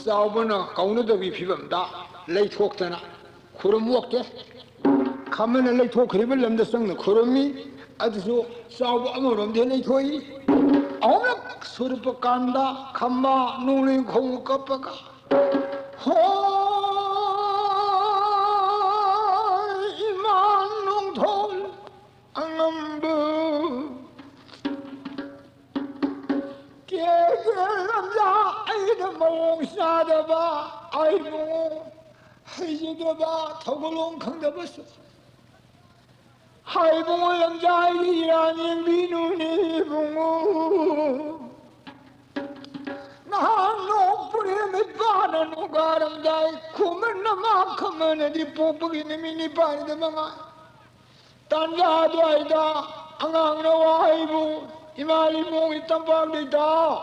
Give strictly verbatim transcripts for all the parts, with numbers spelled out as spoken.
ꯆꯥꯎꯕꯅ ꯀꯧꯅꯗꯕꯒꯤ ꯐꯤꯕꯝꯗ ꯂꯩꯊꯣꯛꯇꯅ ꯈꯨꯔꯨꯝ ꯑꯣꯛꯇꯦ꯫ ꯈꯝꯕꯅ ꯂꯩꯊꯣꯛꯈ꯭ꯔꯤꯕ ꯂꯝꯗ ꯆꯪꯅ ꯈꯨꯔꯨꯝꯃꯤ꯫ ꯑꯗꯨꯁꯨ ꯆꯥꯎꯕ ꯑꯃꯔꯣꯝꯗ ꯂꯩꯊꯣꯛꯏ꯫ ꯑꯍꯨꯝꯂꯛ ꯁꯨꯔꯛꯄ ꯀꯥꯟꯗ ꯈꯝꯕ ꯅꯣꯡꯂꯩ ꯈꯣꯡ ꯀꯞꯄꯒ, "ꯍꯣꯏ, ꯏꯃꯥ ꯅꯣꯡꯊꯣꯜ ꯑꯉꯝꯕ, ꯀꯦ ꯀꯦ ꯂꯝꯖꯥ, ꯑꯩꯅ ꯃꯑꯣꯡ ꯆꯥꯗꯕ, ꯑꯩꯕꯨ ꯍꯩꯖꯗꯕ, ꯊꯧꯒꯜꯂꯣꯟ ꯈꯪꯗꯕꯁꯨ, ꯍꯥꯏꯕꯨꯡ ꯂꯝꯖꯥꯏꯒꯤ ꯏꯔꯥꯟ ꯌꯦꯡꯕꯤꯅꯨꯅꯦ ꯏꯕꯨꯡꯉꯣ꯫ ꯅꯍꯥꯟ ꯅꯣꯡ ꯄꯨꯔꯦꯝ ꯏꯄꯥꯅ ꯅꯨꯡꯒꯥꯔꯝꯗꯥꯏ ꯈꯨꯃꯟ ꯅꯃꯥ ꯈꯃꯅꯗꯤ ꯄꯣꯛꯄꯒꯤ ꯅꯨꯃꯤꯠ ꯅꯤꯄꯥꯟꯗ ꯃꯉꯥꯏ꯫ ꯇꯥꯟꯖꯥ ꯑꯗꯨꯋꯥꯏꯗ ꯑꯉꯥꯡꯅ ꯋꯥꯍꯩꯕꯨ, "ꯏꯃꯥ ꯏꯕꯨꯡꯒꯤ ꯇꯝꯄꯥꯛꯇ ꯏꯇꯥꯎ,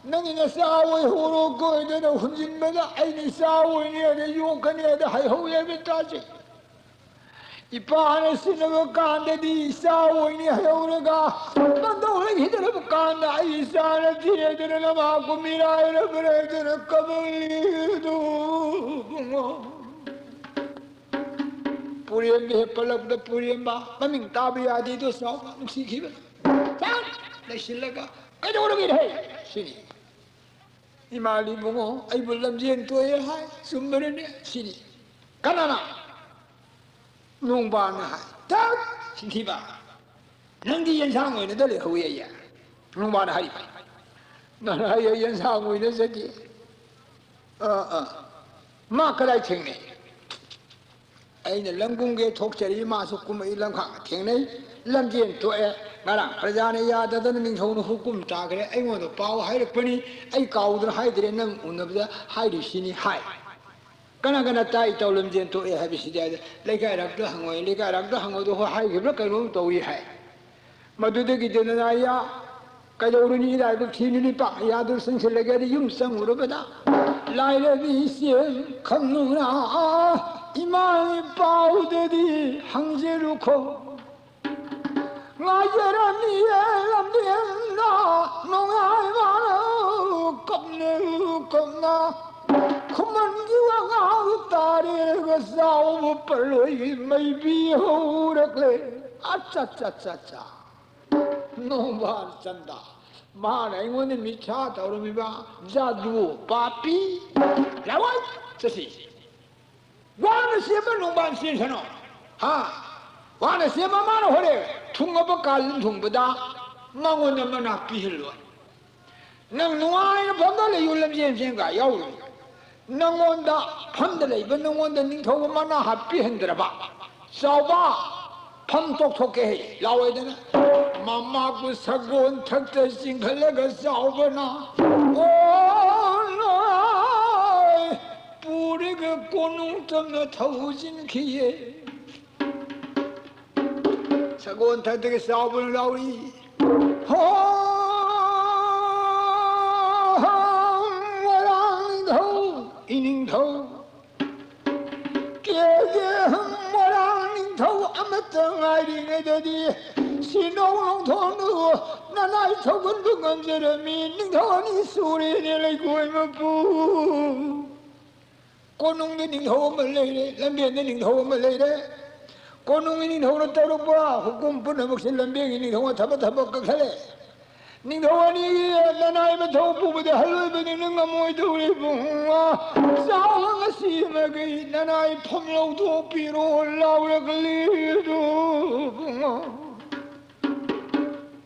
ꯅꯪꯒꯤ ꯅꯆꯥ ꯑꯣꯏꯍꯧꯔꯣ ꯀꯣꯏꯗꯅ ꯍꯨꯟꯖꯤꯟꯕꯗ ꯑꯩꯅ ꯏꯆꯥ ꯑꯣꯏꯅꯤ ꯑꯗ ꯌꯣꯛꯀꯅꯤ ꯑꯗ ꯍꯩꯍꯧꯔꯦ ꯇꯥꯖꯩ꯫ ꯏꯄꯥꯅ ꯁꯤꯟꯅꯕ ꯀꯥꯟꯗꯗꯤ ꯏꯆꯥ ꯑꯣꯏꯅꯤ ꯍꯥꯏꯍꯧꯔꯒ ꯃꯇꯧ ꯂꯩꯈꯤꯗ꯭ꯔꯕ ꯀꯥꯟꯗ ꯑꯩ ꯏꯆꯥꯅ ꯊꯤꯔꯦꯗꯅ ꯅꯃꯥ ꯀꯨꯝꯃꯤꯔꯥꯏꯔꯕ꯭ꯔꯦꯗꯅ ꯀꯕꯜꯂꯤꯗꯨ ꯏꯕꯨꯡꯉꯣ꯫ ꯄꯨꯔꯦꯝꯒ ꯍꯦꯛ ꯄꯜꯂꯛꯄꯗ ꯄꯨꯔꯦꯝꯕ ꯃꯃꯤꯡ ꯇꯥꯕ ꯌꯥꯗꯦꯗꯣ ꯆꯥꯎꯅ ꯅꯨꯡꯁꯤꯈꯤꯕꯅ ꯆꯥꯛ ꯂꯩꯁꯤꯜꯂꯒ ꯀꯩꯗꯧꯔꯒꯦ ꯍꯦ?" ꯁꯤꯅꯤ꯫ "ꯏꯃꯥ ꯏꯕꯨꯡꯉꯣ, ꯑꯩꯕꯨ ꯂꯝꯖꯦꯟ ꯇꯣꯛꯑꯦ ꯍꯥꯏ, ꯆꯨꯝꯕꯔꯅꯦ?" ꯁꯤꯅꯤ꯫ ꯀꯅꯥꯅ? ꯅꯣꯡꯕꯥꯅ ꯍꯥꯏ꯫ ꯇꯠ! ꯁꯤꯡꯊꯤꯕ꯫ "ꯅꯪꯗꯤ ꯌꯦꯟꯁꯥꯡ ꯑꯣꯏꯅꯗ ꯂꯩꯍꯧꯋꯤ ꯑꯩꯌꯦ?" ꯅꯣꯡꯕꯥꯅ ꯍꯥꯏꯔꯤꯕ꯫ ꯅꯪ ꯍꯥꯏꯌꯦ ꯌꯦꯟꯁꯥꯡ ꯑꯣꯏꯅ ꯆꯠꯈꯤ꯫ ꯑꯥ, ꯑꯥ꯫ ꯃꯥ ꯀꯗꯥꯏ ꯊꯦꯡꯅꯩ? ꯑꯩꯅ ꯂꯝꯒꯨꯝꯒꯦ ꯊꯣꯛꯆꯔꯤ, ꯃꯥꯁꯨ ꯀꯨꯝꯃꯛꯏ, ꯂꯝꯈꯥꯡꯗ ꯊꯦꯡꯅꯩ꯫ ꯂꯝꯖꯦꯟ ꯇꯣꯛꯑꯦ꯫ ꯉꯔꯥꯡ ꯄ꯭ꯔꯖꯥꯅ ꯌꯥꯗꯗꯅ ꯅꯤꯡꯊꯧꯅ ꯍꯨꯀꯨꯝ ꯇꯥꯈ꯭ꯔꯦ꯫ ꯑꯩꯉꯣꯟꯗ ꯄꯥꯎ ꯍꯥꯏꯔꯛꯄꯅꯤ꯫ ꯑꯩ ꯀꯥꯎꯗꯅ ꯍꯥꯏꯗ꯭ꯔꯦ, ꯅꯪ ꯎꯅꯕꯗ ꯍꯥꯏꯔꯤꯁꯤꯅꯤ ꯍꯥꯏ꯫ "ꯀꯅꯥ ꯀꯅꯥ ꯇꯥꯏ ꯏꯇꯥꯎ ꯂꯝꯖꯦꯟ ꯇꯣꯛꯑꯦ ꯍꯥꯏꯕꯁꯤꯗꯤ?" ꯍꯥꯏꯗ, "ꯂꯩꯀꯥꯏ ꯔꯛꯇ ꯍꯪꯉꯣꯏ, ꯂꯩꯀꯥꯏ ꯔꯛꯇ ꯍꯪꯉꯣꯏꯗꯣ ꯍꯣꯏ ꯍꯥꯏꯈꯤꯕ꯭ꯔꯥ ꯀꯩꯅꯣꯝ ꯇꯧꯏ" ꯍꯥꯏ꯫ ꯃꯗꯨꯗꯒꯤ ꯗꯦꯅꯥꯌꯥ ꯀꯩꯗꯧꯔꯨꯅꯤ, ꯏꯔꯥꯏꯕꯛ ꯊꯤꯅꯨꯅꯤ, ꯄꯥꯛ ꯌꯥꯗꯨ ꯆꯪꯁꯤꯜꯂꯒꯦ꯫ ꯑꯗ ꯌꯨꯝ ꯆꯪꯉꯨꯔꯕꯗ ꯂꯥꯏꯔꯕꯤ ꯏꯆꯦ ꯈꯪꯅꯨꯅ ꯏꯃꯥ ꯏꯄꯥꯎꯗꯗꯤ ꯍꯪꯖꯔꯨꯈꯣ꯫ ꯉꯥꯏꯖꯔꯝꯃꯤꯌꯦ ꯂꯝꯕꯦꯟꯗ ꯅꯨꯡꯉꯥꯏꯕ ꯀꯞꯅ ꯀꯞꯅ ꯈꯨꯃꯟꯒꯤ ꯋꯥꯉꯥꯡ ꯇꯥꯔꯦꯒ ꯆꯥꯎꯕ ꯄꯔꯂꯣꯏꯒꯤ ꯃꯩꯕꯤ ꯍꯧꯔꯛꯂꯦ꯫ ꯑꯠꯆꯥ, ꯆꯥ, ꯆꯥ, ꯆꯥ꯫ ꯅꯣꯡꯕꯥꯟ ꯆꯟꯗ꯫ ꯃꯥꯅ ꯑꯩꯉꯣꯟꯗ ꯃꯤꯠꯁꯥ ꯇꯧꯔꯝꯃꯤꯕ ꯖꯥꯗꯨ ꯄꯥꯄꯤ꯫ ꯂꯥꯛꯑꯣ, ꯆꯠꯁꯤ꯫ ꯋꯥꯅ ꯁꯦꯝꯕ ꯅꯣꯡꯕꯥꯟ ꯆꯦꯟꯁꯅꯣ꯫ ꯍꯥ? ꯋꯥꯅ ꯁꯦꯝꯕ ꯃꯥꯅ ꯍꯣꯔꯦꯟ ꯊꯨꯡꯉꯕ ꯀꯥꯂꯦꯟ ꯊꯣꯡꯕꯗ ꯃꯉꯣꯟꯗ ꯃꯅꯥ ꯄꯤꯍꯜꯂꯣꯏ꯫ ꯅꯪ ꯅꯨꯡꯉꯥꯏꯅ ꯐꯝꯗ ꯂꯩꯌꯨ, ꯂꯝꯖꯦꯟ ꯆꯦꯟ ꯀꯥ ꯌꯥꯎꯔꯨ꯫ ꯅꯪꯉꯣꯟꯗ, ꯐꯝꯗ ꯂꯩꯕ ꯅꯪꯉꯣꯟꯗ ꯅꯤꯡꯊꯧ ꯃꯅꯥ ꯍꯥꯞꯄꯤꯍꯟꯗ꯭ꯔꯕ ꯆꯥꯎꯕ, ꯐꯝ ꯇꯣꯛꯊꯣꯛꯀꯦ ꯍꯥꯏ ꯂꯥꯎꯑꯣꯏꯗꯅ꯫ ꯃꯃꯥꯕꯨ ꯁꯒꯣꯜ ꯊꯛꯇ ꯆꯤꯡꯈꯠꯂꯒ ꯆꯥꯎꯕꯅ, ꯑꯣ ꯂꯣꯏ ꯄꯨꯔꯒ ꯀꯣꯅꯨꯡ ꯇꯝꯅ ꯊꯧꯖꯤꯟꯈꯤꯌꯦ꯫ ꯁꯒꯣꯜ ꯊꯛꯇꯒꯤ ꯆꯥꯎꯕꯅ ꯂꯥꯎꯔꯤ, ꯍꯣ! ꯃꯣꯏꯔꯥꯡ ꯅꯤꯡꯊꯧ, ꯏꯅꯤꯡꯊꯧ, ꯀꯦꯒꯦ ꯃꯣꯏꯔꯥꯡ ꯅꯤꯡꯊꯧ ꯑꯃꯠꯇ ꯉꯥꯏꯔꯤꯉꯩꯗꯗꯤ ꯁꯤꯅꯧ ꯂꯣꯡꯊꯣꯡꯗꯨ ꯅꯅꯥꯏ ꯊꯧꯒꯟꯕ ꯉꯝꯖꯔꯝꯃꯤ꯫ ꯅꯤꯡꯊꯧ ꯑꯅꯤ ꯁꯨꯔꯦꯅꯦ ꯂꯩꯀꯣꯏ ꯃꯄꯨ꯫ ꯀꯣꯅꯨꯡꯗ ꯅꯤꯡꯊꯧ ꯑꯃ ꯂꯩꯔꯦ, ꯂꯝꯕꯦꯟꯗ ꯅꯤꯡꯊꯧ ꯑꯃ ꯂꯩꯔꯦ꯫ ꯀꯣꯅꯨꯡꯒꯤ ꯅꯤꯡꯊꯧꯅ ꯇꯧꯔꯛꯄ ꯍꯨꯀꯨꯝ ꯄꯨꯝꯅꯃꯛꯁꯦ ꯂꯝꯕꯦꯟꯒꯤ ꯅꯤꯡꯊꯧꯅ ꯊꯕꯛ ꯊꯕꯛ ꯀꯛꯊꯠꯂꯦ꯫ ꯅꯤꯡꯊꯧ ꯑꯅꯤꯒꯤ ꯅꯅꯥꯏ ꯃꯊꯧ ꯄꯨꯕꯗ ꯍꯜꯂꯣꯏꯕꯅꯤꯅ ꯉꯝꯃꯣꯏꯗꯧꯔꯤ ꯏꯕꯨꯡꯉꯣ꯫ ꯆꯥꯎꯅ ꯉꯁꯤꯃꯒꯤ ꯅꯅꯥꯏ ꯐꯝ ꯂꯧꯊꯣꯛꯄꯤꯔꯣ ꯂꯥꯎꯔꯛꯂꯤ ꯏꯕꯨꯡꯉꯣ꯫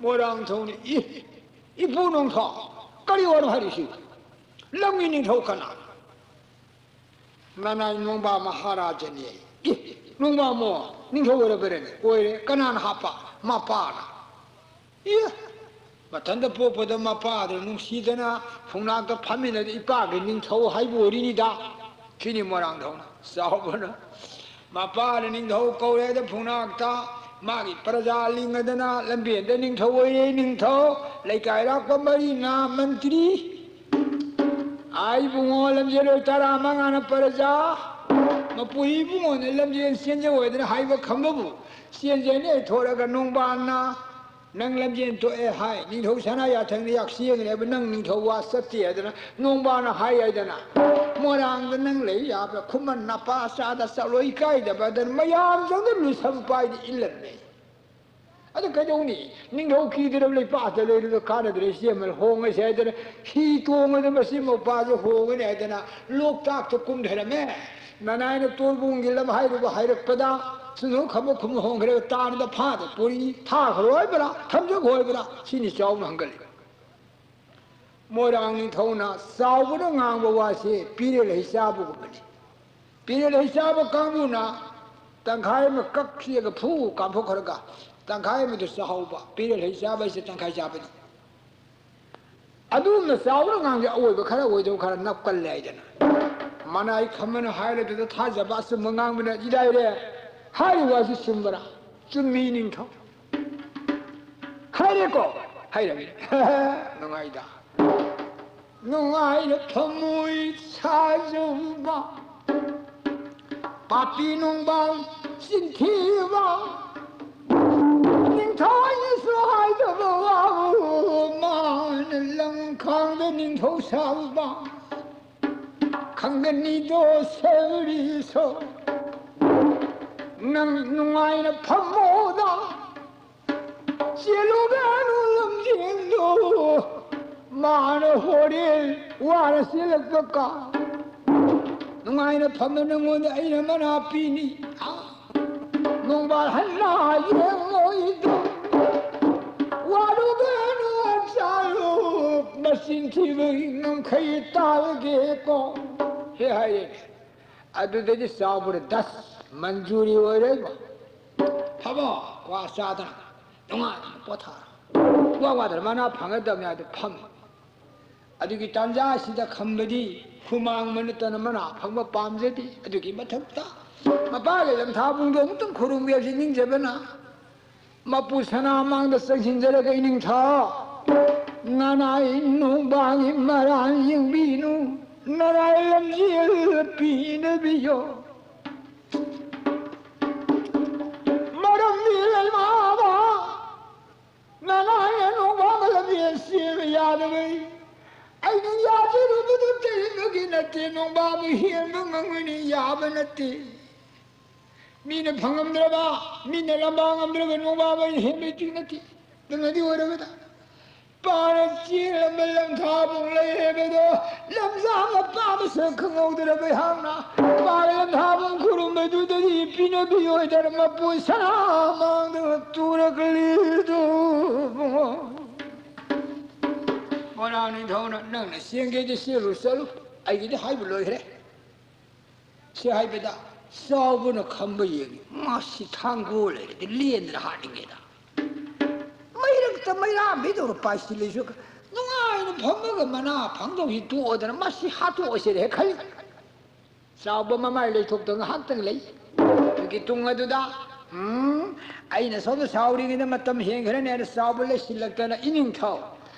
ꯃꯣꯏꯔꯥꯡꯊꯧꯅ, ꯏ, ꯏꯄꯨ ꯅꯣꯡꯊꯥ, ꯀꯔꯤ ꯋꯥꯅꯣ ꯍꯥꯏꯔꯤꯁꯤ? ꯂꯝꯒꯤ ꯅꯤꯡꯊꯧ ꯀꯅꯥ? ꯅꯅꯥꯏ ꯅꯣꯡꯕꯥ ꯃꯍꯥꯔꯥꯖꯅꯤ꯫ ꯏ, ꯅꯣꯡꯕꯥꯃꯣ ꯅꯤꯡꯊꯧ ꯑꯣꯏꯔꯕꯔꯅꯦ? ꯑꯣꯏꯔꯦ꯫ ꯀꯅꯥꯅ ꯍꯥꯞꯄ? ꯃꯄꯥꯅ꯫ ꯏ, ꯃꯊꯟꯇ ꯄꯣꯛꯄꯗ ꯃꯄꯥꯗꯨ ꯅꯨꯡꯁꯤꯗꯅ ꯐꯨꯡꯅꯥꯛꯇ ꯐꯝꯃꯤꯟꯅꯗ ꯏꯄꯥꯒꯤ ꯅꯤꯡꯊꯧ ꯍꯥꯏꯕ ꯑꯣꯏꯔꯤꯅꯤꯗ꯫ ꯁꯤꯅꯤ ꯃꯣꯏꯔꯥꯡꯊꯧꯅ ꯆꯥꯎꯕꯅ꯫ ꯃꯄꯥꯅ ꯅꯤꯡꯊꯧ ꯀꯧꯔꯦꯗ ꯐꯨꯡꯅꯥꯛꯇ ꯃꯥꯒꯤ ꯄ꯭ꯔꯖꯥ ꯂꯤꯡꯉꯗꯅ ꯂꯝꯕꯦꯟꯗ ꯅꯤꯡꯊꯧ ꯑꯣꯏꯔꯦ꯫ ꯅꯤꯡꯊꯧ ꯂꯩꯀꯥꯏ ꯂꯥꯛꯄ ꯃꯔꯤꯅ ꯃꯟꯇ꯭ꯔꯤ꯫ ꯑꯥ ꯏꯕꯨꯡꯉꯣ ꯂꯝꯖꯦꯜ ꯑꯣꯏ ꯇꯔꯥ ꯃꯉꯥꯅ ꯄ꯭ꯔꯖꯥ꯫ ꯃꯄꯨ ꯏꯕꯨꯡꯉꯣꯅ ꯂꯝꯖꯦꯜ ꯆꯦꯟꯖꯧ ꯍꯥꯏꯗꯅ ꯍꯥꯏꯕ ꯈꯪꯕꯕꯨ ꯆꯦꯟꯖꯦꯅ ꯊꯣꯔꯒ ꯅꯣꯡꯕꯥꯟꯅ ꯅꯪ ꯂꯝꯖꯦꯟ ꯇꯣꯛꯑꯦ ꯍꯥꯏ꯫ ꯅꯤꯡꯊꯧ ꯁꯅꯥ ꯌꯥꯊꯪꯅ ꯌꯥꯛꯁꯤ ꯌꯦꯡꯂꯦꯕ ꯅꯪ ꯅꯤꯡꯊꯧ ꯋꯥ ꯆꯠꯇꯦ ꯍꯥꯏꯗꯅ ꯅꯣꯡꯕꯥꯟꯅ ꯍꯥꯏ ꯍꯥꯏꯗꯅ꯫ ꯃꯣꯏꯔꯥꯡꯗ ꯅꯪ ꯂꯩ ꯌꯥꯕ꯭ꯔꯥ? ꯈꯨꯃꯟ ꯅꯄꯥ ꯆꯥꯗ ꯆꯠꯂꯣꯏ ꯀꯥꯏꯗꯕ ꯑꯗꯨꯅ ꯃꯌꯥꯝ ꯆꯪꯗ ꯂꯨꯁꯝ ꯄꯥꯏꯗꯤ ꯏꯜꯂꯝꯃꯦ꯫ ꯑꯗꯨ ꯀꯩꯗꯧꯅꯤ? ꯅꯤꯡꯊꯧ ꯀꯤꯗ꯭ꯔꯕ ꯂꯩꯄꯥꯛꯇ ꯂꯩꯔꯨꯗ ꯀꯥꯟꯅꯗ꯭ꯔꯦ, ꯏꯆꯦꯃꯜ ꯍꯣꯡꯉꯁꯦ ꯍꯥꯏꯗꯅ ꯍꯤ ꯇꯣꯡꯉꯗ ꯃꯁꯤ ꯃꯧꯄꯥꯁꯦ ꯍꯣꯡꯒꯅꯤ ꯍꯥꯏꯗꯅ ꯂꯣꯛꯇꯥꯛꯇ ꯀꯨꯝꯊꯔꯝꯃꯦ꯫ ꯅꯅꯥꯏꯅ ꯇꯣꯔꯕꯨꯡꯒꯤ ꯂꯝ ꯍꯥꯏꯔꯨꯕ ꯍꯥꯏꯔꯛꯄꯗ ꯁꯨꯝ ꯈꯝꯕ ꯈꯨꯝ ꯍꯣꯡꯈ꯭ꯔꯦ, ꯇꯥꯅꯗ ꯐꯥꯗ ꯄꯨꯔꯤ ꯊꯥꯈ꯭ꯔꯣꯏꯕ꯭ꯔꯥ ꯊꯝꯖꯈ꯭ꯔꯣꯏꯕ꯭ꯔꯥ ꯁꯤꯅꯤ ꯆꯥꯎꯅ ꯍꯪꯒꯠꯂꯤ꯫ ꯃꯣꯏꯔꯥꯡ ꯅꯤꯡꯊꯧꯅ ꯆꯥꯎꯕꯅ ꯉꯥꯡꯕ ꯋꯥꯁꯦ ꯄꯤꯔꯦꯜ ꯍꯩ ꯆꯥꯕꯒꯨꯝꯕꯅꯤ꯫ ꯄꯤꯔꯦꯜ ꯍꯩ ꯆꯥꯕ ꯀꯥꯡꯕꯨꯅ ꯇꯪꯈꯥꯏ ꯑꯃ ꯀꯛꯈꯤꯑꯒ ꯐꯨ ꯀꯥꯝꯊꯣꯛꯈ꯭ꯔꯒ ꯇꯪꯈꯥꯏ ꯑꯃꯗꯨ ꯆꯥꯍꯧꯕ꯫ ꯄꯤꯔꯦꯜ ꯍꯩ ꯆꯥꯕ ꯍꯥꯏꯁꯦ ꯇꯪꯈꯥꯏ ꯆꯥꯕꯅꯤ꯫ ꯑꯗꯨꯒꯨꯝꯅ ꯆꯥꯎꯕꯅ ꯉꯥꯡꯁꯦ ꯑꯣꯏꯕ ꯈꯔ ꯑꯣꯏꯗꯕ ꯈꯔ ꯅꯞꯀꯜꯂꯦ ꯍꯥꯏꯗꯅ꯫ ꯃꯅꯥꯏ ꯈꯝꯕꯅ ꯍꯥꯏꯔꯗꯨꯗ ꯊꯥꯖꯕ ꯑꯆꯨꯝꯕ ꯉꯥꯡꯕꯅ ꯏꯔꯥꯏꯔꯦ꯫ ꯍꯥꯏꯔꯤꯕ ꯑꯁꯤ ꯆꯨꯝꯕꯔꯥ? ꯆꯨꯝꯃꯤ ꯅꯤꯡꯊꯧ꯫ ꯍꯥꯏꯔꯦꯀꯣ? ꯍꯥꯏꯔꯝꯃꯤ꯫ ꯅꯨꯡꯉꯥꯏꯗ꯫ ꯅꯨꯡꯉꯥꯏꯅ ꯐꯝꯃꯨꯏ ꯁꯥꯖꯨꯕ꯫ ꯄꯥꯄꯤ ꯅꯨꯡꯕꯥꯡ ꯆꯤꯟꯊꯤꯕ꯫ ꯅꯤꯡꯊꯧ ꯑꯩꯅꯁꯨ ꯍꯥꯏꯗꯕ ꯋꯥꯕꯨ ꯃꯥꯅ ꯂꯝꯈꯥꯡꯗ ꯅꯤꯡꯊꯧ ꯁꯥꯕ꯫ ꯈꯪꯒꯅꯤꯗꯣ ꯁꯦꯔꯤꯁꯣ꯫ ꯅꯪ ꯅꯨꯡꯉꯥꯏꯅ ꯐꯝꯃꯣꯗ꯫ ꯆꯦꯜꯂꯨꯒꯅꯨ ꯂꯝꯖꯦꯜꯗꯣ꯫ ꯃꯥꯅ ꯍꯣꯔꯦꯟ ꯋꯥꯅ ꯆꯦꯜꯂꯛꯄ ꯀꯥ꯫ ꯅꯨꯡꯉꯥꯏꯅ ꯐꯝꯕ ꯅꯪꯉꯣꯟꯗ ꯑꯩꯅ ꯃꯅꯥ ꯄꯤꯅꯤ꯫ ꯅꯣꯡꯕꯥꯜ ꯍꯟꯅ ꯌꯦꯡꯉꯣꯏꯗꯣ꯫ ꯋꯥꯔꯨꯒꯅꯨ ꯆꯥꯔꯨ꯫ ꯃꯆꯤꯟ ꯊꯤꯕꯒꯤ ꯉꯝꯈꯩ ꯇꯥꯔꯒꯦꯀꯣ꯫ ꯍꯦ ꯍꯥꯏꯔꯦꯅꯦ꯫ ꯑꯗꯨꯗꯗꯤ ꯆꯥꯎꯕꯗ ꯗꯁ ꯃꯟꯖꯨꯔꯤ ꯑꯣꯏꯔꯦꯕ꯫ ꯐꯝꯃꯣ꯫ ꯀ꯭ꯋꯥ ꯆꯥꯗꯅ ꯅꯨꯡꯉꯥꯏꯅ ꯄꯣꯊꯥꯔꯣ꯫ ꯋꯥ ꯋꯥꯗꯅ ꯃꯅꯥ ꯐꯪꯒꯗꯕꯅꯤ ꯍꯥꯏꯗꯣ ꯐꯝꯃꯤ꯫ ꯑꯗꯨꯒꯤ ꯇꯥꯟꯖꯥ ꯑꯁꯤꯗ ꯈꯝꯕꯗꯤ ꯍꯨꯃꯥꯡ ꯃꯅꯨꯇꯅ ꯃꯅꯥ ꯐꯪꯕ ꯄꯥꯝꯖꯗꯦ꯫ ꯑꯗꯨꯒꯤ ꯃꯊꯛꯇ ꯃꯄꯥꯒꯤ ꯂꯝꯊꯥꯕꯨꯡꯗꯣ ꯑꯃꯨꯛꯇꯪ ꯈꯨꯔꯨꯝꯒꯦ ꯍꯥꯏꯕꯁꯤ ꯅꯤꯡꯖꯕꯅ ꯃꯄꯨ ꯁꯅꯥ ꯃꯥꯡꯗ ꯆꯪꯁꯤꯟꯖꯔꯒ ꯏꯅꯤꯡꯊꯧ ꯅꯅꯥꯏ ꯅꯣꯡꯕꯥꯟꯒꯤ ꯃꯔꯥꯟ ꯌꯦꯡꯕꯤꯅꯨ, ꯅꯅꯥꯏ ꯂꯝꯖꯦꯜ ꯄꯤꯅꯕꯤꯌꯣ꯫ ꯃꯔꯝꯗꯤ ꯂꯩꯃꯥꯕ ꯅꯅꯥꯏ ꯅꯣꯡꯕꯥꯟ ꯂꯝꯖꯦꯜ ꯆꯦꯟꯕ ꯌꯥꯗꯕꯩ ꯑꯩꯅ ꯌꯥꯖꯔꯨꯕꯗꯨ ꯇꯩꯕꯒꯤ ꯅꯠꯇꯦ, ꯅꯣꯡꯕꯥꯕ ꯍꯦꯟꯕ ꯉꯝꯒꯅꯤ, ꯌꯥꯕ ꯅꯠꯇꯦ꯫ ꯃꯤꯅ ꯐꯪꯉꯝꯗ꯭ꯔꯕ, ꯃꯤꯅ ꯂꯝꯕꯥ ꯉꯝꯗ꯭ꯔꯕ ꯅꯣꯡꯕꯥꯕ ꯑꯩꯅ ꯍꯦꯟꯕꯩ ꯅꯠꯇꯦ꯫ ꯅꯪꯅꯗꯤ ꯑꯣꯏꯔꯕꯗ ꯄꯥꯅ ꯆꯦꯜꯂꯝꯕ ꯂꯝꯊꯥꯕꯨꯡ ꯂꯩꯔꯦꯕꯗꯣ, ꯂꯝꯖꯥꯡ ꯃꯄꯥ ꯃꯁꯛ ꯈꯪꯍꯧꯗ꯭ꯔꯕ ꯑꯩꯍꯥꯛꯅ ꯄꯥꯒ ꯂꯝꯊꯥꯕꯨꯡ ꯈꯨꯔꯨꯝꯕꯗꯨꯗꯗꯤ ꯄꯤꯅꯕꯤ ꯑꯣꯏꯗꯅ ꯃꯄꯨ ꯁꯅꯥ ꯃꯥꯡꯗ ꯇꯨꯔꯛꯂꯤꯗꯨ ꯏꯕꯨꯡꯉꯣ꯫ ꯃꯣꯏꯔꯥꯡ ꯅꯤꯡꯊꯧꯅ ꯅꯪꯅ ꯆꯦꯟꯒꯦꯗꯤ ꯆꯦꯜꯂꯨ ꯆꯠꯂꯨ, ꯑꯩꯒꯤꯗꯤ ꯍꯥꯏꯕ ꯂꯣꯏꯈ꯭ꯔꯦ꯫ ꯁꯤ ꯍꯥꯏꯕꯗ ꯆꯥꯎꯕꯅ ꯈꯝꯕ ꯌꯦꯡꯉꯤ꯫ ꯃꯥꯁꯤ ꯊꯥꯡꯒꯣꯜ ꯂꯩꯔꯗꯤ ꯂꯦꯟꯗ꯭ꯔ ꯍꯥꯠꯅꯤꯡꯉꯦꯗ꯫ ꯃꯩꯔꯛꯇ ꯃꯩꯔꯥ ꯃꯤꯗꯧꯅ ꯄꯥꯏꯁꯤꯜꯂꯤꯁꯨ ꯅꯨꯡꯉꯥꯏꯅ ꯐꯝꯃꯒ ꯃꯅꯥ ꯐꯪꯗꯧꯁꯤ ꯇꯣꯛꯑꯗꯅ ꯃꯁꯤ ꯍꯥꯠꯇꯣꯛꯑꯁꯤꯔ ꯍꯦꯛ ꯈꯜꯂꯤ꯫ ꯆꯥꯎꯕ ꯃꯃꯥꯏ ꯂꯩꯊꯣꯛꯇ ꯉꯥꯏꯍꯥꯛꯇꯪ ꯂꯩ꯫ ꯑꯗꯨꯒꯤ ꯇꯨꯡ ꯑꯗꯨꯗ, ꯎꯝ, ꯑꯩꯅ ꯁꯣꯝꯗ ꯁꯥꯎꯔꯤꯉꯩꯗ ꯃꯇꯝ ꯍꯦꯟꯈ꯭ꯔꯅꯤ ꯍꯥꯏꯅ ꯆꯥꯎꯕ ꯂꯩꯁꯤꯜꯂꯛꯇꯅ ꯏꯅꯤꯡꯊꯧ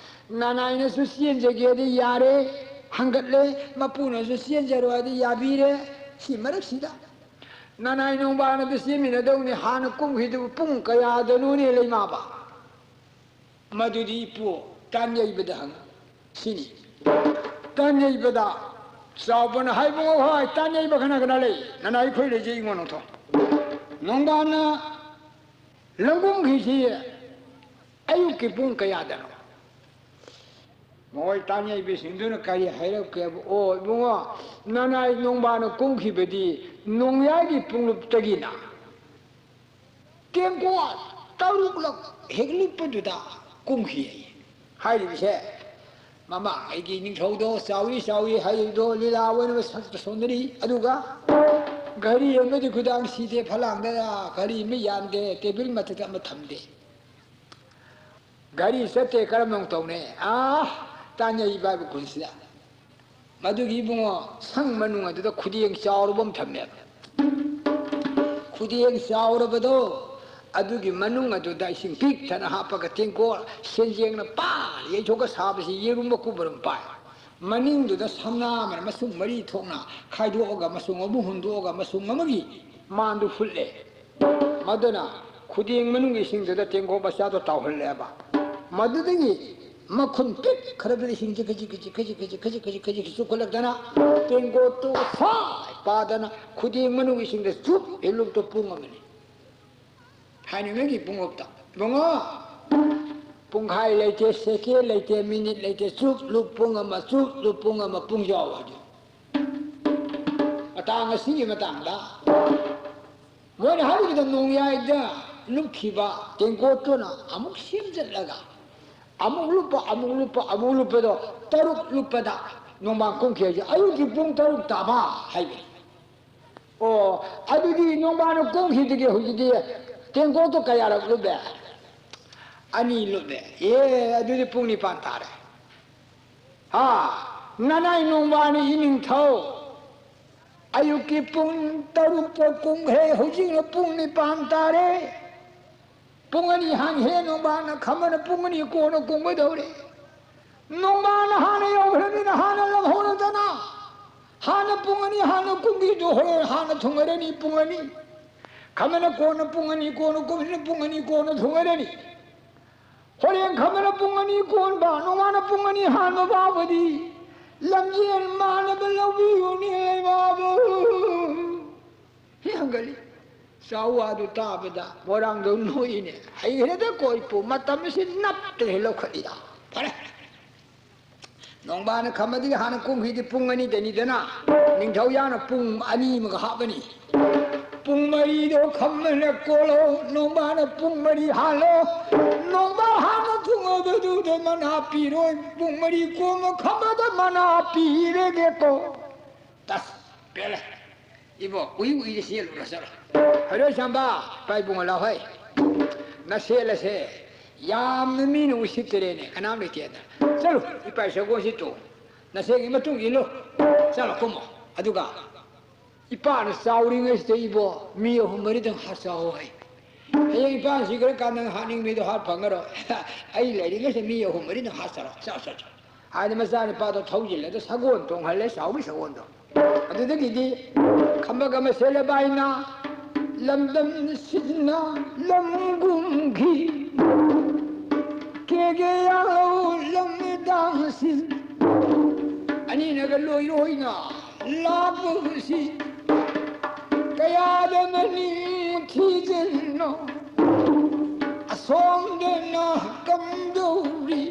ꯅꯅꯥꯏꯅꯁꯨ ꯆꯦꯟꯖꯒꯦꯗꯤ ꯌꯥꯔꯦ, ꯍꯪꯒꯠꯂꯦ, ꯃꯄꯨꯅꯁꯨ ꯆꯦꯟꯖꯔꯣ ꯍꯥꯏꯗꯤ ꯌꯥꯕꯤꯔꯦ꯫ ꯁꯤ ꯃꯔꯛꯁꯤꯗ ꯅꯅꯥꯏ ꯅꯣꯡꯕꯥꯅꯗ ꯆꯦꯟꯃꯤꯟꯅꯗꯧꯅꯤ ꯍꯥꯟꯅ ꯀꯨꯝꯈꯤꯗꯨꯕꯨ ꯄꯨꯡ ꯀꯌꯥꯗꯅꯣꯅꯦ ꯂꯩꯃꯥꯕ? ꯃꯗꯨꯗꯤ ꯏꯄꯨ ꯇꯥꯟ ꯌꯩꯕꯗ ꯍꯪꯉꯨ ꯁꯤꯅꯤ꯫ ꯇꯥꯟ ꯌꯩꯕꯗ ꯆꯥꯎꯕꯅ ꯍꯥꯏꯕꯨꯡꯉꯣ ꯍꯣꯏ ꯇꯥꯟ ꯌꯩꯕ ꯀꯅꯥ ꯀꯅꯥ ꯂꯩ? ꯅꯅꯥꯏ ꯑꯩꯈꯣꯏ ꯂꯩꯖꯩ ꯏꯉꯣꯟ ꯅꯣꯡꯊꯣ꯫ ꯅꯣꯡꯕꯥꯅ ꯂꯪꯒꯨꯝꯈꯤꯁꯤ ꯑꯌꯨꯛꯀꯤ ꯄꯨꯡ ꯀꯌꯥꯗꯅꯣ? ꯃꯈꯣꯏ ꯇꯥꯟ ꯌꯩꯕꯁꯤꯡꯗꯨꯅ ꯀꯔꯤ ꯍꯥꯏꯔꯛꯀꯦꯕ? ꯑꯣ ꯏꯕꯨꯡꯉꯣ, ꯅꯅꯥꯏ ꯅꯣꯡꯕꯥꯅ ꯀꯨꯝꯈꯤꯕꯗꯤ ꯅꯣꯡꯌꯥꯏꯒꯤ ꯄꯨꯡꯂꯨꯞꯇꯒꯤꯅ ꯇꯦꯡꯀꯣꯠ ꯇꯔꯨꯛꯂꯛ ꯍꯦꯛ ꯂꯨꯞꯄꯗꯨꯗ ꯀꯨꯝꯈꯤ ꯍꯥꯏꯔꯤꯕꯁꯦ꯫ ꯃꯃꯥꯡꯉꯩꯒꯤ ꯅꯤꯡꯊꯧꯗꯣ ꯆꯥꯎꯏ ꯆꯥꯎꯏ ꯍꯥꯏꯔꯤꯕꯗꯣ ꯂꯤꯂꯥ ꯑꯣꯏꯅ ꯁꯛꯇ ꯁꯣꯟꯅꯔꯤ꯫ ꯑꯗꯨꯒ ꯘꯔꯤ ꯑꯃꯗꯤ ꯈꯨꯗꯥꯡ ꯁꯤꯗꯦ, ꯐꯂꯥꯡꯗ ꯘꯔꯤ ꯑꯃ ꯌꯥꯟꯗꯦ, ꯇꯦꯕꯜ ꯃꯊꯛꯇ ꯑꯃ ꯊꯝꯗꯦ꯫ ꯒꯥꯔꯤ ꯆꯠꯇꯦ, ꯀꯔꯝꯅ ꯇꯧꯅꯤ? ꯑꯥ, ꯇꯥꯟꯅꯔꯤꯕ ꯍꯥꯏꯕ ꯈꯨꯟꯁꯤꯗ꯫ ꯃꯗꯨꯒꯤ ꯏꯕꯨꯡꯉꯣ, ꯁꯪ ꯃꯅꯨꯡ ꯑꯗꯨꯗ ꯈꯨꯗꯦꯡ ꯆꯥꯎꯔꯕ ꯑꯃ ꯊꯝꯃꯦꯕ꯫ ꯈꯨꯗꯦꯡ ꯆꯥꯎꯔꯕꯗꯣ, ꯑꯗꯨꯒꯤ ꯃꯅꯨꯡ ꯑꯗꯨꯗ ꯏꯁꯤꯡ ꯄꯤꯛ ꯊꯟꯅ ꯍꯥꯞꯄꯒ ꯇꯦꯡꯀꯣꯠ ꯁꯦꯟꯖꯦꯡꯅ ꯄꯥ ꯌꯩꯊꯣꯛꯑ ꯁꯥꯕꯁꯤ ꯌꯦꯔꯨꯝ ꯃꯀꯨꯞ ꯃꯔꯨꯝ ꯄꯥꯏ꯫ ꯃꯅꯤꯡꯗꯨꯗ ꯁꯝꯅꯥ ꯑꯃꯅ ꯃꯁꯨꯡ ꯃꯔꯤ ꯊꯣꯛꯅ ꯈꯥꯏꯗꯣꯛꯑꯒ ꯃꯁꯨꯡ ꯑꯃ ꯍꯨꯟꯗꯣꯛꯑꯒ ꯃꯁꯨꯡ ꯑꯃꯒꯤ ꯃꯥꯟꯗꯨ ꯍꯨꯠꯂꯦ꯫ ꯃꯗꯨꯅ ꯈꯨꯗꯦꯡ ꯃꯅꯨꯡꯒꯤ ꯏꯁꯤꯡꯗꯨꯗ ꯇꯦꯡꯀꯣꯠ ꯃꯆꯥꯗꯣ ꯇꯥꯎꯍꯜꯂꯦꯕ꯫ ꯃꯗꯨꯗꯒꯤ ꯃꯈꯨꯟ ꯄꯤꯛꯈ꯭ꯔꯕꯗ ꯏꯁꯤꯡꯁꯦ ꯈꯖꯤꯛ ꯈꯖꯤꯛ ꯈꯖꯤꯛ ꯈꯖꯤꯛ ꯈꯖꯤꯛ ꯈꯖꯤꯛ ꯈꯖꯤꯛ ꯆꯨꯞꯈꯠꯂꯛꯇꯅ, ꯇꯦꯡꯀꯣꯠꯇꯨ ꯁꯥꯏ ꯄꯥꯗꯅ ꯈꯨꯗꯦꯡ ꯃꯅꯨꯡ ꯏꯁꯤꯡꯗ ꯆꯨꯞ ꯍꯦꯛ ꯂꯨꯞꯇꯣ ꯄꯨꯡ ꯑꯃꯅꯤ꯫ ꯍꯥꯏꯅꯤꯡꯉꯥꯏꯒꯤ ꯄꯨꯡ ꯑꯃꯇ꯫ ꯏꯕꯨꯡꯉꯣ, ꯄꯨꯡꯈꯥꯏ ꯂꯩꯇꯦ, ꯁꯦꯀꯦꯟ ꯂꯩꯇꯦ, ꯃꯤꯅꯤꯠ ꯂꯩꯇꯦ, ꯆꯨꯞ ꯂꯨꯞ ꯄꯨꯡ ꯑꯃ, ꯆꯨꯞ ꯂꯨꯞ ꯄꯨꯡ ꯑꯃ, ꯄꯨꯡ ꯌꯥꯎ ꯍꯥꯏꯗꯨ꯫ ꯃꯇꯥꯡ ꯑꯁꯤꯒꯤ ꯃꯇꯥꯡꯗ ꯃꯣꯏꯅ ꯍꯥꯏꯔꯤꯕꯗ ꯅꯣꯡꯌꯥꯏꯗ ꯂꯨꯞꯈꯤꯕ ꯇꯦꯡꯀꯣꯠꯇꯨꯅ ꯑꯃꯨꯛ ꯁꯦꯝꯖꯤꯜꯂꯒ ꯑꯃꯨꯛ ꯂꯨꯞꯄ, ꯑꯃꯨꯛ ꯂꯨꯞꯄ, ꯑꯃꯨꯛ ꯂꯨꯞꯄꯗꯣ ꯇꯔꯨꯛ ꯂꯨꯞꯄꯗ ꯅꯣꯡꯕꯥꯟ ꯀꯨꯝꯈꯤ ꯍꯥꯏꯁꯦ꯫ ꯑꯌꯨꯛꯀꯤ ꯄꯨꯡ ꯇꯔꯨꯛ ꯇꯥꯕ ꯍꯥꯏꯕꯅꯤ꯫ ꯑꯣ, ꯑꯗꯨꯗꯤ ꯅꯣꯡꯕꯥꯟꯅ ꯀꯨꯝꯈꯤꯗꯒꯤ ꯍꯧꯖꯤꯛꯇꯤ ꯇꯦꯡꯀꯣꯠꯇꯣ ꯀꯌꯥꯔꯛ ꯂꯨꯞꯄꯦ? ꯑꯅꯤ ꯂꯨꯞꯄꯦ꯫ ꯑꯦ, ꯑꯗꯨꯗꯤ ꯄꯨꯡ ꯅꯤꯄꯥꯟ ꯇꯥꯔꯦ꯫ ꯍꯥ, ꯅꯅꯥꯏ ꯅꯣꯡꯕꯥꯟꯅ ꯏꯅꯤꯡꯊꯧ꯫ ꯑꯌꯨꯛꯀꯤ ꯄꯨꯡ ꯇꯔꯨꯛꯇ ꯀꯨꯝꯈ꯭ꯔꯦ, ꯍꯧꯖꯤꯛꯅ ꯄꯨꯡ ꯅꯤꯄꯥꯟ ꯇꯥꯔꯦ꯫ ꯄꯨꯡ ꯑꯅꯤ ꯍꯥꯟꯈ꯭ꯔꯦ, ꯅꯣꯡꯕꯥꯟꯅ ꯈꯝꯕꯅ ꯄꯨꯡ ꯑꯅꯤ ꯀꯣꯟꯅ ꯀꯨꯝꯒꯗꯧꯔꯦ꯫ ꯅꯣꯡꯕꯥꯟꯅ ꯍꯥꯟꯅ ꯌꯧꯈ꯭ꯔꯕꯅꯤꯅ ꯍꯥꯟꯅ ꯂꯧꯍꯧꯔꯗꯅ꯫ ꯍꯥꯟꯅ ꯄꯨꯡ ꯑꯅꯤ ꯍꯥꯟꯅ ꯀꯨꯝꯈꯤꯗꯨ ꯍꯣꯔꯦꯟ ꯍꯥꯟꯅ ꯊꯨꯡꯉꯔꯅꯤ ꯄꯨꯡ ꯑꯅꯤ꯫ ꯈꯝꯕꯅ ꯀꯣꯟꯅ ꯄꯨꯡ ꯑꯅꯤ ꯀꯣꯟꯅ ꯀꯨꯝꯈꯤꯅ ꯄꯨꯡ ꯑꯅꯤ ꯀꯣꯟꯅ ꯊꯨꯡꯉꯔꯅꯤ꯫ ꯍꯣꯔꯦꯟ ꯈꯝꯕꯅ ꯄꯨꯡ ꯑꯅꯤ ꯀꯣꯟꯕ, ꯅꯣꯡꯃꯅ ꯄꯨꯡ ꯑꯅꯤ ꯍꯥꯟꯕ ꯐꯥꯎꯕꯗꯤ ꯂꯝꯖꯦꯟ ꯃꯥꯟꯅꯕ ꯂꯧꯕꯤꯌꯨꯅꯦ ꯂꯩꯃꯥꯕꯨ꯫ ꯍꯦ ꯍꯪꯒꯠꯂꯤ꯫ ꯆꯥꯎ ꯋꯥꯗꯨ ꯇꯥꯕꯗ ꯃꯣꯏꯔꯥꯡꯗꯧ ꯅꯣꯛꯏꯅꯦ꯫ ꯍꯩꯈ꯭ꯔꯦꯗ ꯀꯣꯏꯄꯨ, ꯃꯇꯝ ꯑꯁꯤ ꯅꯞꯇꯅ ꯍꯦꯛ ꯂꯧꯈꯠꯂꯤꯗ꯫ ꯐꯔꯦ꯫ ꯅꯣꯡꯕꯥꯅ ꯈꯝꯕꯗꯒꯤ ꯍꯥꯟꯅ ꯀꯨꯝꯈꯤꯗꯤ ꯄꯨꯡ ꯑꯅꯤꯗꯅꯤꯗꯅ, ꯅꯤꯡꯊꯧ ꯌꯥꯅ ꯄꯨꯡ ꯑꯅꯤ ꯑꯃꯒ ꯍꯥꯞꯄꯅꯤ꯫ ꯄꯨꯡ ꯃꯔꯤꯗꯣ ꯈꯝꯕꯅ ꯀꯣꯜꯂꯣ, ꯅꯣꯡꯕꯥꯅ ꯄꯨꯡ ꯃꯔꯤ ꯍꯥꯜꯂꯣ꯫ ꯅꯣꯡꯕꯥ ꯍꯥꯟꯅ ꯊꯨꯡꯉꯕꯗꯨꯗ ꯃꯅꯥ ꯄꯤꯔꯣꯏ, ꯄꯨꯡ ꯃꯔꯤ ꯀꯣꯝꯃ ꯈꯝꯕꯗ ꯃꯅꯥ ꯄꯤꯔꯒꯦꯀꯣ꯫ ꯇꯁ, ꯄꯦꯜꯂꯦ꯫ ꯏꯕꯣ, ꯎꯏ ꯎꯏꯗ ꯆꯦꯜꯂꯨꯔ ꯆꯠꯂꯣ꯫ ꯍꯩꯔꯣꯏ ꯁꯝꯕ, ꯏꯄꯥ ꯏꯕꯨꯡꯉꯣ ꯂꯥꯎ ꯍꯩ꯫ ꯅꯁꯦꯠꯂꯁꯦ꯫ ꯌꯥꯝꯅ ꯃꯤꯅ ꯎꯁꯤꯠꯇꯔꯦꯅꯦ, ꯀꯅꯥꯝ ꯂꯩꯇꯦꯗ꯫ ꯆꯠꯂꯨ, ꯏꯄꯥ ꯁꯒꯣꯜꯁꯤ ꯇꯣꯡꯉꯨ꯫ ꯅꯁꯦꯒꯤ ꯃꯇꯨꯡ ꯏꯜꯂꯨ꯫ ꯆꯠꯂꯣ, ꯀꯨꯝꯃꯣ꯫ ꯑꯗꯨꯒ ꯏꯄꯥꯅ ꯆꯥꯎꯔꯤꯉꯩꯁꯤꯗ ꯏꯕꯣ, ꯃꯤ ꯑꯍꯨꯝ ꯃꯔꯤꯗꯪ ꯍꯥꯠꯆꯧ ꯍꯥꯏ꯫ ꯍꯌꯦꯡ ꯏꯄꯥꯅ ꯁꯤꯈ꯭ꯔꯀꯥꯟꯗ ꯍꯥꯠꯅꯤꯡꯕ ꯃꯤꯗꯣ ꯍꯥꯠ ꯐꯪꯉꯔꯣꯏ꯫ ꯑꯩ ꯂꯩꯔꯤꯉꯩꯁꯤꯗ ꯃꯤ ꯑꯍꯨꯝ ꯃꯔꯤꯗꯪ ꯍꯥꯠꯆꯔꯣ꯫ ꯆꯠꯂꯣ, ꯆꯠꯂꯣ, ꯆꯠꯂꯣ꯫ ꯍꯥꯏꯗꯤ ꯃꯆꯥꯅꯨꯄꯥꯗꯣ ꯊꯧꯖꯤꯜꯂꯒ ꯁꯒꯣꯜ ꯇꯣꯡꯍꯜꯂꯦ, ꯆꯥꯎꯕꯒꯤ ꯁꯒꯣꯜꯗꯣ꯫ ꯑꯗꯨꯗꯒꯤꯗꯤ ꯈꯝꯕꯒ ꯃꯁꯦꯜ ꯂꯩꯕꯥꯏꯅ ꯂꯝꯗꯝ ꯁꯤꯟꯅ ꯂꯝꯒꯨꯝꯈꯤ꯫ ꯀꯦꯒꯦ ꯌꯥꯜꯍꯧ ꯂꯝꯗꯥꯡꯁꯤꯡ, ꯑꯅꯤꯅꯒ ꯂꯣꯏꯔꯣꯏꯅ ꯂꯥꯛꯄꯁꯤ, ꯀꯌꯥꯗ ꯃꯅꯤꯡ ꯊꯤꯖꯤꯟꯅꯣ, ꯑꯁꯣꯝꯗꯅ ꯀꯝꯗꯧꯔꯤ?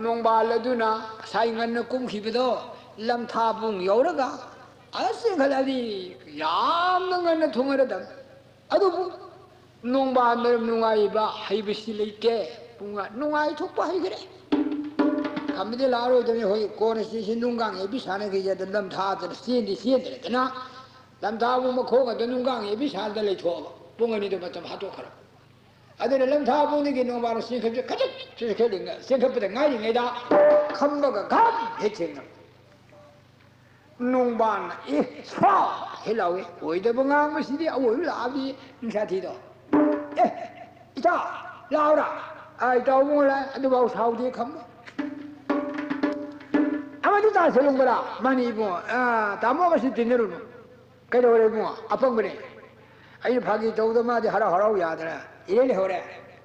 ꯅꯣꯡꯕꯥꯜ ꯑꯗꯨꯅ ꯉꯁꯥꯏ ꯉꯟꯅ ꯀꯨꯝꯈꯤꯕꯗꯣ ꯂꯝꯊꯥꯕꯨꯡ ꯌꯧꯔꯒ ꯑꯁ ꯆꯦꯟꯈꯠꯂꯗꯤ ꯌꯥꯝꯅ ꯉꯟꯅ ꯊꯨꯡꯉꯔꯗꯝ꯫ ꯑꯗꯨꯕꯨ ꯅꯣꯡꯕꯥꯜ ꯃꯔꯝ ꯅꯨꯡꯉꯥꯏꯕ ꯍꯩꯕꯁꯤ ꯂꯩꯇꯦ꯫ ꯄꯨꯡ ꯅꯨꯡꯉꯥꯏꯊꯣꯛꯄ ꯍꯩꯈ꯭ꯔꯦ꯫ ꯈꯝꯕꯗꯤ ꯂꯥꯛꯑꯔꯣꯏꯗꯕꯅꯤ꯫ ꯍꯣꯏ, ꯀꯣꯟꯅ ꯆꯦꯟꯁꯤ ꯅꯨꯡꯒꯥꯡ ꯌꯩꯕꯤ ꯁꯥꯟꯅꯈꯤꯁꯦ ꯑꯗ ꯂꯝꯊꯥꯗꯅ ꯆꯦꯟꯗꯤ ꯆꯦꯟꯗ꯭ꯔꯦꯗꯅ꯫ ꯂꯝꯊꯥꯕꯨꯡ ꯃꯈꯣꯡ ꯑꯗ ꯅꯨꯡꯒꯥꯡ ꯌꯩꯕꯤ ꯁꯥꯟꯅꯗ ꯂꯩꯊꯣꯛꯑꯕ꯫ ꯄꯨꯡ ꯑꯅꯤꯗ ꯃꯇꯝ ꯍꯥꯠꯇꯣꯛꯈ꯭ꯔꯕ꯫ ꯑꯗꯨꯅ ꯂꯝꯊꯥꯕꯨꯡꯗꯒꯤ ꯅꯣꯡꯕꯥꯜꯅ ꯆꯦꯟꯈꯠꯄꯁꯦ ꯈꯖꯤꯛ ꯆꯦꯟꯈꯠꯂꯤꯉꯩ-, ꯆꯦꯟꯈꯠꯄꯗ ꯉꯥꯏꯔꯤꯉꯩꯗ ꯈꯝꯕꯒ ꯈꯝ ꯍꯦꯛ ꯊꯦꯡꯅꯕ꯫ ꯅꯣꯡꯕꯥꯜꯅ, "ꯑꯦ, ꯁ꯭ꯋꯥ!" ꯍꯦꯛ ꯂꯥꯎꯏ꯫ ꯑꯣꯏꯗꯕ ꯉꯥꯡꯕꯁꯤꯗꯤ ꯑꯋꯣꯏꯕ ꯂꯥꯛꯑꯗꯤ ꯅꯤꯡꯁꯥ ꯊꯤꯗꯣ꯫ "ꯑꯦ, ꯏꯇꯥꯎ, ꯂꯥꯎꯔꯥ? ꯑ, ꯏꯇꯥꯎ ꯏꯕꯨꯡꯉꯣ ꯂꯥꯛꯑꯦ, ꯑꯗꯨꯐꯥꯎ ꯁꯥꯎꯗꯦ ꯈꯝꯕ꯫ ꯑꯃꯗꯨ ꯇꯥꯁꯤꯜꯂꯨꯕ꯭ꯔꯥ? ꯃꯥꯅꯤ ꯏꯕꯨꯡꯉꯣ꯫ ꯑ, ꯇꯥꯃꯣ ꯑꯃꯁꯨ ꯇꯤꯟꯅꯔꯨꯅꯨ꯫ ꯀꯩꯗꯧꯔꯦ ꯏꯕꯨꯡꯉꯣ? ꯑꯄꯪꯕꯅꯦ꯫ ꯑꯩꯅ ꯐꯥꯒꯤ ꯇꯧꯗ ꯃꯥꯗꯤ ꯍꯔꯥꯎ ꯍꯔꯥꯎ ꯌꯥꯗꯅ ꯏꯔꯩ ꯂꯩꯍꯧꯔꯦ꯫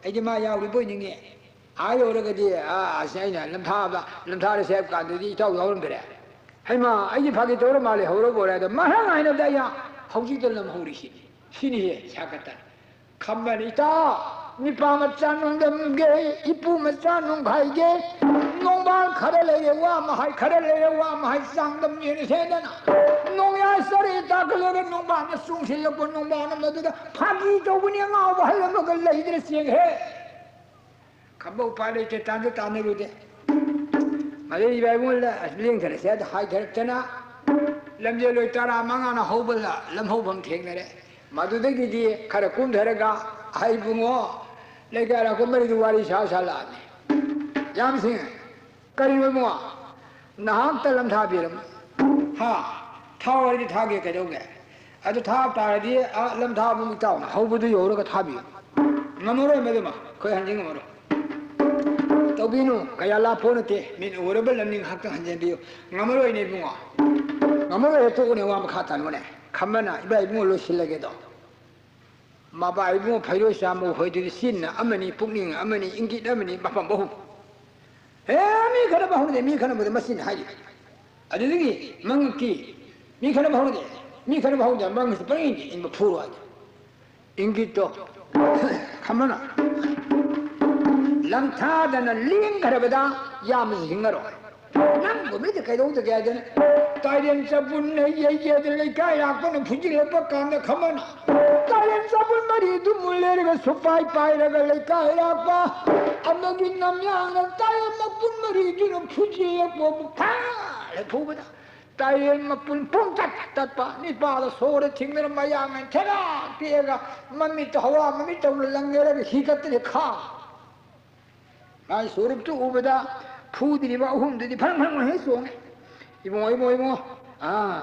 ꯑꯩꯗꯤ ꯃꯥ ꯌꯥꯎꯔꯤꯕꯣꯏ ꯅꯤꯡꯉꯤ꯫ ꯑꯥ ꯌꯧꯔꯒꯗꯤ, ꯑꯥ, ꯑꯁꯤ ꯑꯩꯅ ꯂꯝꯊꯥꯕ, ꯂꯝꯊꯥꯔꯁꯦ ꯍꯥꯏꯕ ꯀꯥꯟꯗꯗꯤ ꯏꯇꯥꯎ ꯌꯥꯎꯔꯝꯗ꯭ꯔꯦ꯫ ꯍꯩꯃꯥ, ꯑꯩꯗꯤ ꯐꯥꯒꯤ ꯇꯧꯔ ꯃꯥꯜꯂꯦ, ꯍꯧꯔꯕ ꯑꯣꯏꯔꯦ꯫ ꯑꯗꯣ ꯃꯍꯥꯛ ꯉꯥꯏꯅꯕꯗ ꯑꯩꯅ ꯍꯧꯖꯤꯛꯇ ꯂꯝꯍꯧꯔꯤꯁꯤꯅꯤ꯫ ꯁꯤꯅꯤ ꯍꯦ ꯁꯥꯀꯠꯇ꯫ ꯈꯝꯕꯅ, "ꯏꯇꯥꯎ, ꯅꯤꯄꯥ ꯃꯆꯥ ꯅꯣꯡꯗꯝꯒꯦ, ꯏꯄꯨ ꯃꯆꯥ ꯅꯣꯡꯈꯥꯏꯒꯦ, ꯅꯣꯡꯕꯥꯜ ꯈꯔ ꯂꯩꯔꯦ ꯋꯥ ꯃꯍꯥꯏ, ꯈꯔ ꯂꯩꯔꯦ ꯋꯥ ꯃꯍꯥꯏ, ꯆꯥꯡꯗꯝ ꯌꯦꯡꯁꯦꯗꯅ ꯅꯣꯡꯌꯥꯏ ꯆꯔꯦ ꯇꯥꯈꯠꯂꯒ ꯅꯣꯡꯕꯥꯜꯅ ꯆꯣꯡꯁꯤꯜꯂꯛꯄ ꯅꯣꯡꯕꯥꯜꯅ ꯃꯗꯨꯗ ꯐꯥꯒꯤ ꯇꯧꯕꯅꯤ ꯑꯉꯥꯎꯕ ꯍꯜꯂꯝꯃꯒ ꯂꯩꯗꯅ ꯆꯦꯟꯈ꯭ꯔꯦ"꯫ ꯈꯝꯕ ꯎꯄꯥꯏ ꯂꯩꯇꯦ, ꯇꯥꯟꯁꯨ ꯇꯥꯟꯅꯔꯨꯗꯦ꯫ ꯃꯗꯩ ꯏꯕꯥꯏꯕꯨꯡꯅ ꯑꯁ ꯂꯦꯡꯊꯔꯁꯦ ꯑꯗ ꯍꯥꯏꯊꯔꯛꯇꯅ ꯂꯝꯖꯦꯜ ꯂꯣꯏ ꯇꯔꯥ ꯃꯉꯥꯅ ꯍꯧꯕꯗ ꯂꯝꯍꯧꯐꯝ ꯊꯦꯡꯅꯔꯦ꯫ ꯃꯗꯨꯗꯒꯤꯗꯤ ꯈꯔ ꯀꯨꯝꯊꯔꯒ, "ꯑꯩ ꯏꯕꯨꯡꯉꯣ, ꯂꯩꯀꯥꯏ ꯂꯥꯛꯄ ꯃꯔꯤꯗꯨ ꯋꯥꯔꯤ ꯁꯥ ꯁꯥ ꯂꯥꯛꯑꯅꯤ꯫ ꯌꯥꯝ ꯁꯤꯡꯉꯦ꯫ ꯀꯔꯤꯅꯣ ꯏꯕꯨꯡꯉꯣ? ꯅꯍꯥꯛꯇ ꯂꯝꯊꯥꯕꯤꯔꯝ-, ꯍꯥ? ꯊꯥꯎ ꯍꯥꯏꯔꯗꯤ ꯊꯥꯒꯦ, ꯀꯩꯗꯧꯒꯦ? ꯑꯗꯨ ꯊꯥ ꯇꯥꯔꯗꯤ, ꯑ, ꯂꯝꯊꯥꯕꯨꯡ ꯏꯇꯥꯎꯅ ꯍꯧꯕꯗꯨ ꯌꯧꯔꯒ ꯊꯥꯕꯤꯌꯨ"꯫ "ꯉꯝꯃꯔꯣꯏ ꯃꯗꯨꯃ, ꯑꯩꯈꯣꯏ ꯍꯟꯖꯤꯟ ꯉꯝꯃꯔꯣꯏ"꯫ "ꯇꯧꯕꯤꯅꯨ, ꯀꯌꯥ ꯂꯥꯞꯄ ꯅꯠꯇꯦ, ꯃꯤꯠ ꯎꯔꯕ ꯂꯝꯅꯤ, ꯉꯥꯏꯍꯥꯛꯇꯪ ꯍꯟꯖꯤꯟꯕꯤꯌꯨ"꯫ "ꯉꯝꯃꯔꯣꯏꯅꯦ ꯏꯕꯨꯡꯉꯣ, ꯉꯝꯃꯔꯣꯏ, ꯍꯦꯛ ꯇꯣꯛꯎꯅꯦ, ꯋꯥ ꯃꯈꯥ ꯇꯥꯅꯨꯅꯦ"꯫ ꯈꯝꯕꯅ, "ꯏꯕꯥꯏ ꯏꯕꯨꯡꯉꯣ, ꯂꯣꯏꯁꯤꯜꯂꯒꯦꯗꯣ"꯫ ꯃꯕꯥ ꯏꯕꯨꯡꯉꯣ ꯐꯩꯔꯣꯏ ꯆꯥꯝꯕ ꯍꯣꯏꯗꯨꯗꯤ ꯆꯤꯟꯅ ꯑꯃꯅꯤ, ꯄꯨꯛꯅꯤꯡ ꯑꯃꯅꯤ, ꯏꯪꯒꯤꯠ ꯑꯃꯅꯤ, ꯃꯐꯝ ꯑꯍꯨꯝ꯫ ꯍꯦ, ꯃꯤ ꯈꯠꯅꯕ ꯍꯧꯅꯗꯦ, ꯃꯤ ꯈꯠꯅꯕꯗ ꯃꯆꯤꯟ ꯍꯥꯏꯔꯤ꯫ ꯑꯗꯨꯗꯒꯤ ꯃꯉꯛꯀꯤ ꯃꯤ ꯈꯠꯅꯕ ꯍꯧꯅꯗꯦ, ꯃꯤ ꯈꯠꯅꯕ ꯍꯧꯅꯗꯦ, ꯃꯉꯛꯁꯤ ꯄꯪꯏꯪꯗ ꯏꯪꯕ ꯐꯨꯔꯣ ꯍꯥꯏꯗꯤ꯫ ꯏꯪꯒꯤꯠꯇꯣ ꯈꯝꯕꯅ ꯂꯪꯊꯥꯗꯅ ꯂꯦꯡꯈ꯭ꯔꯕꯗ ꯌꯥꯝꯅꯁꯨ ꯍꯤꯡꯉꯔꯣꯏ꯫ ꯅꯪꯕꯨ ꯃꯤꯗꯤ ꯀꯩꯗꯧꯗꯒꯦ ꯍꯥꯏꯗꯅ ꯇꯥꯏꯔꯦꯟ ꯆꯕꯨꯟꯅ ꯌꯩꯌꯦꯗ ꯂꯩꯀꯥꯏ ꯂꯥꯛꯄꯅ ꯐꯨꯖꯤꯜꯂꯛꯄ ꯀꯥꯟꯗ ꯈꯝꯕꯅ ꯇꯥꯏꯔꯦꯟ ꯆꯕꯨꯟ ꯃꯔꯤꯗꯨ ꯃꯨꯜꯂꯦꯔꯒ ꯁꯨꯄꯥꯏ ꯄꯥꯏꯔꯒ ꯂꯩꯀꯥꯏ ꯂꯥꯛꯄ ꯑꯃꯒꯤ ꯅꯝꯌꯥꯡꯅ ꯇꯥꯏꯔꯦꯟ ꯃꯄꯨꯟ ꯃꯔꯤꯗꯨꯅ ꯐꯨꯖꯤꯜꯂꯛꯄꯕꯨ ꯐꯥꯔꯦ ꯐꯨꯕꯗ ꯇꯥꯏꯔꯦꯟ ꯃꯄꯨꯟ ꯄꯨꯡꯇꯠ ꯇꯠꯄ, ꯅꯤꯄꯥꯗ ꯁꯣꯔ ꯊꯤꯡꯗꯅ ꯃꯌꯥꯡꯅ ꯊꯦꯒꯥ ꯇꯦꯛꯑꯒ ꯃꯃꯤꯠꯇ ꯍꯋꯥ ꯃꯃꯤꯠ ꯇꯧꯅ ꯂꯪꯒꯦꯔꯒ ꯍꯤꯒꯠꯇꯅ ꯈꯥ꯫ ꯃꯥꯒꯤ ꯁꯣꯔꯨꯛꯇꯨ ꯎꯕꯗ ꯐꯨꯗ꯭ꯔꯤꯕ ꯑꯍꯨꯝꯗꯨꯗꯤ ꯐꯔꯪ ꯐꯔꯪ ꯍꯦꯛ ꯆꯣꯡꯉꯦ꯫ "ꯏꯕꯨꯡꯉꯣ, ꯏꯕꯨꯡꯉꯣ, ꯏꯕꯨꯡꯉꯣ, ꯑꯥ,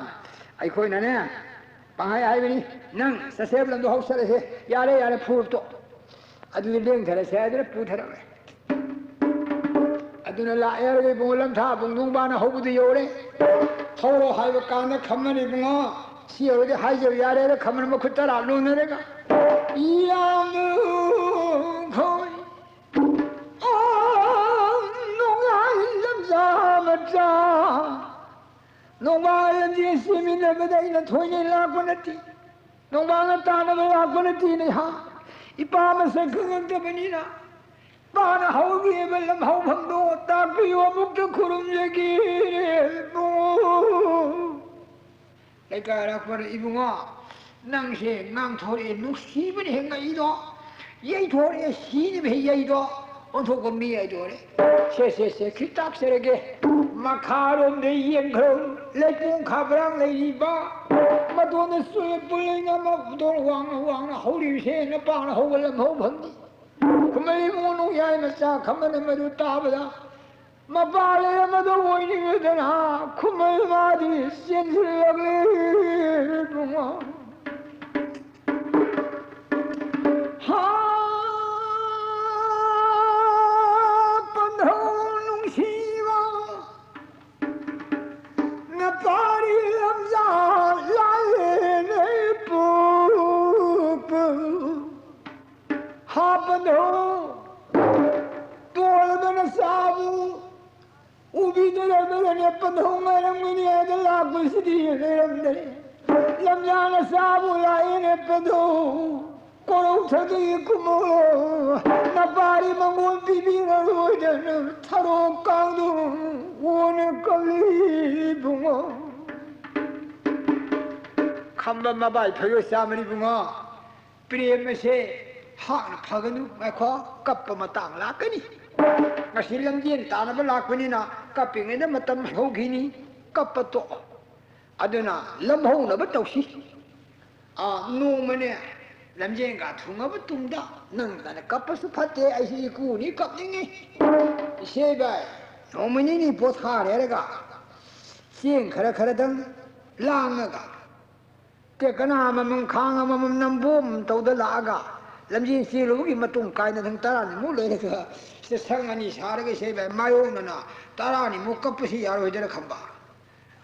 ꯑꯩꯈꯣꯏꯅꯅꯦ ꯄꯪꯍꯥꯏ ꯍꯥꯏꯕꯅꯤ, ꯅꯪ ꯆꯠꯁꯦꯕ ꯂꯝꯗꯣ ꯍꯧꯁꯜꯂꯁꯦ, ꯌꯥꯔꯦ, ꯌꯥꯔꯦ, ꯐꯨꯔꯨꯞꯇꯣ꯫ ꯑꯗꯨꯗꯤ ꯂꯦꯡꯊꯔꯁꯦ" ꯍꯥꯏꯗꯅ ꯄꯨꯊꯔꯛꯂꯦ꯫ ꯑꯗꯨꯅ ꯂꯥꯛꯑꯦ ꯍꯥꯏꯔꯒ ꯏꯕꯨꯡꯉꯣ ꯂꯝꯊꯥ ꯕꯨꯡ ꯅꯣꯡꯕꯥꯅ ꯍꯧꯕꯗ ꯌꯧꯔꯦ꯫ ꯊꯧꯔꯣ ꯍꯥꯏꯕ ꯀꯥꯟꯗ ꯈꯝꯃꯅꯤ ꯏꯕꯨꯡꯉꯣ꯫ ꯁꯤ ꯌꯧꯔꯗꯤ ꯍꯥꯏꯖꯕ ꯌꯥꯔꯦ ꯍꯥꯏꯅ ꯈꯝꯃꯅ ꯃꯈꯨꯠ ꯇꯔꯥ ꯂꯣꯟꯅꯔꯒ ꯌꯥꯝꯅ ꯈꯣꯏ꯫ ꯑꯣ, ꯅꯣꯡꯌꯥꯏ ꯂꯝꯖꯥ ꯃꯆꯥ꯫ ꯅꯣꯡꯕꯥ ꯂꯝꯖꯦꯟ ꯆꯦꯟꯃꯤꯟꯅꯕꯗ ꯑꯩꯅ ꯊꯣꯏꯅ ꯂꯥꯛꯄ ꯅꯠꯇꯦ꯫ ꯅꯣꯡꯕꯥꯅ ꯇꯥꯟꯅꯕ ꯂꯥꯛꯄ ꯅꯠꯇꯦꯅꯦ ꯍꯥ꯫ ꯏꯄꯥ ꯃꯁꯛ ꯈꯪꯉꯛꯇꯕꯅꯤꯅ ꯏꯄꯥꯅ ꯍꯧꯈꯤꯕ ꯂꯝꯍꯧꯐꯝꯗꯣ ꯇꯥꯛꯄꯤꯌꯨ ꯑꯃꯨꯛꯇ ꯈꯨꯔꯨꯝꯖꯒꯦ ꯏꯕꯨꯡꯉꯣ꯫ ꯂꯩꯀꯥꯏ ꯑꯔꯥꯛꯄꯗ ꯏꯕꯨꯡꯉꯣ ꯅꯪꯁꯦ ꯉꯥꯡꯊꯣꯔꯛꯑꯦ ꯅꯨꯡꯁꯤꯕꯅ ꯍꯦꯛ ꯉꯛꯏꯗꯣ꯫ ꯌꯩꯊꯣꯔꯛꯑꯦ ꯁꯤꯅꯕ ꯍꯦꯛ ꯌꯩꯗꯣ꯫ ꯑꯣꯟꯊꯣꯛꯄ ꯃꯤ ꯍꯥꯏꯗꯣꯔꯦ꯫ ꯁꯦ, ꯁꯦ, ꯁꯦ, ꯈꯤꯇꯥꯛꯆꯔꯒꯦ꯫ ꯃꯈꯥꯔꯣꯝꯗ ꯌꯦꯡꯈ꯭ꯔꯣ꯫ ꯂꯩꯄꯨꯡ ꯈꯥꯕ꯭ꯔꯥꯡ ꯂꯩꯔꯤꯕ꯫ ꯃꯇꯣꯟꯗ ꯆꯨꯔꯦ ꯄꯨꯜꯂꯩꯅ ꯃꯇꯣꯟ ꯋꯥꯡꯅ ꯋꯥꯡꯅ ꯍꯧꯔꯤꯕꯁꯦ ꯅꯄꯥꯅ ꯍꯧꯕ ꯂꯝꯍꯧ ꯐꯝꯅꯤ꯫ ꯈꯨꯃꯩ ꯏꯕꯨꯡꯉꯣ ꯅꯣꯡꯌꯥꯏ ꯃꯆꯥ ꯈꯝꯕꯅ ꯃꯗꯨ ꯇꯥꯕꯗ ꯃꯄꯥ ꯂꯩꯔꯝꯕꯗꯣ ꯑꯣꯏꯅꯤꯡꯉꯗꯅ ꯈꯨꯃꯩ ꯃꯥꯗꯤ ꯆꯦꯟꯁꯤꯜꯂꯛꯂꯦ ꯏꯕꯨꯡꯉꯣ꯫ ꯍꯥ, ꯄꯟꯊꯧ ꯅꯨꯡꯁꯤꯕ ꯅꯄꯥꯔꯤ ꯂꯝꯖꯥ ꯂꯥꯏꯔꯦꯅꯦ ꯄꯨꯄꯨ꯫ ꯄꯟꯊꯧ, ꯇꯣꯜꯂꯗꯅ ꯆꯥꯕꯨ ꯎꯕꯤꯗ ꯂꯩꯕꯒꯅꯦ, ꯄꯟꯊꯧ ꯉꯥꯏꯔꯝꯒꯅꯤ ꯍꯥꯏꯗ ꯂꯥꯛꯄꯁꯤꯗꯤ ꯂꯩꯔꯝꯗ꯭ꯔꯦ꯫ ꯂꯝꯖꯥꯅ ꯆꯥꯕꯨ ꯂꯥꯛꯏꯅꯦ ꯄꯟꯊꯧ, ꯀꯣꯔꯧ ꯊꯛꯇꯒꯤ ꯀꯨꯝꯃꯧꯔꯣ꯫ ꯅꯄꯥꯔꯤ ꯃꯉꯣꯟ ꯄꯤꯕꯤꯔꯔꯣꯏꯗꯅ ꯊꯔꯣ ꯀꯥꯡꯗꯣ ꯑꯣꯟꯅ ꯀꯜꯂꯤ ꯏꯕꯨꯡꯉꯣ꯫ ꯈꯝꯕ ꯃꯕꯥꯏ ꯐꯩꯔꯣꯏ ꯆꯥꯝꯃꯅꯤ ꯏꯕꯨꯡꯉꯣ꯫ ꯄ꯭ꯔꯦꯝ ꯑꯁꯦ ꯍꯥꯠꯅ ꯐꯒꯅꯨ꯫ ꯉꯥꯏꯈꯣ, ꯀꯞꯄ ꯃꯇꯥꯡ ꯂꯥꯛꯀꯅꯤ꯫ ꯉꯁꯤ ꯂꯝꯖꯦꯟ ꯇꯥꯟꯅꯕ ꯂꯥꯛꯄꯅꯤꯅ ꯀꯞꯄꯤꯉꯩꯗ ꯃꯇꯝ ꯍꯧꯈꯤꯅꯤ꯫ ꯀꯞꯄ ꯇꯣꯛꯑꯣ꯫ ꯑꯗꯨꯅ ꯂꯝꯍꯧꯅꯕ ꯇꯧꯁꯤ꯫ ꯑꯥ, ꯅꯣꯡꯃꯅꯦ ꯂꯝꯖꯦꯟꯒ ꯊꯨꯡꯉꯕ ꯇꯨꯡꯗ ꯅꯪꯗꯅ ꯀꯞꯄꯁꯨ ꯐꯠꯇꯦ, ꯑꯩꯁꯨ ꯏꯀꯨꯅꯤ ꯀꯞꯅꯤꯡꯉꯤ꯫ ꯏꯆꯦ ꯏꯕꯥꯏ, ꯅꯣꯡꯃ ꯅꯤꯅꯤ ꯄꯣꯊꯥꯔꯦꯔꯒ ꯆꯦꯡ ꯈꯔ ꯈꯔꯗꯪ ꯂꯥꯡꯉꯒ ꯇꯦꯛꯀꯅꯥ ꯑꯃꯃꯝ, ꯈꯥꯡ ꯑꯃꯃꯝ, ꯅꯝꯕꯣꯝ ꯇꯧꯗ ꯂꯥꯛꯑꯒ ꯂꯝꯖꯦꯟ ꯆꯦꯜꯂꯨꯕꯒꯤ ꯃꯇꯨꯡ ꯀꯥꯏꯅ ꯑꯗꯨꯝ ꯇꯔꯥꯅꯤꯃꯨꯛ ꯂꯩꯔꯒ ꯁꯤꯗ ꯁꯪ ꯑꯅꯤ ꯁꯥꯔꯒ ꯏꯁꯩ ꯃꯥꯏ-, ꯃꯥꯌꯣꯛꯅꯅ ꯇꯔꯥꯅꯤꯃꯨꯛ ꯀꯞꯄꯁꯤ ꯌꯥꯔꯣꯏꯗꯅ ꯈꯟꯕ꯫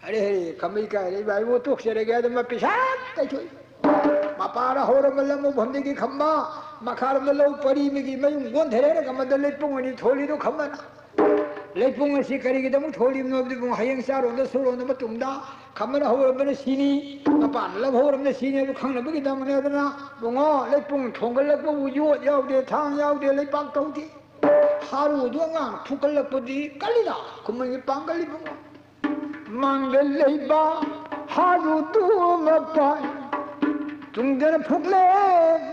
ꯑꯔꯦ ꯍꯔꯦ, ꯈꯝꯕꯩ ꯀꯥꯏꯔꯦ, ꯏꯕꯥ ꯏꯕꯣ ꯇꯣꯛꯆꯔꯒꯦ, ꯑꯗꯨ ꯃꯄꯤ ꯁꯠ ꯇꯩꯊꯣꯛꯏ꯫ ꯃꯄꯥꯅ ꯍꯧꯔꯝꯕ ꯂꯝ ꯎꯐꯝꯗꯒꯤ ꯈꯝꯕ, ꯃꯈꯥꯔꯣꯝꯗ ꯂꯧ ꯄꯔꯤ ꯑꯃꯒꯤ ꯃꯌꯨꯝ ꯀꯣꯟꯊꯔꯦꯅ ꯈꯝꯕꯗ ꯂꯩꯄꯨꯡ ꯑꯅꯤ ꯊꯣꯜꯂꯤꯗꯣ ꯈꯝꯕꯅ꯫ ꯂꯩꯄꯨꯡ ꯑꯁꯤ ꯀꯔꯤꯒꯤꯗꯃꯛ ꯊꯣꯜꯂꯤꯕꯅꯣ ꯍꯥꯏꯕꯗꯤ, ꯏꯕꯨꯡꯉꯣ, ꯍꯌꯦꯡ ꯆꯥꯔꯣꯟꯗ ꯁꯨꯔꯣꯟꯗ ꯃꯇꯨꯡꯗ ꯈꯝꯕꯅ ꯍꯧꯔꯝꯕꯅ ꯁꯤꯅꯤ, ꯃꯄꯥꯅ ꯂꯧꯍꯧꯔꯝꯕꯅ ꯁꯤꯅꯤ ꯍꯥꯏꯕ ꯈꯪꯅꯕꯒꯤꯗꯃꯛꯅꯦ꯫ ꯑꯗꯨꯅ, ꯏꯕꯨꯡꯉꯣ, ꯂꯩꯄꯨꯡ ꯊꯣꯡꯒꯠꯂꯛꯄꯕꯨ ꯌꯣꯠ ꯌꯥꯎꯗꯦ, ꯊꯥꯡ ꯌꯥꯎꯗꯦ, ꯂꯩꯄꯥꯛ ꯇꯧꯗꯦ꯫ ꯍꯥꯔꯨꯗꯨ ꯑꯉꯥꯡ ꯐꯨꯀꯠꯂꯛꯄꯗꯤ ꯀꯜꯂꯤꯗ, ꯈꯨꯃꯟꯒꯤ ꯄꯥꯡꯒꯜ ꯏꯕꯨꯡꯉꯣ꯫ ꯃꯥꯡꯗ ꯂꯩꯕ ꯍꯥꯔꯨꯗꯨ ꯃꯄꯥꯏ, ꯇꯨꯡꯗꯅ ꯐꯨꯛꯂꯦ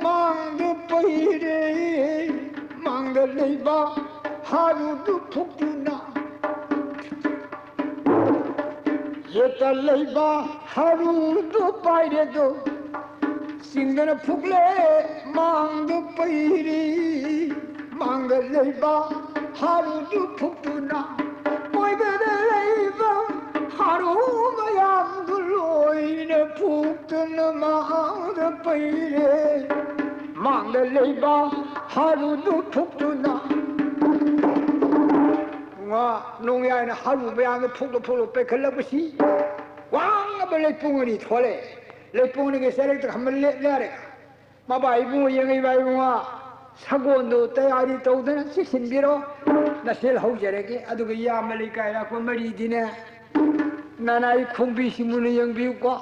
ꯃꯥꯡꯗ ꯄꯩꯔꯦ꯫ ꯃꯥꯡꯗ ꯂꯩꯕ ꯍꯥꯔꯨꯗꯨ ꯐꯨꯛꯇꯨꯅ, ꯌꯦꯠꯇ ꯂꯩꯕ ꯍꯥꯔꯨꯗꯨ ꯄꯥꯏꯔꯦꯗꯣ꯫ ꯆꯤꯡꯗꯅ ꯐꯨꯛꯂꯦ ꯃꯥꯡꯗ ꯄꯩꯔꯤ꯫ ꯃꯥꯡꯗ ꯂꯩꯕ ꯍꯥꯔꯨꯗꯨ ꯐꯨꯛꯇꯨꯅ, ꯀꯣꯏꯕꯗ ꯂꯩꯕ ꯍꯥꯔꯨ ꯃꯌꯥꯝꯗꯨ ꯂꯣꯏꯅ ꯐꯨꯛꯇꯨꯅ ꯃꯥꯡꯗ ꯄꯩꯔꯦ꯫ ꯃꯥꯡꯗ ꯂꯩꯕ ꯍꯥꯔꯨꯗꯨ ꯐꯨꯛꯇꯨꯅ꯫ ꯉꯥ ꯅꯣꯡꯌꯥꯏꯅ ꯍꯥꯔꯨ ꯃꯌꯥꯝꯗ ꯐꯨꯛꯂ ꯐꯨꯛꯂ ꯄꯩꯈꯠꯂꯛꯄꯁꯤ ꯋꯥꯡꯉꯕ ꯂꯩꯄꯨꯡ ꯑꯅꯤ ꯊꯣꯛꯂꯛꯑꯦ꯫ ꯂꯩꯄꯨꯡ ꯑꯅꯤꯒꯤ ꯆꯔꯛꯇ ꯈꯝꯕ ꯂꯦꯞꯅꯔꯦ꯫ ꯃꯕꯥ ꯏꯕꯨꯡꯉꯣ ꯌꯦꯡꯉꯛꯏꯕ ꯏꯕꯨꯡꯉꯣ, ꯁꯒꯣꯜꯗꯨ ꯇꯌꯥꯔꯤ ꯇꯧꯗꯅ ꯆꯦꯛꯁꯤꯟꯕꯤꯔꯣ꯫ ꯅꯁꯦꯜ ꯍꯧꯖꯔꯒꯦ꯫ ꯑꯗꯨꯒ ꯏꯌꯥꯝꯕ ꯂꯩꯀꯥꯏ ꯂꯥꯛꯄ ꯃꯔꯤꯗꯤꯅꯦ, ꯅꯅꯥꯏ ꯈꯣꯡꯕꯤꯁꯤ ꯃꯨꯟꯅ ꯌꯦꯡꯕꯤꯌꯨꯀꯣ꯫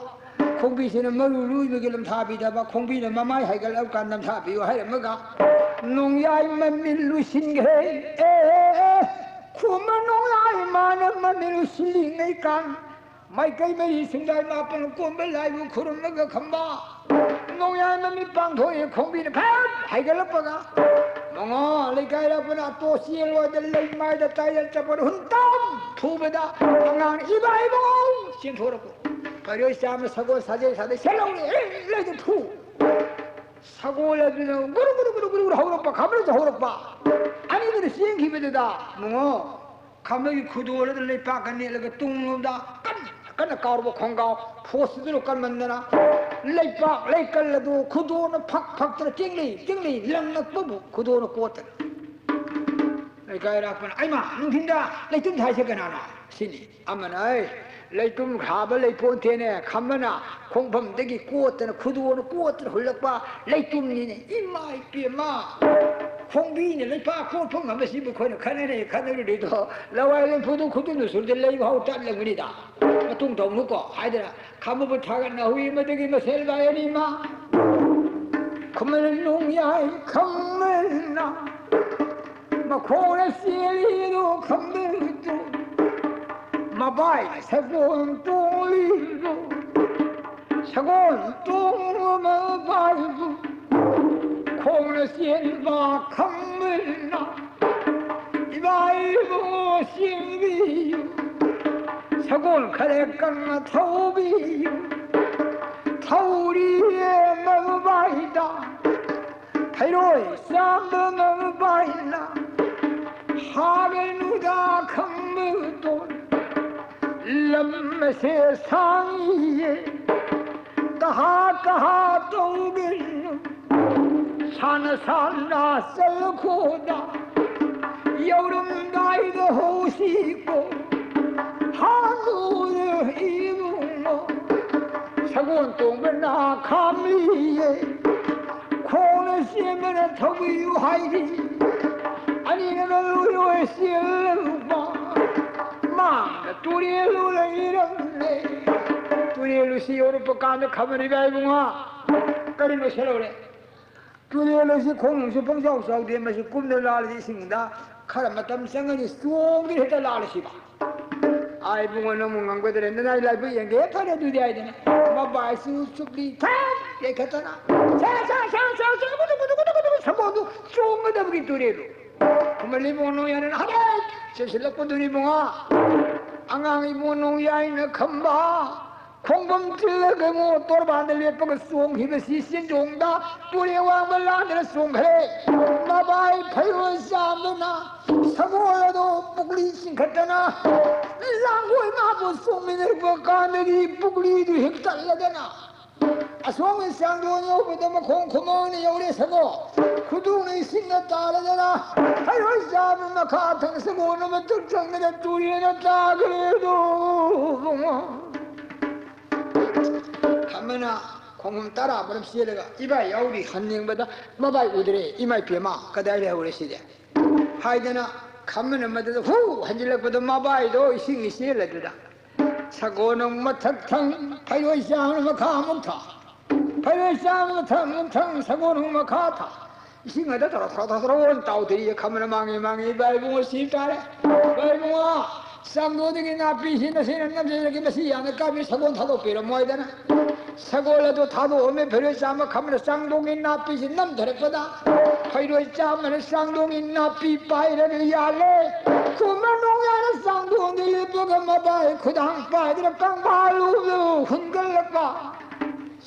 ꯈꯣꯡꯕꯤꯁꯤꯅ ꯃꯔꯨ ꯂꯨꯏꯕꯒꯤ ꯂꯝꯊꯥꯕꯤꯗꯕ, ꯈꯣꯡꯕꯤꯅ ꯃꯃꯥꯏ ꯍꯥꯏꯒꯠꯂꯛꯑꯀꯥꯟꯗ ꯂꯝꯊꯥꯕꯤꯌꯨ ꯍꯥꯏꯔꯝꯃꯒ, ꯅꯣꯡꯌꯥꯏ ꯃꯃꯤꯠ ꯂꯨꯁꯤꯟꯈ꯭ꯔꯦ꯫ ꯑꯦ, ꯑꯦ, ꯑꯦ, ꯈꯨꯃꯟ ꯅꯣꯡꯌꯥꯏ ꯃꯥꯅ ꯃꯃꯤꯠ ꯂꯨꯁꯤꯜꯂꯤꯉꯩ ꯀꯥꯟ, ꯃꯥꯏꯀꯩ ꯃꯔꯤ ꯁꯨꯡꯗꯥꯏ ꯃꯥꯄꯟ ꯀꯣꯟꯕ ꯂꯥꯏꯕꯨ ꯈꯨꯔꯨꯝꯂꯒ ꯈꯝꯕ ꯅꯣꯡꯌꯥꯏ ꯃꯃꯤꯠ ꯄꯥꯡꯊꯣꯛꯑꯦ꯫ ꯈꯣꯡꯕꯤꯅ ꯐꯠ ꯍꯥꯏꯒꯠꯂꯛꯄꯒ, ꯃꯉꯥ ꯂꯩꯀꯥꯏ ꯂꯥꯛꯄꯅ ꯑꯇꯣ ꯆꯦꯜꯂꯣꯏꯗ ꯂꯩ ꯃꯥꯏꯗ ꯇꯥꯏꯗ ꯆꯠꯄꯗ ꯍꯨꯟꯇꯝ ꯐꯨꯕꯗ ꯑꯉꯥꯡ ꯏꯕꯥ ꯏꯕꯣ ꯆꯦꯟꯊꯣꯔꯛꯄ꯫ ꯐꯩꯔꯣꯏ ꯆꯥꯝꯃ ꯁꯒꯣꯜ ꯁꯥꯖꯦꯜ ꯁꯥꯗ ꯁꯦꯜꯍꯧꯔꯦ꯫ ꯑꯦ, ꯂꯩꯗ ꯐꯨ꯫ ꯁꯒꯣꯜ ꯑꯗꯨꯅ ꯒꯨꯔꯨ ꯒꯨꯔꯨ ꯒꯨꯔꯨ ꯒꯨꯔꯨ ꯍꯧꯔꯛꯄ, ꯈꯝꯕꯅꯁꯨ ꯍꯧꯔꯛꯄ꯫ ꯑꯅꯤꯗꯨꯅ ꯆꯦꯟꯈꯤꯕꯗꯨꯗ ꯃꯉꯣ ꯈꯝꯕꯒꯤ ꯈꯨꯗꯣꯜ ꯑꯗꯨ ꯂꯩꯄꯥꯛꯀ ꯅꯦꯠꯂꯒ ꯇꯨꯡꯂꯣꯝꯗ ꯀꯟꯅ ꯀꯟꯅ ꯀꯥꯎꯔꯕ ꯈꯣꯡꯒꯥꯎ ꯐꯣꯁꯇꯨꯅ ꯀꯟꯃꯟꯗꯅ ꯂꯩꯄꯥꯛ ꯂꯩꯀꯜ ꯑꯗꯨ ꯈꯨꯗꯣꯜꯅ ꯐꯛ ꯐꯛꯇꯅ ꯆꯤꯡꯂꯤ ꯆꯤꯡꯂꯤ ꯂꯪꯉꯛꯄꯕꯨ ꯈꯨꯗꯣꯜꯅ ꯀꯣꯠꯇꯅ꯫ ꯂꯩꯀꯥꯏ ꯔꯥꯛꯄꯅ, "ꯑꯩꯃ, ꯅꯨꯡꯊꯤꯟꯗ ꯂꯩꯇꯨꯝ ꯊꯥꯏꯁꯦ ꯀꯅꯥꯅꯣ?" ꯁꯤꯅꯤ꯫ ꯑꯃꯅ, "ꯑꯩ, ꯂꯩꯇꯨꯝ ꯈꯥꯕ ꯂꯩꯄꯣꯟꯇꯦꯅꯦ, ꯈꯝꯕꯅ ꯈꯣꯡꯐꯝꯗꯒꯤ ꯀꯣꯠꯇꯅ, ꯈꯨꯗꯣꯜꯅ ꯀꯣꯠꯇꯅ ꯍꯨꯜꯂꯛꯄ ꯂꯩꯇꯨꯝꯅꯤꯅꯦ꯫ ꯏꯃꯥ ꯏꯄꯦꯝꯃ, ꯈꯣꯡꯕꯤꯅ ꯂꯩꯄꯥꯛ ꯀꯣꯠꯄ ꯉꯝꯕꯁꯤꯕꯨ ꯑꯩꯈꯣꯏꯅ ꯈꯟꯅꯔꯦ, ꯈꯟꯅꯔꯨꯔꯦꯗꯣ, ꯂꯋꯥꯏ ꯂꯦꯝꯐꯨꯗꯨ ꯈꯨꯗꯨꯝꯅ ꯁꯨꯔꯗꯤ ꯂꯩ ꯐꯥꯎ ꯇꯠꯂꯝꯒꯅꯤꯗ꯫ ꯃꯇꯨꯡ ꯇꯧꯅꯨꯀꯣ" ꯍꯥꯏꯗꯅ ꯈꯝꯕꯕꯨ ꯊꯥꯒꯠꯅ ꯍꯨꯏ ꯑꯃꯗꯒꯤ ꯃꯁꯦꯜ ꯂꯥꯏ ꯑꯅꯤꯃ ꯈꯨꯃꯟ ꯅꯣꯡꯌꯥꯏ ꯈꯝꯕꯅ ꯃꯈꯣꯡꯅ ꯆꯦꯜꯂꯤꯗꯣ ꯈꯝꯕꯗꯣ, ꯃꯕꯥꯏꯅ ꯁꯒꯣꯜ ꯇꯣꯡꯂꯤꯗꯣ, ꯁꯒꯣꯜ ꯇꯣꯡꯕ ꯃꯕꯥꯏꯕꯨ ꯈꯣꯡꯅ ꯆꯦꯟꯕ ꯈꯝꯕꯅ ꯏꯕꯥ ꯏꯕꯨꯡꯉꯣ ꯆꯦꯟꯕꯤꯌꯨ, ꯁꯒꯣꯜ ꯈꯔ ꯀꯟꯅ ꯊꯧꯕꯤꯌꯨ, ꯊꯧꯔꯤꯌꯦ ꯃꯕꯥꯏꯗ ꯐꯩꯔꯣꯏ ꯆꯥꯝꯕ ꯃꯕꯥꯏꯅ ꯍꯥꯒꯅꯨꯗ ꯈꯝꯕꯗꯣ, ꯂꯝ ꯑꯁꯦ ꯁꯥꯡꯉꯤꯌꯦ, ꯀꯍꯥ ꯀꯍꯥ ꯇꯧꯒꯅꯨ, ꯁꯥꯟꯅ ꯁꯥꯟꯅ ꯆꯠꯂꯈꯣꯗ, ꯌꯧꯔꯝꯗꯥꯏꯗ ꯍꯧꯁꯤꯀꯣ ꯍꯥꯟꯅ ꯏꯕꯨꯡꯉꯣ꯫ ꯁꯒꯣꯜ ꯇꯣꯡꯕꯅ ꯈꯥꯝꯂꯤꯌꯦ, ꯈꯣꯡꯅ ꯆꯦꯟꯕꯅ ꯊꯧꯕꯤꯌꯨ ꯍꯥꯏꯔꯤ꯫ ꯑꯅꯤꯅ ꯂꯣꯏꯔꯣꯏ ꯆꯦꯜꯂꯨꯕ꯫ ꯃꯥꯡꯗ ꯇꯨꯔꯦꯜ ꯂꯩꯔꯝꯂꯦ꯫ ꯇꯨꯔꯦꯜ ꯑꯁꯤ ꯌꯧꯔꯛꯄ ꯀꯥꯟꯗ ꯈꯝꯕꯅ, "ꯏꯕꯥ ꯏꯕꯨꯡꯉꯣ, ꯀꯔꯤ ꯂꯣꯏꯁꯤꯜꯍꯧꯔꯦ?" ꯇꯨꯔꯦꯜ ꯑꯁꯤ ꯈꯣꯡꯅꯨꯡꯁꯨ ꯄꯪꯆꯥꯎ ꯆꯥꯎꯗꯦ, ꯃꯁꯤ ꯀꯨꯝꯅ ꯂꯥꯜꯂꯗꯤ ꯏꯁꯤꯡꯗ ꯈꯔ ꯃꯇꯝ ꯆꯪꯒꯅꯤ, ꯆꯣꯡꯗꯨꯅ ꯍꯦꯛꯇ ꯂꯥꯜꯂꯁꯤꯕ꯫ ꯑꯥ, ꯏꯕꯨꯡꯉꯣ, ꯅꯪꯕꯨ ꯉꯝꯒꯗ꯭ꯔꯦ? ꯅꯅꯥꯏ ꯂꯥꯏꯕꯛ ꯌꯦꯡꯒꯦ꯫ ꯐꯔꯦ, ꯑꯗꯨꯗꯤ ꯍꯥꯏꯗꯅ ꯃꯕꯥꯏꯁꯨ ꯆꯨꯞꯂꯤ ꯊꯛ ꯌꯩꯈꯠꯇꯅ ꯁꯥ, ꯁꯥ, ꯁꯥ, ꯁꯥ, ꯁꯥ, ꯒꯨꯗꯨ, ꯒꯨꯗꯨ, ꯒꯨꯗꯨ, ꯒꯨꯗꯨ, ꯁꯪꯒꯣꯝꯗꯨ ꯆꯣꯡꯒꯗꯕꯒꯤ ꯇꯨꯔꯦꯜꯗꯨ꯫ ꯈꯨꯃꯟ ꯏꯕꯨꯡꯉꯣ ꯅꯣꯡꯌꯥꯏꯅ ꯍꯔꯦ ꯆꯦꯟꯁꯤꯜꯂꯛꯄꯗꯨꯅꯤ ꯏꯕꯨꯡꯉꯣ꯫ ꯑꯉꯥꯡ ꯏꯕꯨꯡꯉꯣ ꯅꯣꯡꯌꯥꯏꯅ ꯈꯝꯕ ꯈꯣꯡꯕꯝ ꯆꯤꯜꯂꯒ ꯏꯕꯨꯡꯉꯣ ꯇꯣꯔꯕꯥꯟꯗ ꯂꯦꯞꯄꯒ ꯆꯣꯡꯈꯤꯕꯁꯤ ꯆꯦꯟꯖꯣꯡꯗ ꯇꯨꯔꯦꯜ ꯋꯥꯡꯃ ꯂꯥꯟꯗꯅ ꯆꯣꯡꯈ꯭ꯔꯦ꯫ ꯃꯕꯥꯏ ꯐꯩꯔꯣꯜ ꯆꯥꯝꯕꯅ ꯁꯒꯣꯜ ꯑꯗꯣ ꯄꯨꯛꯂꯤ ꯆꯤꯡꯈꯠꯇꯅ ꯂꯥꯡꯒꯣꯏ ꯃꯥꯕꯨ ꯆꯣꯡꯃꯤꯟꯅꯔꯛꯄ ꯀꯥꯟꯗꯗꯤ ꯄꯨꯛꯂꯤꯗꯨ ꯍꯦꯛ ꯇꯠꯂꯗꯅ ꯑꯁꯣꯝꯒꯤ ꯆꯥꯡꯗꯣꯟ ꯌꯧꯕꯗ ꯃꯈꯣꯡ ꯈꯨꯃꯥꯡꯅ ꯌꯧꯔꯦ ꯁꯒꯣꯜ꯫ ꯈꯨꯗꯣꯡꯅ ꯏꯁꯤꯡꯅ ꯇꯥꯔꯗꯅ ꯐꯩꯔꯣꯜ ꯆꯥꯝꯕ ꯃꯈꯥ ꯊꯪ ꯁꯒꯣꯜꯅ ꯃꯊꯛ ꯊꯪꯗꯅ ꯇꯨꯔꯦꯜꯗ ꯇꯥꯈ꯭ꯔꯦ ꯑꯗꯣ ꯏꯕꯨꯡꯉꯣ꯫ ꯈꯝꯕꯅ ꯈꯣꯡꯐꯝ ꯇꯔꯥ ꯃꯔꯝ ꯆꯦꯜꯂꯒ ꯏꯕꯥꯏ ꯌꯥꯎꯔꯤ ꯍꯟꯅꯤꯡꯕꯗ ꯃꯕꯥꯏ ꯎꯗ꯭ꯔꯦ꯫ "ꯏꯃꯥ ꯏꯄꯦꯝꯃ, ꯀꯗꯥꯏ ꯂꯩꯍꯧꯔꯦ ꯁꯤꯗꯤ?" ꯍꯥꯏꯗꯅ ꯈꯝꯕꯅ ꯃꯗꯨꯗ ꯍꯨ ꯍꯟꯖꯤꯜꯂꯛꯄꯗ ꯃꯕꯥꯏꯗꯣ ꯏꯁꯤꯡ ꯏꯆꯦꯜ ꯑꯗꯨꯗ ꯁꯒꯣꯜ ꯑꯃꯨꯛ ꯃꯊꯛ ꯊꯪ, ꯐꯩꯔꯣꯏ ꯆꯥꯝꯕꯅ ꯃꯈꯥ ꯑꯃꯨꯛ ꯊꯥ, ꯐꯩꯔꯣꯏ ꯆꯥꯝꯕꯅ ꯃꯊꯛ ꯑꯃꯨꯛ ꯊꯪ, ꯁꯒꯣꯜ ꯑꯃꯨꯛ ꯃꯈꯥ ꯊꯥ꯫ ꯏꯁꯤꯡ ꯑꯗ ꯇꯧꯔ ꯊꯧꯔ ꯊꯧꯔ ꯊꯧꯔ ꯑꯣꯟ ꯇꯥꯎꯊꯔꯤꯌꯦ꯫ ꯈꯝꯕꯅ ꯃꯥꯡꯉꯦ, ꯃꯥꯡꯉꯦ, ꯏꯕꯥ ꯏꯕꯨꯡꯉꯣ ꯁꯤ ꯇꯥꯔꯦ꯫ ꯏꯕꯥ ꯏꯕꯨꯡꯉꯣ, ꯆꯥꯡꯗꯣꯟꯗꯒꯤ ꯅꯥꯄꯤꯁꯤ ꯅꯁꯦꯅ ꯅꯝꯖꯔꯒꯦ, ꯃꯁꯤ ꯌꯥꯝꯅ ꯀꯥꯞꯄꯤ, ꯁꯒꯣꯜ ꯊꯥꯗꯣꯛꯄꯤꯔꯝꯃꯣ ꯍꯥꯏꯗꯅ ꯁꯒꯣꯜ ꯑꯗꯨ ꯊꯥꯗꯣꯛꯑꯝꯃꯦ꯫ ꯐꯩꯔꯣꯏ ꯆꯥꯝꯕ ꯈꯝꯕꯅ ꯆꯥꯡꯗꯣꯟꯒꯤ ꯅꯥꯄꯤꯁꯤ ꯅꯝꯊꯔꯛꯄꯗ ꯐꯩꯔꯣꯏ ꯆꯥꯝꯕꯅ ꯆꯥꯡꯗꯣꯟꯒꯤ ꯅꯥꯄꯤ ꯄꯥꯏꯔꯒ ꯌꯥꯜꯂꯦ꯫ ꯈꯨꯃꯟ ꯅꯣꯡꯌꯥꯏꯅ ꯆꯥꯡꯗꯣꯟꯗ ꯂꯦꯞꯄꯒ ꯃꯕꯥꯏ ꯈꯨꯗꯥꯡ ꯄꯥꯏꯗꯅ ꯀꯪꯐꯥꯜ ꯂꯨꯕꯗꯨ ꯍꯨꯟꯒꯠꯂꯛꯄ꯫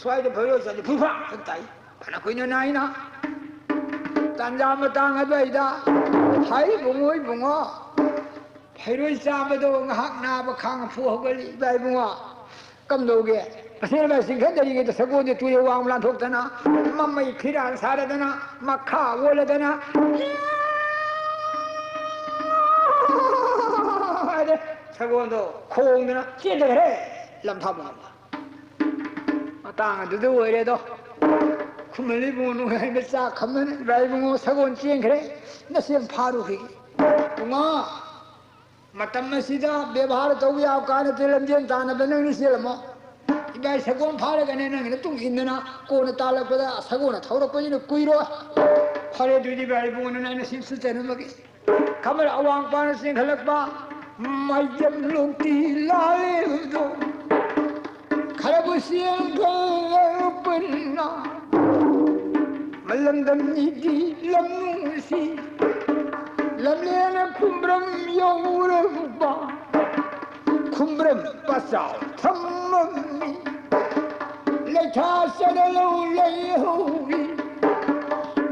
ꯁ꯭ꯋꯥꯏꯗ ꯐꯩꯔꯣꯏ ꯆꯥꯝꯕ ꯐꯨꯐꯥ ꯍꯦꯛ ꯇꯥꯏ꯫ ꯐꯅ ꯀꯨꯏꯅ ꯅꯥꯏꯅ ꯇꯥꯟꯖꯥ ꯃꯇꯥꯡ ꯑꯗꯨꯋꯥꯏꯗ ꯍꯥꯏ ꯏꯕꯨꯡꯉꯣ, ꯏꯕꯨꯡꯉꯣ, ꯐꯩꯔꯣꯏ ꯆꯥꯝꯕꯗꯣ ꯉꯥꯏꯍꯥꯛ ꯅꯥꯕ ꯈꯥꯡꯉ ꯐꯨ ꯍꯧꯒꯠꯂꯤ꯫ ꯏꯕꯥ ꯏꯕꯨꯡꯉꯣ, ꯀꯝꯗꯧꯒꯦ? ꯃꯁꯦꯟ ꯃꯥꯏ ꯆꯤꯡꯈꯠꯅꯔꯤꯉꯩꯗ ꯁꯒꯣꯜꯗꯤ ꯇꯨꯔꯦꯜ ꯋꯥꯡꯃ ꯂꯥꯟꯊꯣꯛꯇꯅ ꯃꯃꯩ ꯐꯤꯔꯥꯟ ꯁꯥꯔꯗꯅ ꯃꯈꯥ ꯑꯣꯜꯂꯗꯅ ꯍꯥꯏꯗ ꯁꯒꯣꯜꯗꯣ ꯈꯣꯡꯗꯅ ꯆꯦꯟꯊꯈ꯭ꯔꯦ ꯂꯝꯊꯥꯕꯨꯡ ꯂꯣꯝꯗ꯫ ꯃꯇꯥꯡ ꯑꯗꯨꯗ ꯑꯣꯏꯔꯦꯗꯣ꯫ ꯈꯨꯃꯟ ꯏꯕꯨꯡꯉꯣ ꯅꯨꯡꯉꯥꯏꯕ ꯆꯥꯛ ꯈꯝꯃꯅꯤ꯫ ꯏꯕꯥ ꯏꯕꯨꯡꯉꯣ ꯁꯒꯣꯜ ꯆꯦꯟꯈ꯭ꯔꯦ, ꯅꯁꯦꯝ ꯐꯥꯔꯨꯈꯤꯒꯦ꯫ ꯏꯕꯨꯡꯉꯣ, ꯃꯇꯝ ꯑꯁꯤꯗ ꯕꯦꯕꯥꯔ ꯇꯧꯕ ꯌꯥꯕ ꯀꯥꯟꯅꯗꯦ, ꯂꯝꯖꯦꯟ ꯇꯥꯟꯅꯕ ꯅꯪꯅ ꯆꯦꯜꯂꯝꯃꯣ꯫ ꯏꯕꯥꯏ ꯁꯒꯣꯜ ꯐꯥꯔꯒꯅꯦ ꯅꯪꯒꯤ ꯃꯇꯨꯡ ꯏꯟꯗꯅ ꯀꯣꯟꯅ ꯇꯥꯜꯂꯛꯄꯗ ꯁꯒꯣꯜꯅ ꯊꯧꯔꯛꯄꯁꯤꯅ ꯀꯨꯏꯔꯣꯏ꯫ ꯐꯔꯦ, ꯑꯗꯨꯗꯤ ꯏꯕꯥꯏ ꯏꯕꯨꯡꯉꯣ ꯅꯪ ꯑꯩꯅ ꯁꯤꯟ ꯁꯤꯟꯖꯔꯝꯃꯒꯦ꯫ ꯈꯝꯕ ꯑꯋꯥꯡ ꯄꯥꯡꯅ ꯆꯦꯟꯈꯠꯂꯛꯄ ꯃꯥꯏꯖꯝ ꯂꯣꯛꯇꯤ ꯂꯥꯜꯂꯦꯗꯣ꯫ ꯈꯔꯕꯨ ꯆꯦꯟꯈꯠꯂꯛꯄꯅ ꯃꯂꯪꯗꯝ ꯅꯤꯗꯤ ꯂꯝꯅꯨꯡꯁꯤ ꯂꯝꯂꯦꯟꯅ ꯈꯨꯝꯕ꯭ꯔꯝ ꯌꯧꯔꯛꯄ ꯈꯨꯝꯕ꯭ꯔꯝ ꯄꯆꯥꯎ ꯊꯝꯃꯝꯃꯤ꯫ ꯂꯩꯊꯥ ꯆꯔꯂꯧ ꯂꯩꯍꯧꯔꯤ꯫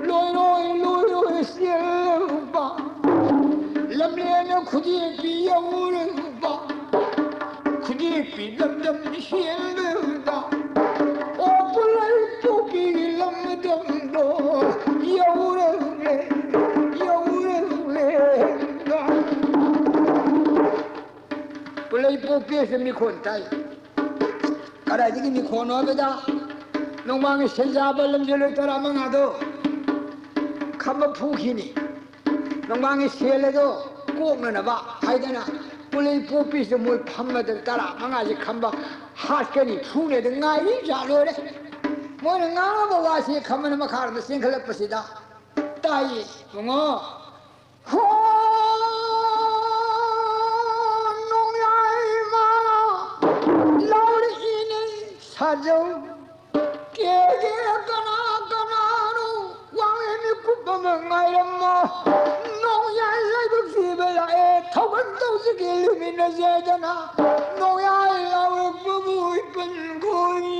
ꯂꯣꯏꯔꯣꯏ ꯂꯣꯏꯔꯣꯏ ꯆꯦꯜꯂꯨꯕ ꯂꯝꯂꯦꯟꯅ ꯈꯨꯗꯦꯛꯄꯤ ꯌꯧꯔꯨꯕ ꯈꯨꯗꯦꯛꯄꯤ ꯂꯝꯗꯝ ꯍꯦꯜꯂꯨꯕ ꯑꯣ ꯄꯨꯂꯩ ꯄꯣꯛꯄꯤꯒꯤ ꯂꯝꯗꯝꯗꯣ ꯌꯧꯔꯛꯂꯦ ꯌꯧꯔꯛꯂꯦ꯫ ꯄꯨꯂꯩ ꯄꯣꯛꯄꯤꯁꯦ ꯃꯤꯈꯣꯟ ꯇꯥꯏ꯫ ꯀꯗꯥꯏꯗꯒꯤ ꯃꯤꯈꯣꯟꯅꯣ ꯍꯥꯏꯕꯗ ꯅꯣꯡꯃꯥꯡꯒꯤ ꯁꯦꯟꯖꯥꯕ ꯂꯝꯖꯦꯜꯂꯣꯏ ꯇꯔꯥꯃꯉꯥꯗꯣ ꯈꯝꯕ ꯐꯨꯈꯤꯅꯤ꯫ ꯅꯣꯡꯃꯥꯡꯒꯤ ꯁꯦꯜ ꯑꯗꯣ ꯀꯣꯛꯅꯅꯕ ꯍꯥꯏꯗꯅ ꯄꯨꯂꯩ ꯄꯣꯛꯄꯤꯁꯤꯗ ꯃꯣꯏ ꯐꯝꯃꯗ ꯇꯔꯥꯃꯉꯥꯁꯦ ꯈꯝꯕ ꯍꯥꯠꯀꯅꯤ, ꯐꯨꯅꯦꯗ ꯉꯥꯏꯔꯤ ꯖꯥꯠ ꯂꯣꯏꯔꯦ꯫ ꯃꯣꯏꯅ ꯉꯥꯡꯂꯕ ꯋꯥꯁꯤ ꯈꯝꯕꯅ ꯃꯈꯥꯔꯣꯝꯗ ꯆꯦꯟꯈꯠꯂꯛꯄꯁꯤꯗ ꯇꯥꯏꯌꯦ ꯏꯕꯨꯡꯉꯣ꯫ ꯍꯣ! ꯅꯣꯡꯌꯥꯏ ꯃꯥ ꯂꯥꯎꯔꯛꯏꯅꯦ ꯁꯥꯖꯧ꯫ ꯀꯦꯒꯦ ꯀꯅꯥ ꯀꯅꯥꯅꯣ ꯋꯥꯡꯂꯦꯟ ꯃꯤꯀꯨꯞ ꯑꯃ ꯉꯥꯏꯔꯝꯃꯣ꯫ ꯅꯣꯡꯌꯥꯏ ꯂꯥꯏꯕꯛ ꯊꯤꯕ ꯂꯥꯛꯑꯦ ꯊꯧꯒꯜ ꯇꯧꯁꯤꯒꯦ ꯂꯨꯃꯤꯟꯅꯖꯦꯗꯅ ꯅꯣꯡꯌꯥꯏ ꯂꯥꯎꯔꯛꯄꯕꯨ ꯏꯄꯟ ꯈꯣꯏ꯫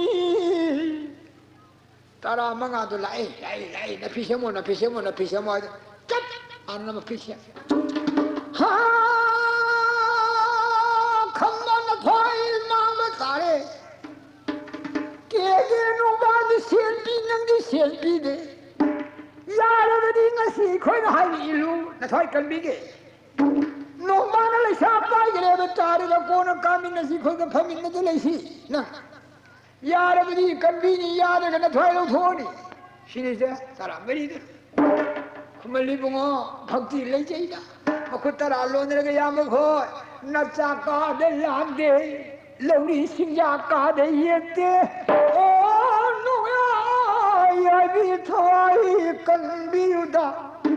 ꯇꯔꯥ ꯃꯉꯥꯗꯣ ꯂꯥꯛꯑꯦ, ꯂꯥꯛꯑꯦ, ꯂꯥꯛꯑꯦ, ꯅꯥꯄꯤ ꯁꯦꯝꯃꯣ, ꯅꯥꯄꯤ ꯁꯦꯝꯃꯣ, ꯅꯥꯄꯤ ꯁꯦꯝꯃꯣ ꯍꯥꯏꯗ ꯆꯠ! ꯑꯥꯅ ꯅꯥꯄꯤ ꯁꯦꯝ-, ꯍꯥ! ꯈꯝꯕ ꯅꯊ꯭ꯋꯥꯏ ꯃꯥꯡꯕ ꯇꯥꯔꯦ꯫ ꯀꯦꯒꯦ ꯅꯣꯡꯕꯥꯟꯗꯤ ꯁꯦꯟ ꯄꯤ, ꯅꯪꯗꯤ ꯁꯦꯟ ꯄꯤꯗꯦ꯫ ꯌꯥꯔꯕꯗꯤ ꯉꯁꯤ ꯑꯩꯈꯣꯏꯅ ꯍꯥꯏꯔꯤ ꯏꯜꯂꯨ, ꯅꯊ꯭ꯋꯥꯏ ꯀꯟꯕꯤꯒꯦ꯫ ꯅꯣꯡꯕꯥꯟꯅ ꯂꯩꯁꯥ ꯄꯥꯏꯈ꯭ꯔꯦꯕ ꯇꯥꯔꯒ ꯀꯣꯟꯅ ꯀꯥꯃꯤꯟꯅꯁꯤ, ꯑꯩꯈꯣꯏꯒ ꯐꯝꯃꯤꯟꯅꯗ ꯂꯩꯁꯤ꯫ ꯅꯪ ꯌꯥꯔꯕꯗꯤ ꯀꯟꯕꯤꯅꯤ, ꯌꯥꯗ꯭ꯔꯒꯅ ꯊ꯭ꯋꯥꯏ ꯂꯧꯊꯣꯛꯑꯅꯤ꯫ ꯁꯤꯅꯤꯁꯦ ꯇꯔꯥꯃꯔꯤꯗ꯫ ꯈꯨꯃꯜꯂꯤ ꯏꯕꯨꯡꯉꯣ, ꯚꯛꯇꯤ ꯂꯩꯖꯩꯗ꯫ ꯃꯈꯨꯠ ꯇꯔꯥ ꯂꯣꯟꯅꯔꯒ ꯌꯥꯝꯕ ꯈꯣꯏ, ꯅꯆꯥ ꯀꯥꯗ ꯂꯥꯛꯇꯦ, ꯂꯧꯔꯤ ꯁꯤꯡꯖꯥ ꯀꯥꯗ ꯌꯦꯠꯇꯦ꯫ ꯑꯣ ꯅꯣꯡꯌꯥꯏ ꯌꯥꯏꯕꯤ ꯊꯋꯥꯏ ꯀꯟꯕꯤꯌꯨꯗ꯫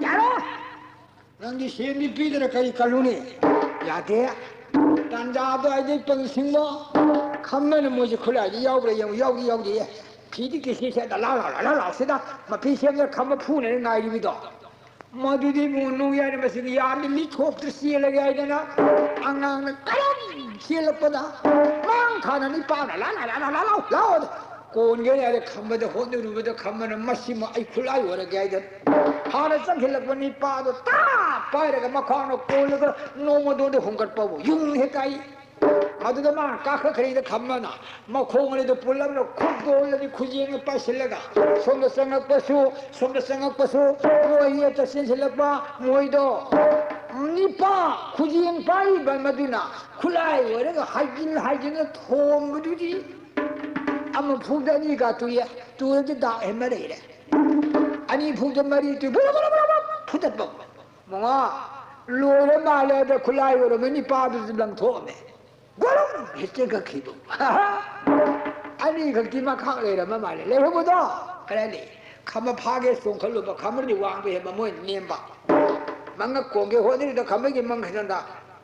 ꯌꯥꯔꯦ! ꯅꯪꯗꯤ ꯁꯦꯟꯗꯤ ꯄꯤꯗꯅ ꯀꯔꯤ ꯀꯜꯂꯨꯅꯤ? ꯌꯥꯗꯦ꯫ ꯇꯥꯟꯖꯥꯗꯣ ꯑꯩꯗꯤ ꯄꯪꯁꯤꯡꯕ꯫ ꯈꯝꯕꯅ ꯃꯣꯏꯁꯦ ꯈꯨꯠꯂꯥꯏꯗꯤ ꯌꯥꯎꯕ꯭ꯔꯥ ꯌꯦꯡꯉꯨ, ꯌꯥꯎꯗꯤ ꯌꯥꯎꯗꯦ꯫ ꯐꯤꯗꯤ ꯀꯤꯁꯤ ꯁꯦꯠꯇ ꯂꯥꯎ ꯂꯥꯎ ꯂꯥꯎ ꯂꯥꯎ ꯂꯥꯎꯁꯤꯗ ꯃꯐꯤ ꯁꯦꯝꯗꯅ ꯈꯝꯕ ꯐꯨꯅꯦꯅ ꯉꯥꯏꯔꯤꯕꯗꯣ꯫ ꯃꯗꯨꯗꯤ ꯏꯕꯨꯡꯉꯣ ꯅꯣꯡꯌꯥꯏꯅ ꯃꯁꯤꯗꯤ ꯌꯥꯝꯗꯤ ꯃꯤ ꯊꯣꯛꯇ꯭ꯔ ꯆꯦꯜꯂꯒꯦ ꯍꯥꯏꯗꯅ ꯑꯉꯥꯡꯅ ꯀꯔꯝ ꯆꯦꯜꯂꯛꯄꯗ ꯃꯥꯡ ꯊꯥꯅ ꯅꯤꯄꯥꯅ ꯂꯥ ꯂꯥ ꯂꯥ ꯂꯥ ꯂꯥ ꯂꯥꯎ ꯂꯥꯎ ꯑꯗ ꯀꯣꯟꯒꯦ ꯍꯥꯏꯔꯦ꯫ ꯈꯝꯕꯗ ꯍꯣꯠꯅꯔꯨꯕꯗ ꯈꯝꯕꯅ ꯃꯁꯤꯃ ꯑꯩ ꯈꯨꯠꯂꯥꯏ ꯑꯣꯏꯔꯒꯦ ꯍꯥꯏꯗꯅ ꯍꯥꯟꯅ ꯆꯪꯁꯤꯜꯂꯛꯄ ꯅꯤꯄꯥꯗꯣ ꯇꯥ ꯄꯥꯏꯔꯒ ꯃꯈ꯭ꯋꯥꯡꯅ ꯀꯣꯜꯂꯒ ꯅꯣꯡꯃꯗꯣꯟꯗ ꯍꯣꯡꯒꯠꯄꯕꯨ ꯌꯨꯡ ꯍꯦꯛ ꯀꯥꯏ꯫ ꯃꯗꯨꯗ ꯃꯥ ꯀꯥꯈꯠꯈ꯭ꯔꯤꯗ ꯈꯝꯕꯅ ꯃꯈꯣꯡ ꯑꯅꯤꯗꯨ ꯄꯨꯜꯂꯞꯅ ꯈꯨꯠ ꯗꯣꯜꯂꯅꯤ ꯈꯨꯖꯦꯡꯅ ꯄꯥꯏꯁꯤꯜꯂꯒ ꯁꯣꯝꯗ ꯆꯪꯉꯛꯄꯁꯨ ꯁꯣꯝꯗ ꯆꯪꯉꯛꯄꯁꯨ ꯃꯣꯏ ꯌꯦꯠꯇ ꯆꯦꯟꯁꯤꯜꯂꯛꯄ ꯃꯣꯏꯗꯣ ꯅꯤꯄꯥ ꯈꯨꯖꯦꯡ ꯄꯥꯏꯔꯤꯕ ꯃꯗꯨꯅ ꯈꯨꯠꯂꯥꯏ ꯑꯣꯏꯔꯒ ꯍꯥꯏꯖꯤꯟ ꯍꯥꯏꯖꯤꯟꯅ ꯊꯣꯝꯕꯗꯨꯗꯤ ꯑꯃ ꯐꯨꯗ ꯑꯅꯤ ꯀꯥ ꯇꯨꯌꯦ꯫ ꯇꯨꯔꯗꯤ ꯗꯥꯛ ꯍꯦꯟꯕ ꯂꯩꯔꯦ꯫ ꯑꯅꯤ ꯐꯨꯗ ꯃꯔꯤ ꯇꯨ ꯕꯨꯔꯨ ꯕꯨꯔꯨ ꯕꯨꯔꯨ ꯕꯨꯔꯨ ꯐꯨꯗꯠꯄ꯫ ꯃꯉꯥ ꯂꯣꯏꯔ ꯃꯥꯜꯂꯦ꯫ ꯑꯗ ꯈꯨꯠꯂꯥꯏ ꯑꯣꯏꯔꯝꯃ ꯅꯤꯄꯥꯗꯨꯁꯨ ꯂꯪꯊꯣꯛꯑꯝꯃꯦ꯫ ꯒꯣꯔꯝ ꯍꯦꯛ ꯆꯦꯟꯈꯠꯈꯤꯕ꯫ ꯑꯅꯤꯈꯛꯇꯤ ꯃꯈꯥ ꯂꯩꯔꯝꯃ ꯃꯥꯜꯂꯦ꯫ ꯂꯩꯍꯧꯕꯗꯣ ꯈꯔꯅꯤ ꯈꯝꯕ ꯐꯥꯒꯦ ꯆꯣꯡꯈꯠꯂꯨꯕ꯫ ꯈꯝꯕꯗꯤ ꯋꯥꯡꯕ ꯍꯦꯟꯕ ꯃꯣꯏ ꯅꯦꯝꯕ꯫ ꯃꯉꯛ ꯀꯣꯟꯒꯦ ꯍꯣꯠꯅꯔꯤꯗ ꯈꯝꯕꯒꯤ ꯃꯪꯈꯤꯗꯅ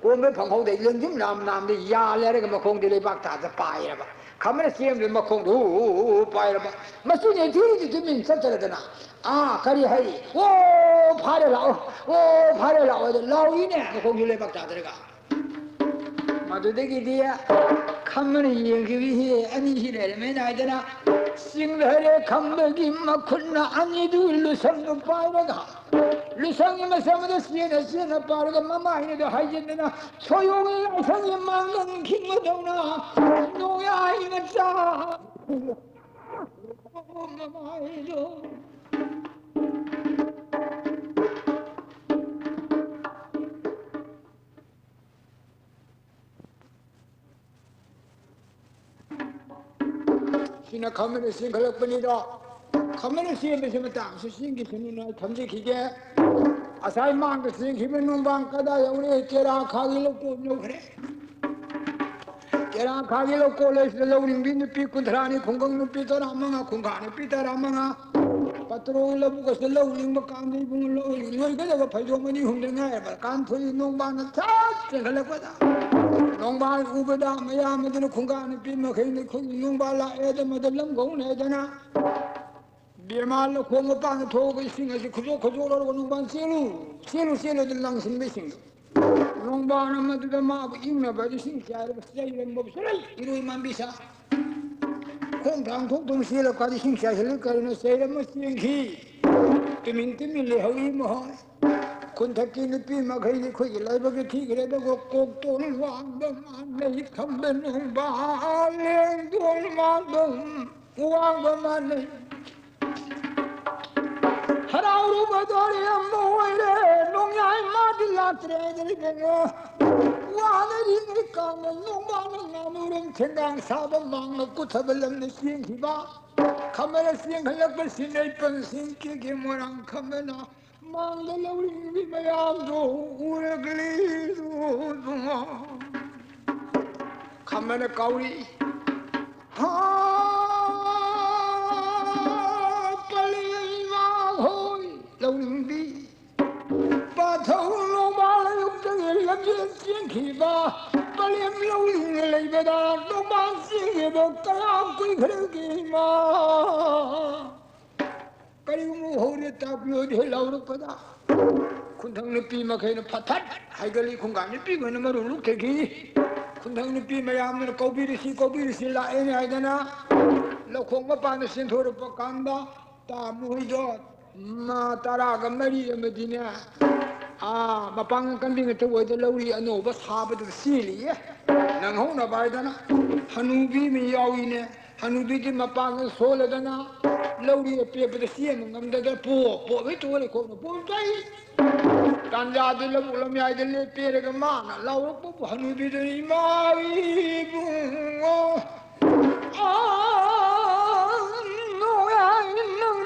ꯀꯣꯟꯕ ꯐꯪꯍꯧꯗꯦ꯫ ꯂꯦꯡꯖꯨꯝ ꯅꯥꯝ ꯅꯥꯝꯗ ꯌꯥꯜꯂꯦ ꯍꯥꯏꯔꯒ ꯃꯈꯣꯡꯗꯤ ꯂꯩꯕꯥꯛ ꯊꯥꯗ ꯄꯥꯏꯔꯕ꯫ ꯈꯝꯕꯅ ꯆꯦꯟꯕꯗ ꯃꯈꯣꯡꯗꯣ ꯍꯨ ꯍꯨ ꯍꯨ ꯄꯥꯏꯔꯕ꯫ ꯃꯆꯤꯟ ꯊꯤꯔꯤꯗꯤ ꯇꯨꯃꯤꯟ ꯆꯠꯇꯔꯗꯅ ꯑꯥ ꯀꯔꯤ ꯍꯥꯏꯔꯤ? "ꯑꯣ ꯐꯥꯔꯦ ꯂꯥꯛꯑꯣ, ꯑꯣ ꯐꯥꯔꯦ ꯂꯥꯛꯑꯣ" ꯑꯗ ꯂꯥꯎꯏꯅꯦ ꯃꯈꯣꯡꯁꯨ ꯂꯩꯕꯥꯛ ꯊꯥꯗꯔꯒ꯫ ꯃꯗꯨꯗꯒꯤꯗꯤ ꯈꯝꯕꯅ ꯌꯦꯡꯈꯤꯕꯁꯤ ꯑꯅꯤꯁꯤ ꯂꯩꯔꯝꯃꯦꯅ ꯍꯥꯏꯗꯅ ꯆꯤꯡꯊꯔꯦ꯫ ꯈꯝꯕꯒꯤ ꯃꯈꯨꯠꯅ ꯑꯅꯤꯗꯨ ꯂꯨꯁꯪꯗꯨ ꯄꯥꯏꯔꯒ ꯂꯨꯁꯪꯒꯤ ꯃꯁꯝꯗ ꯆꯦꯟꯅ ꯆꯦꯟꯅ ꯄꯥꯏꯔꯒ ꯃꯃꯥꯏꯅꯗ ꯍꯥꯏꯖꯤꯟꯗꯅ ꯁꯣꯌꯣꯒꯤ ꯂꯥꯏꯁꯪꯒꯤ ꯃꯥꯡꯒꯟ ꯈꯤꯡꯕꯗꯧꯅ ꯅꯣꯡꯌꯥꯏ ꯃꯆꯥ ꯃꯃꯥꯏꯗꯣ꯫ ꯁꯤꯅ ꯈꯝꯕꯅ ꯆꯦꯟꯈꯠꯂꯛꯄꯅꯤꯗꯣ꯫ ꯈꯝꯕꯅ ꯆꯦꯟꯕꯁꯤ ꯃꯇꯥꯡꯁꯨ ꯆꯦꯟꯈꯤꯁꯅꯨꯅ ꯊꯝꯖꯈꯤꯒꯦ꯫ ꯉꯁꯥꯏ ꯃꯥꯡꯗ ꯆꯦꯟꯈꯤꯕ ꯅꯣꯡꯕꯥꯟ ꯀꯗꯥꯏ ꯌꯧꯔꯦ? ꯀꯦꯔꯥ ꯈꯥꯒꯤ ꯂꯧꯀꯣꯟ ꯌꯧꯈ꯭ꯔꯦ꯫ ꯀꯦꯔꯥ ꯈꯥꯒꯤ ꯂꯧꯀꯣꯟ ꯂꯩꯁꯤꯗ ꯂꯧꯔꯤꯡꯕꯤ ꯅꯨꯄꯤ ꯀꯨꯟꯊ꯭ꯔꯥꯅꯤ, ꯈꯨꯡꯒꯪ ꯅꯨꯄꯤ ꯇꯔꯥꯃꯉꯥ, ꯈꯨꯡꯒꯥ ꯅꯨꯄꯤ ꯇꯔꯥꯃꯉꯥ꯫ ꯄꯇ꯭ꯔꯣꯒꯤ ꯂꯧꯕꯨꯛ ꯑꯁꯤꯗ ꯂꯧ ꯂꯤꯡꯕ ꯀꯥꯟꯗ ꯏꯕꯨꯡꯉꯣ ꯂꯧ ꯂꯤꯡꯂꯣꯏꯒꯗꯕ ꯐꯩꯗꯣꯝ ꯑꯅꯤ ꯑꯍꯨꯝꯗ ꯉꯥꯏꯔꯕ ꯀꯥꯟ ꯊꯣꯛꯏ ꯅꯣꯡꯕꯥꯟꯅ ꯁꯠ ꯆꯦꯟꯈꯠꯂꯛꯄꯗ꯫ ꯅꯣꯡꯕꯥꯟ ꯎꯕꯗ ꯃꯌꯥꯝ ꯑꯗꯨꯅ ꯈꯨꯡꯒꯥ ꯅꯨꯄꯤ ꯃꯈꯩꯅ ꯑꯩꯈꯣꯏꯒꯤ ꯅꯣꯡꯕꯥꯟ ꯂꯥꯛꯑꯦꯗ ꯃꯗ ꯂꯝ ꯀꯧꯅꯦꯗꯅ꯫ ꯕꯦꯃꯥ ꯂꯧꯈꯣꯡ ꯃꯄꯥꯟꯗ ꯊꯣꯛꯑꯒ ꯏꯁꯤꯡ ꯑꯁꯤ ꯈꯨꯖꯣꯛ ꯈꯨꯖꯣꯛ ꯂꯧꯔꯒ ꯅꯣꯡꯕꯥꯟ ꯆꯦꯜꯂꯨ, ꯆꯦꯜꯂꯨ, ꯆꯦꯜꯂꯨ ꯑꯗꯨ ꯂꯪꯁꯤꯟꯕ ꯏꯁꯤꯡꯗꯣ꯫ ꯅꯣꯡꯕꯥꯟ ꯑꯃꯗꯨꯗ ꯃꯥꯕꯨ ꯏꯪꯅꯕ ꯏꯁꯤꯡ ꯆꯥꯏꯔꯒ ꯆꯩꯔꯝꯕꯕꯨ ꯆꯠꯂꯩ ꯏꯔꯣꯏ ꯃꯥꯟꯕꯤ ꯁꯥ꯫ ꯈꯣꯡ ꯊꯥꯡ ꯊꯣꯛ ꯊꯣꯛ ꯆꯦꯜꯂꯀꯥꯟꯗ ꯏꯁꯤꯡ ꯆꯥꯏꯁꯤꯜꯂ ꯀꯔꯤꯅꯣ ꯆꯩꯔꯝꯃ ꯆꯦꯟꯈꯤ꯫ ꯇꯨꯃꯤꯟ ꯇꯨꯃꯤꯟ ꯂꯩꯍꯧꯏ ꯃꯍꯣꯏ꯫ ꯈꯨꯟꯊꯛꯀꯤ ꯅꯨꯄꯤ ꯃꯈꯩꯗꯤ ꯑꯩꯈꯣꯏꯒꯤ ꯂꯥꯏꯕꯛꯁꯦ ꯊꯤꯈ꯭ꯔꯦ, ꯑꯗꯨꯒ ꯀꯣꯛꯇꯣꯟ ꯋꯥꯡꯕ ꯃꯥꯟꯅꯩ, ꯈꯝꯕ ꯅꯣꯡꯕꯥꯟ ꯂꯦꯡꯗꯣꯟ ꯃꯥꯟꯕ ꯋꯥꯡꯕ ꯃꯥꯟꯅꯩ꯫ ꯍꯔꯥꯎꯔꯨꯕꯗꯣ ꯑꯔꯦꯝꯕ ꯑꯣꯏꯔꯦ, ꯅꯣꯡꯌꯥꯏ ꯃꯥꯗꯤ ꯂꯥꯛꯇ꯭ꯔꯦ ꯍꯥꯏꯗꯅ ꯏꯕꯨꯡꯉꯣ꯫ ꯋꯥꯅꯔꯤꯉꯩ ꯀꯥꯟꯗ ꯅꯣꯡꯕꯥꯟꯅ ꯉꯥꯃꯨꯔꯣꯝ ꯊꯦꯡꯒꯥꯡ ꯁꯥꯕ ꯃꯥꯡꯅ ꯀꯨꯊꯕ ꯂꯝꯗ ꯆꯦꯟꯈꯤꯕ꯫ ꯈꯝꯕꯅ ꯆꯦꯟꯈꯠꯂꯛꯄꯁꯤ ꯂꯩꯄꯟ ꯁꯤꯡ ꯀꯦꯒꯦ ꯃꯣꯏꯔꯥꯡ ꯈꯝꯕꯅ ꯃꯥꯡꯗ ꯂꯧꯔꯤꯕꯤ ꯃꯌꯥꯝꯗꯨ ꯎꯔꯒꯂꯤ ꯏꯕꯨꯡꯉꯣ꯫ ꯈꯝꯕꯅ ꯀꯧꯔꯤ꯫ ꯍꯥ, ꯄꯂꯦꯝ ꯏꯃꯥ ꯍꯣꯏ ꯂꯧꯔꯤꯕꯤ꯫ ꯄꯥꯊꯧ ꯅꯣꯡꯕꯥꯜ ꯑꯌꯨꯛꯇꯒꯤ ꯂꯝꯖꯦꯜ ꯆꯦꯟꯈꯤꯕ ꯄꯂꯦꯝ ꯂꯧꯔꯤꯅ ꯂꯩꯕꯗ ꯅꯣꯡꯕꯥꯜ ꯆꯦꯟꯈꯤꯕ ꯀꯌꯥꯝ ꯀꯨꯏꯈ꯭ꯔꯒꯦ ꯏꯃꯥ? ꯀꯔꯤꯒꯨꯝꯕ ꯎꯍꯧꯔꯦ ꯇꯥꯛꯄꯤꯌꯨ ꯍꯦꯛ ꯂꯥꯎꯔꯛꯄꯗ꯫ ꯈꯨꯟꯊꯪ ꯅꯨꯄꯤ ꯃꯈꯩꯅ ꯐꯠ ꯐꯠ ꯍꯥꯏꯒꯠꯂꯤ, ꯈꯨꯡꯒꯥ ꯅꯨꯄꯤ ꯃꯈꯩꯅ ꯃꯔꯨ ꯂꯨꯛꯊꯈꯤ꯫ ꯈꯨꯟꯊꯪ ꯅꯨꯄꯤ ꯃꯌꯥꯝꯗꯨꯅ ꯀꯧꯕꯤꯔꯁꯤ, ꯀꯧꯕꯤꯔꯁꯤ ꯂꯥꯛꯑꯦꯅꯦ ꯍꯥꯏꯗꯅ ꯂꯧꯈꯣꯡ ꯃꯄꯥꯟꯗ ꯆꯦꯟꯊꯣꯔꯛꯄ ꯀꯥꯟꯗ ꯇꯥ ꯃꯣꯏꯗꯣ ꯃꯥ ꯇꯔꯥꯒ ꯃꯔꯤ ꯑꯃꯗꯤꯅꯦ, ꯑꯥ, ꯃꯄꯥꯡꯒꯜ ꯀꯟꯕꯤ ꯉꯥꯛꯇ ꯑꯣꯏꯗ ꯂꯧꯔꯤ ꯑꯅꯧꯕ ꯁꯥꯕꯗꯨꯗ ꯆꯦꯜꯂꯤꯌꯦ꯫ ꯅꯪꯍꯧꯅꯕ ꯍꯥꯏꯗꯅ ꯍꯅꯨꯕꯤ ꯑꯃ ꯌꯥꯎꯏꯅꯦ꯫ ꯍꯅꯨꯕꯤꯗꯤ ꯃꯄꯥꯡꯒꯜ ꯁꯣꯜꯂꯗꯅ ꯂꯧꯔꯤ ꯑꯄꯦꯠꯄꯗ ꯆꯦꯟꯕ ꯉꯝꯗꯗꯅ ꯄꯣ-, ꯄꯣꯞ ꯍꯦꯛ ꯇꯣꯛꯑ ꯂꯩꯈꯣꯝꯅ ꯄꯣꯝꯖꯩ꯫ ꯇꯥꯟꯖꯥꯗꯨ ꯂꯧꯕꯨꯛ ꯂꯝꯌꯥꯏꯗ ꯂꯦꯞꯄꯦꯔꯒ ꯃꯥꯅ ꯂꯥꯎꯔꯛꯄꯕꯨ ꯍꯅꯨꯕꯤꯗꯨꯅ, "ꯏꯃꯥ ꯏꯕꯨꯡꯉꯣ, ꯑꯥ, ꯅꯣꯡꯌꯥꯏ ꯅꯪ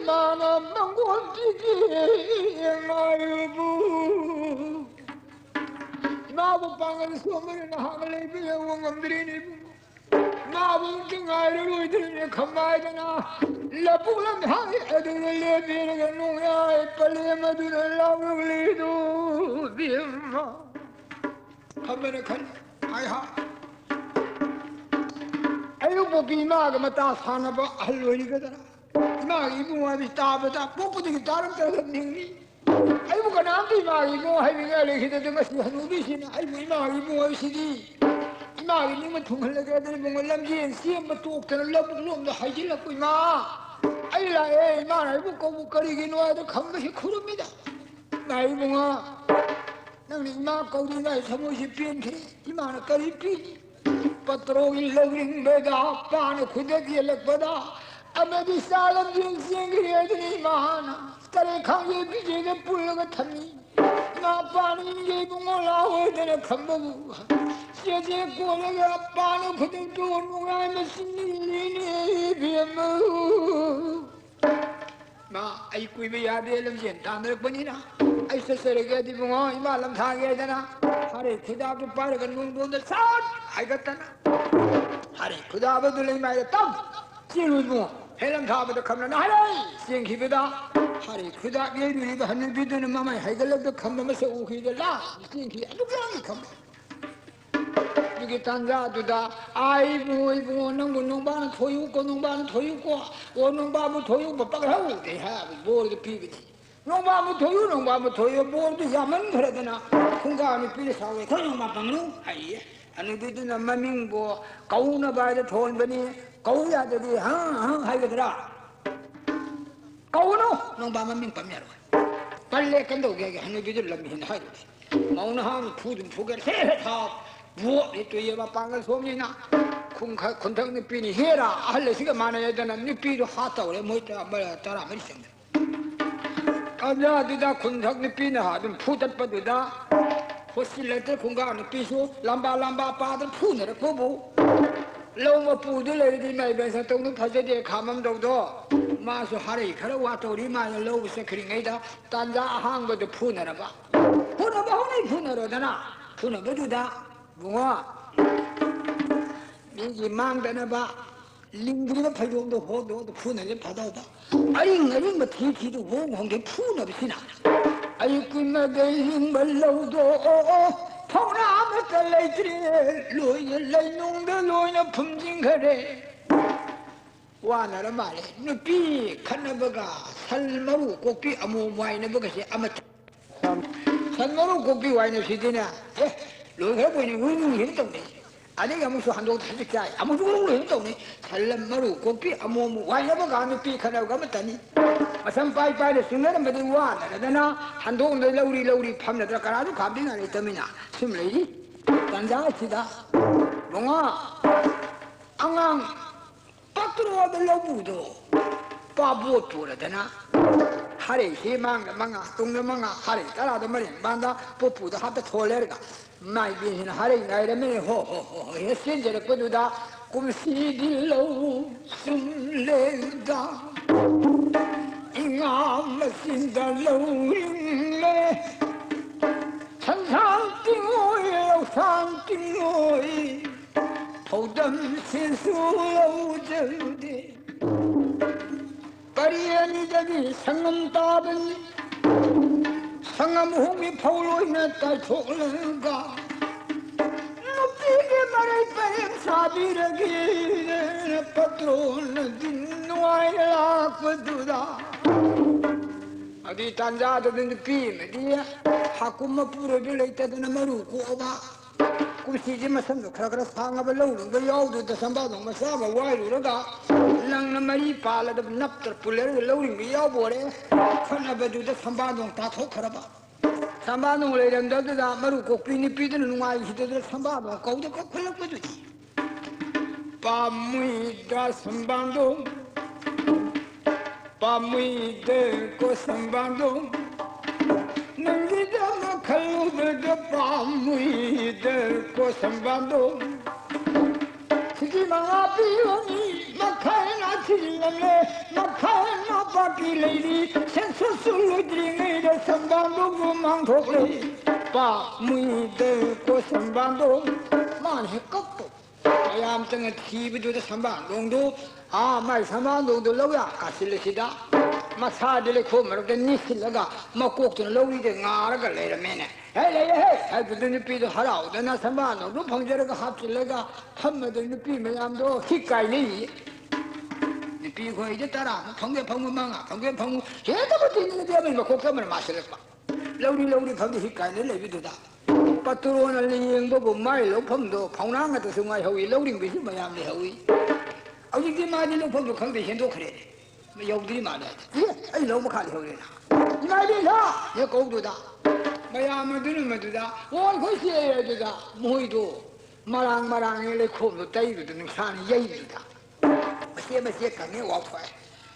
ꯃꯥꯅ ꯃꯪꯒꯣꯜ ꯄꯤꯒꯦ ꯉꯥꯏꯔꯕꯨ꯫ ꯏꯃꯥꯕꯨ ꯄꯥꯡꯒꯜ ꯁꯣꯟꯕꯅ ꯅꯍꯥꯛ ꯂꯩꯕ ꯌꯧꯕ ꯉꯝꯗ꯭ꯔꯤꯅꯤ ꯏꯕꯨꯡꯉꯣ꯫ ꯏꯃꯥꯕꯨ ꯑꯝꯇ ꯉꯥꯏꯔꯔꯣꯏꯗ꯭ꯔꯤꯅꯦ ꯈꯝꯕ ꯍꯥꯏꯗꯅ ꯂꯧꯕꯨꯛ ꯂꯝꯍꯥꯡ ꯑꯗꯨꯗ ꯂꯦꯞꯄꯤꯔꯒ ꯅꯣꯡꯌꯥꯏ ꯄꯂꯦꯝ ꯑꯗꯨꯅ ꯂꯥꯎꯔꯛꯂꯤꯗꯨ ꯏꯕꯦꯝꯃ꯫ ꯈꯝꯕꯅ ꯈꯜꯂꯤ, "ꯍꯥꯏ ꯍꯥ, ꯑꯌꯨꯛ ꯄꯣꯛꯄꯤ ꯏꯃꯥꯒ ꯃꯇꯥ ꯁꯥꯟꯅꯕ ꯑꯍꯜ ꯑꯣꯏꯔꯤꯒꯗ꯭ꯔꯥ? ꯏꯃꯥꯒꯤ ꯏꯕꯨꯡ ꯍꯥꯏꯕꯁꯤ ꯇꯥꯕꯗ ꯄꯣꯛꯄꯗꯒꯤ ꯇꯥꯔꯛꯇ꯭ꯔꯒ ꯅꯤꯡꯉꯤ꯫ ꯑꯩꯕꯨ ꯀꯅꯥꯝꯇ ꯏꯃꯥꯒꯤ ꯏꯕꯨꯡ ꯍꯥꯏꯅꯤꯡꯉꯥꯏ ꯂꯩꯈꯤꯗꯦ, ꯑꯗꯨ ꯉꯁꯤ ꯍꯅꯨꯕꯤꯁꯤꯅ ꯑꯩꯕꯨ ꯏꯃꯥꯒꯤ ꯏꯕꯨꯡ ꯍꯥꯏꯕꯁꯤꯗꯤ ꯏꯃꯥꯒꯤ ꯅꯤꯡꯕ ꯊꯨꯡꯍꯜꯂꯒꯦ꯫ ꯑꯗꯨꯅ ꯏꯕꯨꯡꯉꯣ ꯂꯝꯖꯦꯟ ꯆꯦꯟꯕ ꯇꯣꯛꯇꯅ ꯂꯧꯕꯨꯛ ꯂꯣꯝꯗ ꯍꯥꯏꯖꯤꯜꯂꯛꯄ ꯏꯃꯥ꯫ ꯑꯩ ꯂꯥꯛꯑꯦ, ꯏꯃꯥꯅ ꯑꯩꯕꯨ ꯀꯧꯕ ꯀꯔꯤꯒꯤꯅꯣ ꯍꯥꯏꯗ ꯈꯝꯕꯁꯤ ꯈꯨꯔꯨꯝꯃꯤꯗ꯫ ꯏꯃꯥ ꯏꯕꯨꯡꯉꯣ, ꯅꯪꯅ ꯏꯃꯥ ꯀꯧꯗ꯭ꯔꯤꯉꯩ ꯊꯃꯣꯏꯁꯤ ꯄꯦꯟꯈ꯭ꯔꯦ꯫ ꯏꯃꯥꯅ ꯀꯔꯤ ꯄꯤꯅꯤ? ꯄꯇ꯭ꯔꯣꯒꯤ ꯂꯧꯔꯤꯡꯕꯗ ꯄꯥꯅ ꯈꯨꯗꯛ ꯌꯦꯜꯂꯛꯄꯗ ꯑꯃꯗꯤ ꯆꯥ ꯂꯝꯖꯦꯜ ꯆꯦꯟꯈ꯭ꯔꯦ ꯑꯗꯨꯅ ꯏꯃꯥꯅ ꯇꯔꯦꯠ ꯈꯥꯡꯖꯦ ꯐꯤꯖꯦꯗ ꯄꯨꯜꯂꯒ ꯊꯝꯃꯤ꯫ ꯏꯃꯥ ꯄꯥꯅ ꯏꯪꯒꯦ ꯏꯕꯨꯡꯉꯣ ꯂꯥꯛꯑꯣꯏꯗꯅ ꯈꯝꯕꯕꯨ ꯆꯦꯆꯦ ꯀꯣꯜꯂꯒ ꯄꯥꯅ ꯈꯨꯗꯛꯇꯨ ꯅꯨꯡꯉꯥꯏ ꯃꯆꯤꯟ ꯏꯜꯂꯤꯅꯦ ꯏꯕꯦꯝꯃ꯫ ꯃꯥ, ꯑꯩ ꯀꯨꯏꯕ ꯌꯥꯗꯦ, ꯂꯝꯖꯦꯟ ꯇꯥꯟꯅꯔꯛꯄꯅꯤꯅ ꯑꯩ ꯆꯠꯆꯔꯒꯦ꯫ ꯑꯗꯨ ꯏꯕꯨꯡꯉꯣ, ꯏꯃꯥ ꯂꯝꯊꯥꯒꯦ ꯍꯥꯏꯗꯅ ꯍꯥꯔꯩ ꯈꯨꯗꯥꯞꯇꯨ ꯄꯥꯏꯔꯒ ꯅꯣꯡꯗꯣꯟꯗ ꯁꯠ ꯍꯥꯏꯒꯠꯇꯅ ꯍꯥꯔꯩ ꯈꯨꯗꯥꯕꯗꯨ ꯂꯩꯃꯥꯏꯗ ꯇꯞ ꯆꯦꯜꯂꯨ ꯏꯕꯨꯡꯉꯣ꯫ ꯍꯦꯛ ꯂꯝꯊꯥꯕꯗ ꯈꯝꯕꯅ ꯍꯥꯔꯩ ꯆꯦꯟꯈꯤꯕꯗ ꯍꯥꯔꯩ ꯈꯨꯗꯥꯞ ꯌꯩꯔꯨꯔꯤꯕ ꯍꯅꯨꯕꯤꯗꯨꯅ ꯃꯃꯥꯏ ꯍꯥꯏꯒꯠꯂꯛꯇ ꯈꯝꯕ ꯃꯁꯛ ꯎꯈꯤꯕꯗ ꯂꯥ ꯆꯦꯟꯈꯤ꯫ ꯑꯗꯨꯛ ꯌꯥꯝꯅ ꯈꯝꯕ ꯑꯗꯨꯒꯤ ꯇꯥꯟꯖꯥꯗꯨꯗ, "ꯑꯥ, ꯏꯕꯨꯡꯉꯣ, ꯏꯕꯨꯡꯉꯣ, ꯅꯪꯕꯨ ꯅꯣꯡꯕꯥꯅ ꯊꯣꯏꯌꯨꯀꯣ, ꯅꯣꯡꯕꯥꯅ ꯊꯣꯏꯌꯨꯀꯣ, ꯑꯣ, ꯅꯣꯡꯕꯥꯕꯨ ꯊꯣꯏꯌꯨꯕ ꯄꯛꯍꯧꯗꯦ" ꯍꯥꯏꯕ ꯕꯣꯔꯗꯨ ꯄꯤꯕꯅꯤ꯫ "ꯅꯣꯡꯕꯥꯕꯨ ꯊꯣꯏꯌꯨ, ꯅꯣꯡꯕꯥꯕꯨ ꯊꯣꯏꯌꯨ", ꯕꯣꯔꯗꯨ ꯌꯥꯝꯃꯟꯈ꯭ꯔꯗꯅ ꯈꯨꯡꯒꯥ ꯅꯨꯄꯤꯅ ꯁꯥꯎꯔꯦ, "ꯈꯔ ꯅꯣꯡꯕꯥ ꯄꯪꯅꯨ" ꯍꯥꯏꯌꯦ꯫ ꯑꯗꯨꯗꯨꯅ ꯃꯃꯤꯡꯕꯨ ꯀꯧꯅꯕ ꯍꯥꯏꯗ ꯊꯣꯟꯕꯅꯤ, ꯀꯧ ꯌꯥꯗꯗꯤ ꯍꯪ ꯍꯪ ꯍꯥꯏꯒꯗ꯭ꯔꯥ? ꯀꯧꯅꯨ, ꯅꯣꯡꯕꯥ ꯃꯃꯤꯡ ꯄꯟ ꯌꯥꯔꯣꯏ꯫ ꯄꯜꯂꯦ ꯀꯝꯗꯧꯒꯦ? ꯍꯥꯏꯒꯦ ꯍꯅꯨꯕꯤꯗꯨ ꯂꯝ ꯍꯦꯟꯅ ꯍꯥꯏꯔꯨꯗꯦ꯫ ꯃꯧꯅ ꯍꯥ ꯐꯨꯗꯨꯅ ꯐꯨꯒꯦ ꯁꯦ ꯍꯦ ꯊꯥꯎ꯫ ꯕꯣꯠ ꯍꯦ ꯇꯨꯌꯦ ꯃꯄꯥꯡꯒꯜ ꯁꯣꯝꯅꯤꯅ꯫ ꯈꯨꯟꯈ-, ꯈꯨꯟꯊꯛ ꯅꯨꯄꯤꯅꯤ ꯍꯦꯔꯥ ꯑꯍꯜ ꯑꯁꯤꯒ ꯃꯥꯟꯅꯩꯗꯅ ꯅꯨꯄꯤꯗꯨ ꯍꯥ ꯇꯧꯔꯦ ꯃꯣꯏ ꯇꯔꯥ-, ꯇꯔꯥꯃꯔꯤ ꯆꯪꯉꯦ꯫ ꯇꯥꯟꯖꯥꯗꯨꯗ ꯈꯨꯟꯊꯛ ꯅꯨꯄꯤꯅ ꯍꯥ ꯑꯗꯨꯝ ꯐꯨ ꯇꯠꯄꯗꯨꯗ ꯍꯣꯁꯇꯦꯜ ꯂꯩꯇ꯭ꯔꯦ ꯈꯨꯡꯒꯥ ꯅꯨꯄꯤꯁꯨ ꯂꯝꯕꯥ ꯂꯝꯕꯥ ꯄꯥꯗ ꯐꯨꯅꯔꯛꯄꯕꯨ ꯂꯧ ꯃꯄꯨꯗꯨ ꯂꯩꯔꯗꯤ ꯏꯃꯥ ꯏꯕꯦꯟ ꯁꯛꯇꯧꯅ ꯐꯖꯗꯦ ꯈꯥꯝꯃꯝꯗꯧꯗꯣ꯫ ꯃꯥꯁꯨ ꯍꯥꯔꯩ ꯈꯔ ꯋꯥꯠꯇꯧꯔꯤ, ꯃꯥꯅ ꯂꯧꯕ ꯆꯠꯈ꯭ꯔꯤꯉꯩꯗ ꯇꯥꯟꯖꯥ ꯑꯍꯥꯡꯕꯗ ꯐꯨꯅꯔꯕ꯫ ꯐꯨꯅꯕ ꯍꯧꯅꯩ, ꯐꯨꯅꯔꯣꯗꯅ꯫ ꯐꯨꯅꯕꯗꯨꯗ, ꯏꯕꯨꯡꯉꯣ, ꯃꯤꯒꯤ ꯃꯥꯡꯗꯅꯕ ꯂꯤꯡꯗ꯭ꯔꯤꯕ ꯐꯩꯖꯣꯝꯗꯣ ꯍꯣꯗꯣꯗ ꯐꯨꯅꯁꯦ ꯐꯗꯧꯕ꯫ ꯑꯔꯤꯡ ꯑꯔꯤꯡꯕ ꯊꯤ ꯊꯤꯗꯨ ꯍꯣꯡ ꯍꯣꯡꯒꯦ ꯐꯨꯅꯕꯁꯤꯅ꯫ ꯑꯌꯨꯛ ꯀꯨꯏꯃꯗꯩ ꯂꯤꯡꯕ ꯂꯧꯗꯣ, ꯑꯣ, ꯑꯣ, ꯐꯧꯅ ꯑꯃꯠꯇ ꯂꯩꯇ꯭ꯔꯦ, ꯂꯣꯏꯅ ꯂꯩꯅꯨꯡꯗ ꯂꯣꯏꯅ ꯐꯨꯝꯖꯤꯟꯈꯔꯦ꯫ ꯋꯥꯅꯔ ꯃꯥꯜꯂꯦ꯫ ꯅꯨꯄꯤ ꯈꯠꯅꯕꯒ ꯁꯟ ꯃꯔꯨ ꯀꯣꯛꯄꯤ ꯑꯃꯣꯝ ꯋꯥꯏꯅꯕꯒꯁꯦ ꯑꯃꯠꯇ꯫ ꯁꯟ ꯃꯔꯨ ꯀꯣꯛꯄꯤ ꯋꯥꯏꯅꯕꯁꯤꯗꯤꯅꯦ, ꯑꯦ, ꯂꯣꯏꯈ꯭ꯔꯕꯣꯏꯅꯤ, ꯍꯨꯏ ꯅꯨꯡ ꯍꯦꯟꯅ ꯇꯧꯅꯩ꯫ ꯑꯗꯒꯤ ꯑꯃꯨꯛꯁꯨ ꯍꯟꯗꯣꯛꯇ ꯍꯧꯖꯤꯛ ꯆꯥꯏ, ꯑꯃꯨꯛꯁꯨ ꯂꯣꯏꯅ ꯇꯧꯅꯩ꯫ ꯁꯟ ꯃꯔꯨ ꯀꯣꯛꯄꯤ ꯑꯃꯣꯝ ꯋꯥꯏꯅꯕꯒ ꯅꯨꯄꯤ ꯈꯠꯅꯕꯒ ꯑꯃꯠꯇꯅꯤ꯫ ꯃꯁꯝ ꯄꯥꯏ ꯄꯥꯏꯅ ꯆꯤꯡꯅꯔꯝꯕꯗꯤ ꯋꯥꯅꯔꯗꯅ ꯍꯟꯗꯣꯛꯅ ꯂꯧꯔꯤ ꯂꯧꯔꯤ ꯐꯝꯅꯗ꯭ꯔ ꯀꯅꯥꯁꯨ ꯈꯥꯝꯕꯤꯉꯥꯏ ꯂꯩꯇꯃꯤꯅ ꯁꯨꯝ ꯂꯩꯔꯤ꯫ ꯇꯥꯟꯖꯥ ꯑꯁꯤꯗ ꯃꯉꯥ ꯑꯉꯥꯡ ꯄꯛꯇ꯭ꯔꯣꯗ ꯂꯧꯕꯨꯗꯣ ꯄꯥꯕꯣꯠ ꯄꯨꯔꯗꯅ ꯍꯔꯩꯁꯤ ꯃꯥꯡꯗ ꯃꯉꯥ, ꯇꯨꯡꯗ ꯃꯉꯥ, ꯍꯔꯩ ꯇꯔꯥꯗ ꯃꯔꯦꯡ ꯕꯥꯟꯗ ꯄꯣꯠꯄꯨꯗ ꯍꯥꯞꯇ ꯊꯣꯜꯂꯦꯔꯒ ꯃꯥꯏꯕꯤꯁꯤꯅ ꯍꯔꯩ ꯉꯥꯏꯔꯝꯃꯦ꯫ ꯍꯣ, ꯍꯣ, ꯍꯣ, ꯍꯣ, ꯍꯦꯛ ꯆꯦꯟꯖꯔꯛꯄꯗꯨꯗ ꯀꯨꯝꯁꯤꯗꯤ ꯂꯧ ꯆꯨꯝꯂꯦꯗ, ꯏꯉꯥ ꯃꯆꯤꯟꯗ ꯂꯧ ꯂꯤꯡꯂꯦ, ꯁꯟꯁꯥꯡ ꯇꯤꯡꯉꯣꯏ, ꯂꯧꯁꯥꯡ ꯇꯤꯡꯉꯣꯏ, ꯐꯧꯗꯝ ꯁꯦꯟꯁꯨ ꯂꯧꯖꯗꯦ꯫ ꯄꯔꯤ ꯑꯅꯤꯗꯒꯤ ꯁꯪꯉꯝ ꯇꯥꯕꯅꯤ꯫ ꯁꯪꯉꯝ ꯑꯍꯨꯝꯒꯤ ꯐꯧ ꯂꯣꯏꯅ ꯇꯥꯏꯊꯣꯛꯂꯒ ꯅꯨꯄꯤꯒꯤ ꯃꯔꯩ ꯄꯔꯦꯡ ꯁꯥꯕꯤꯔꯒꯦ꯫ ꯄꯇ꯭ꯔꯣꯟꯅꯗꯤ ꯅꯨꯡꯉꯥꯏꯅ ꯂꯥꯛꯄꯗꯨꯗ꯫ ꯑꯗꯨꯏ ꯇꯥꯟꯖꯥꯗꯨꯗ ꯅꯨꯄꯤ ꯑꯃꯗꯤ ꯍꯥꯀꯨꯝ ꯃꯄꯨꯔꯣꯏꯕ ꯂꯩꯇꯗꯅ ꯃꯔꯨ ꯀꯣꯛꯑꯕ꯫ ꯀꯨꯝꯁꯤꯁꯦ ꯃꯁꯝꯗꯣ ꯈꯔ ꯈꯔ ꯁꯥꯡꯉꯕ ꯂꯧꯔꯨꯕ ꯌꯥꯎꯗꯨꯗ ꯁꯝꯕꯥꯗꯣꯡ ꯃꯆꯥ ꯑꯃ ꯋꯥꯏꯔꯨꯔꯒ ꯂꯪꯅ ꯃꯔꯤ ꯄꯥꯜꯂꯗ ꯅꯞꯇ꯭ꯔ ꯄꯨꯜꯂꯔꯒ ꯂꯧꯔꯤꯕ ꯌꯥꯎꯕꯣꯔꯦ꯫ ꯈꯠꯅꯕꯗꯨꯗ ꯁꯝꯕꯥꯗꯣꯡ ꯇꯥꯊꯣꯛꯈ꯭ꯔꯕ꯫ ꯁꯝꯕꯥꯗꯣꯡ ꯂꯩꯔꯝꯗꯕꯗꯨꯗ ꯃꯔꯨ ꯀꯣꯛꯄꯤ ꯅꯨꯄꯤꯗꯨꯅ ꯅꯨꯡꯉꯥꯏꯈꯤꯗꯗꯨꯅ ꯁꯝꯕꯥꯗꯣꯡ ꯀꯧꯗ ꯀꯧꯈꯠꯂꯛꯄꯗꯨꯗꯤ꯫ ꯄꯥꯝꯃꯨꯏꯗ ꯁꯝꯕꯥꯗꯣꯡ, ꯄꯥꯝꯃꯨꯏꯗ ꯀꯣ ꯁꯝꯕꯥꯗꯣꯡ, ꯅꯪꯒꯤꯗꯃꯛ ꯈꯜꯂꯨꯕꯗ ꯄꯥꯝꯃꯨꯏꯗ ꯀꯣ ꯁꯝꯕꯥꯗꯣꯡ꯫ ꯁꯤ ꯃꯉꯥ ꯄꯤꯕꯅꯤ, ꯃꯈꯜꯅ ꯊꯤꯜꯂꯝꯂꯦ, ꯃꯈꯜꯅ ꯄꯥꯄꯤ ꯂꯩꯔꯤ, ꯁꯦꯟꯁꯨ ꯆꯨꯔꯨꯗ꯭ꯔꯤꯉꯩꯗ ꯁꯝꯕꯥꯟꯗꯨꯕꯨ ꯃꯥꯡꯊꯣꯛꯂꯦ꯫ ꯄꯥꯃꯨꯏꯗꯀꯣ ꯁꯝꯕꯥꯟꯗꯣ, ꯃꯥꯅ ꯍꯦꯛ ꯀꯞꯄ꯫ ꯃꯌꯥꯝ ꯆꯪꯅ ꯊꯤꯕꯗꯨꯗ ꯁꯝꯕꯥꯟꯗꯣꯡꯗꯨ, ꯑꯥ, ꯃꯥꯏ ꯁꯝꯕꯥꯟꯗꯣꯡꯗꯨ ꯂꯧ ꯌꯥ ꯀꯥꯁꯤꯜꯂꯁꯤꯗ, ꯃꯁꯥꯗꯤ ꯂꯩꯈꯣꯝ ꯃꯔꯛꯇ ꯅꯤꯛꯁꯤꯜꯂꯒ, ꯃꯀꯣꯛꯇꯨꯅ ꯂꯧꯔꯤꯗ ꯉꯥꯔꯒ ꯂꯩꯔꯝꯃꯦꯅꯦ꯫ "ꯍꯦ, ꯂꯩꯌꯦ ꯍꯦ!" ꯍꯥꯏꯕꯗꯨ ꯅꯨꯄꯤꯗꯣ ꯍꯔꯥꯎꯗꯅ ꯁꯝꯕꯥꯟꯗꯣꯡꯗꯨ ꯐꯪꯖꯔꯒ ꯍꯥꯞꯆꯤꯜꯂꯒ ꯐꯝꯃꯗ ꯅꯨꯄꯤ ꯃꯌꯥꯝꯗꯣ ꯍꯤꯛ ꯀꯥꯏꯅꯩꯌꯦ꯫ ꯅꯨꯄꯤ ꯈꯣꯏꯗꯤ ꯇꯔꯥꯃꯨꯛ ꯐꯪꯒꯦ ꯐꯪꯉꯨ, ꯃꯉꯥ ꯐꯪꯒꯦ ꯐꯪꯉꯨ, ꯍꯦꯛꯇ ꯃꯇꯤꯟ ꯑꯃꯅ ꯃꯀꯣꯛꯇ ꯑꯃꯅ ꯃꯥꯁꯤꯜꯂꯛꯄ꯫ ꯂꯧꯔꯤ ꯂꯧꯔꯤ ꯐꯝꯗꯤ ꯍꯤꯛ ꯀꯥꯏꯅ ꯂꯩꯕꯗꯨꯗ꯫ ꯄꯇ꯭ꯔꯣꯅ ꯌꯦꯡꯕꯕꯨ ꯃꯥꯏ ꯂꯧꯐꯝꯗꯣ ꯐꯥꯎꯅꯥ ꯉꯥꯛꯇꯁꯨ ꯉꯥꯏꯍꯧꯏ, ꯂꯧꯔꯤꯡꯕꯤꯁꯨ ꯃꯌꯥꯝ ꯂꯩꯍꯧꯏ꯫ ꯍꯧꯖꯤꯛꯇꯤ ꯃꯥꯗꯤ ꯂꯧꯐꯝꯗꯣ ꯈꯪꯗꯦ, ꯍꯦꯟꯗꯣꯛꯈ꯭ꯔꯦꯅꯦ꯫ ꯌꯧꯗ꯭ꯔꯤ ꯃꯥꯜꯂꯦ꯫ "ꯑꯦ, ꯑꯩ ꯂꯧ ꯃꯈꯥ ꯂꯩꯍꯧꯔꯦꯅ꯫ ꯏꯃꯥ ꯏꯕꯦꯟꯁꯥ!" ꯍꯦꯛ ꯀꯧꯗꯨꯗ, ꯃꯌꯥꯝ ꯑꯗꯨꯅ ꯃꯗꯨꯗ, "ꯑꯣ, ꯑꯩꯈꯣꯏ ꯆꯦ!" ꯑꯗꯨꯗ ꯃꯣꯏꯗꯣ ꯃꯔꯥꯡ ꯃꯔꯥꯡ ꯍꯦꯛ ꯂꯩꯈꯣꯝꯗꯣ ꯇꯩꯕꯗꯨꯗ ꯅꯨꯡꯁꯥꯅ ꯌꯩꯕꯗꯨꯗ꯫ ꯃꯆꯦꯠ ꯃꯆꯦꯠ ꯀꯪꯉꯦ, ꯋꯥꯎꯊꯣꯛꯑꯦ꯫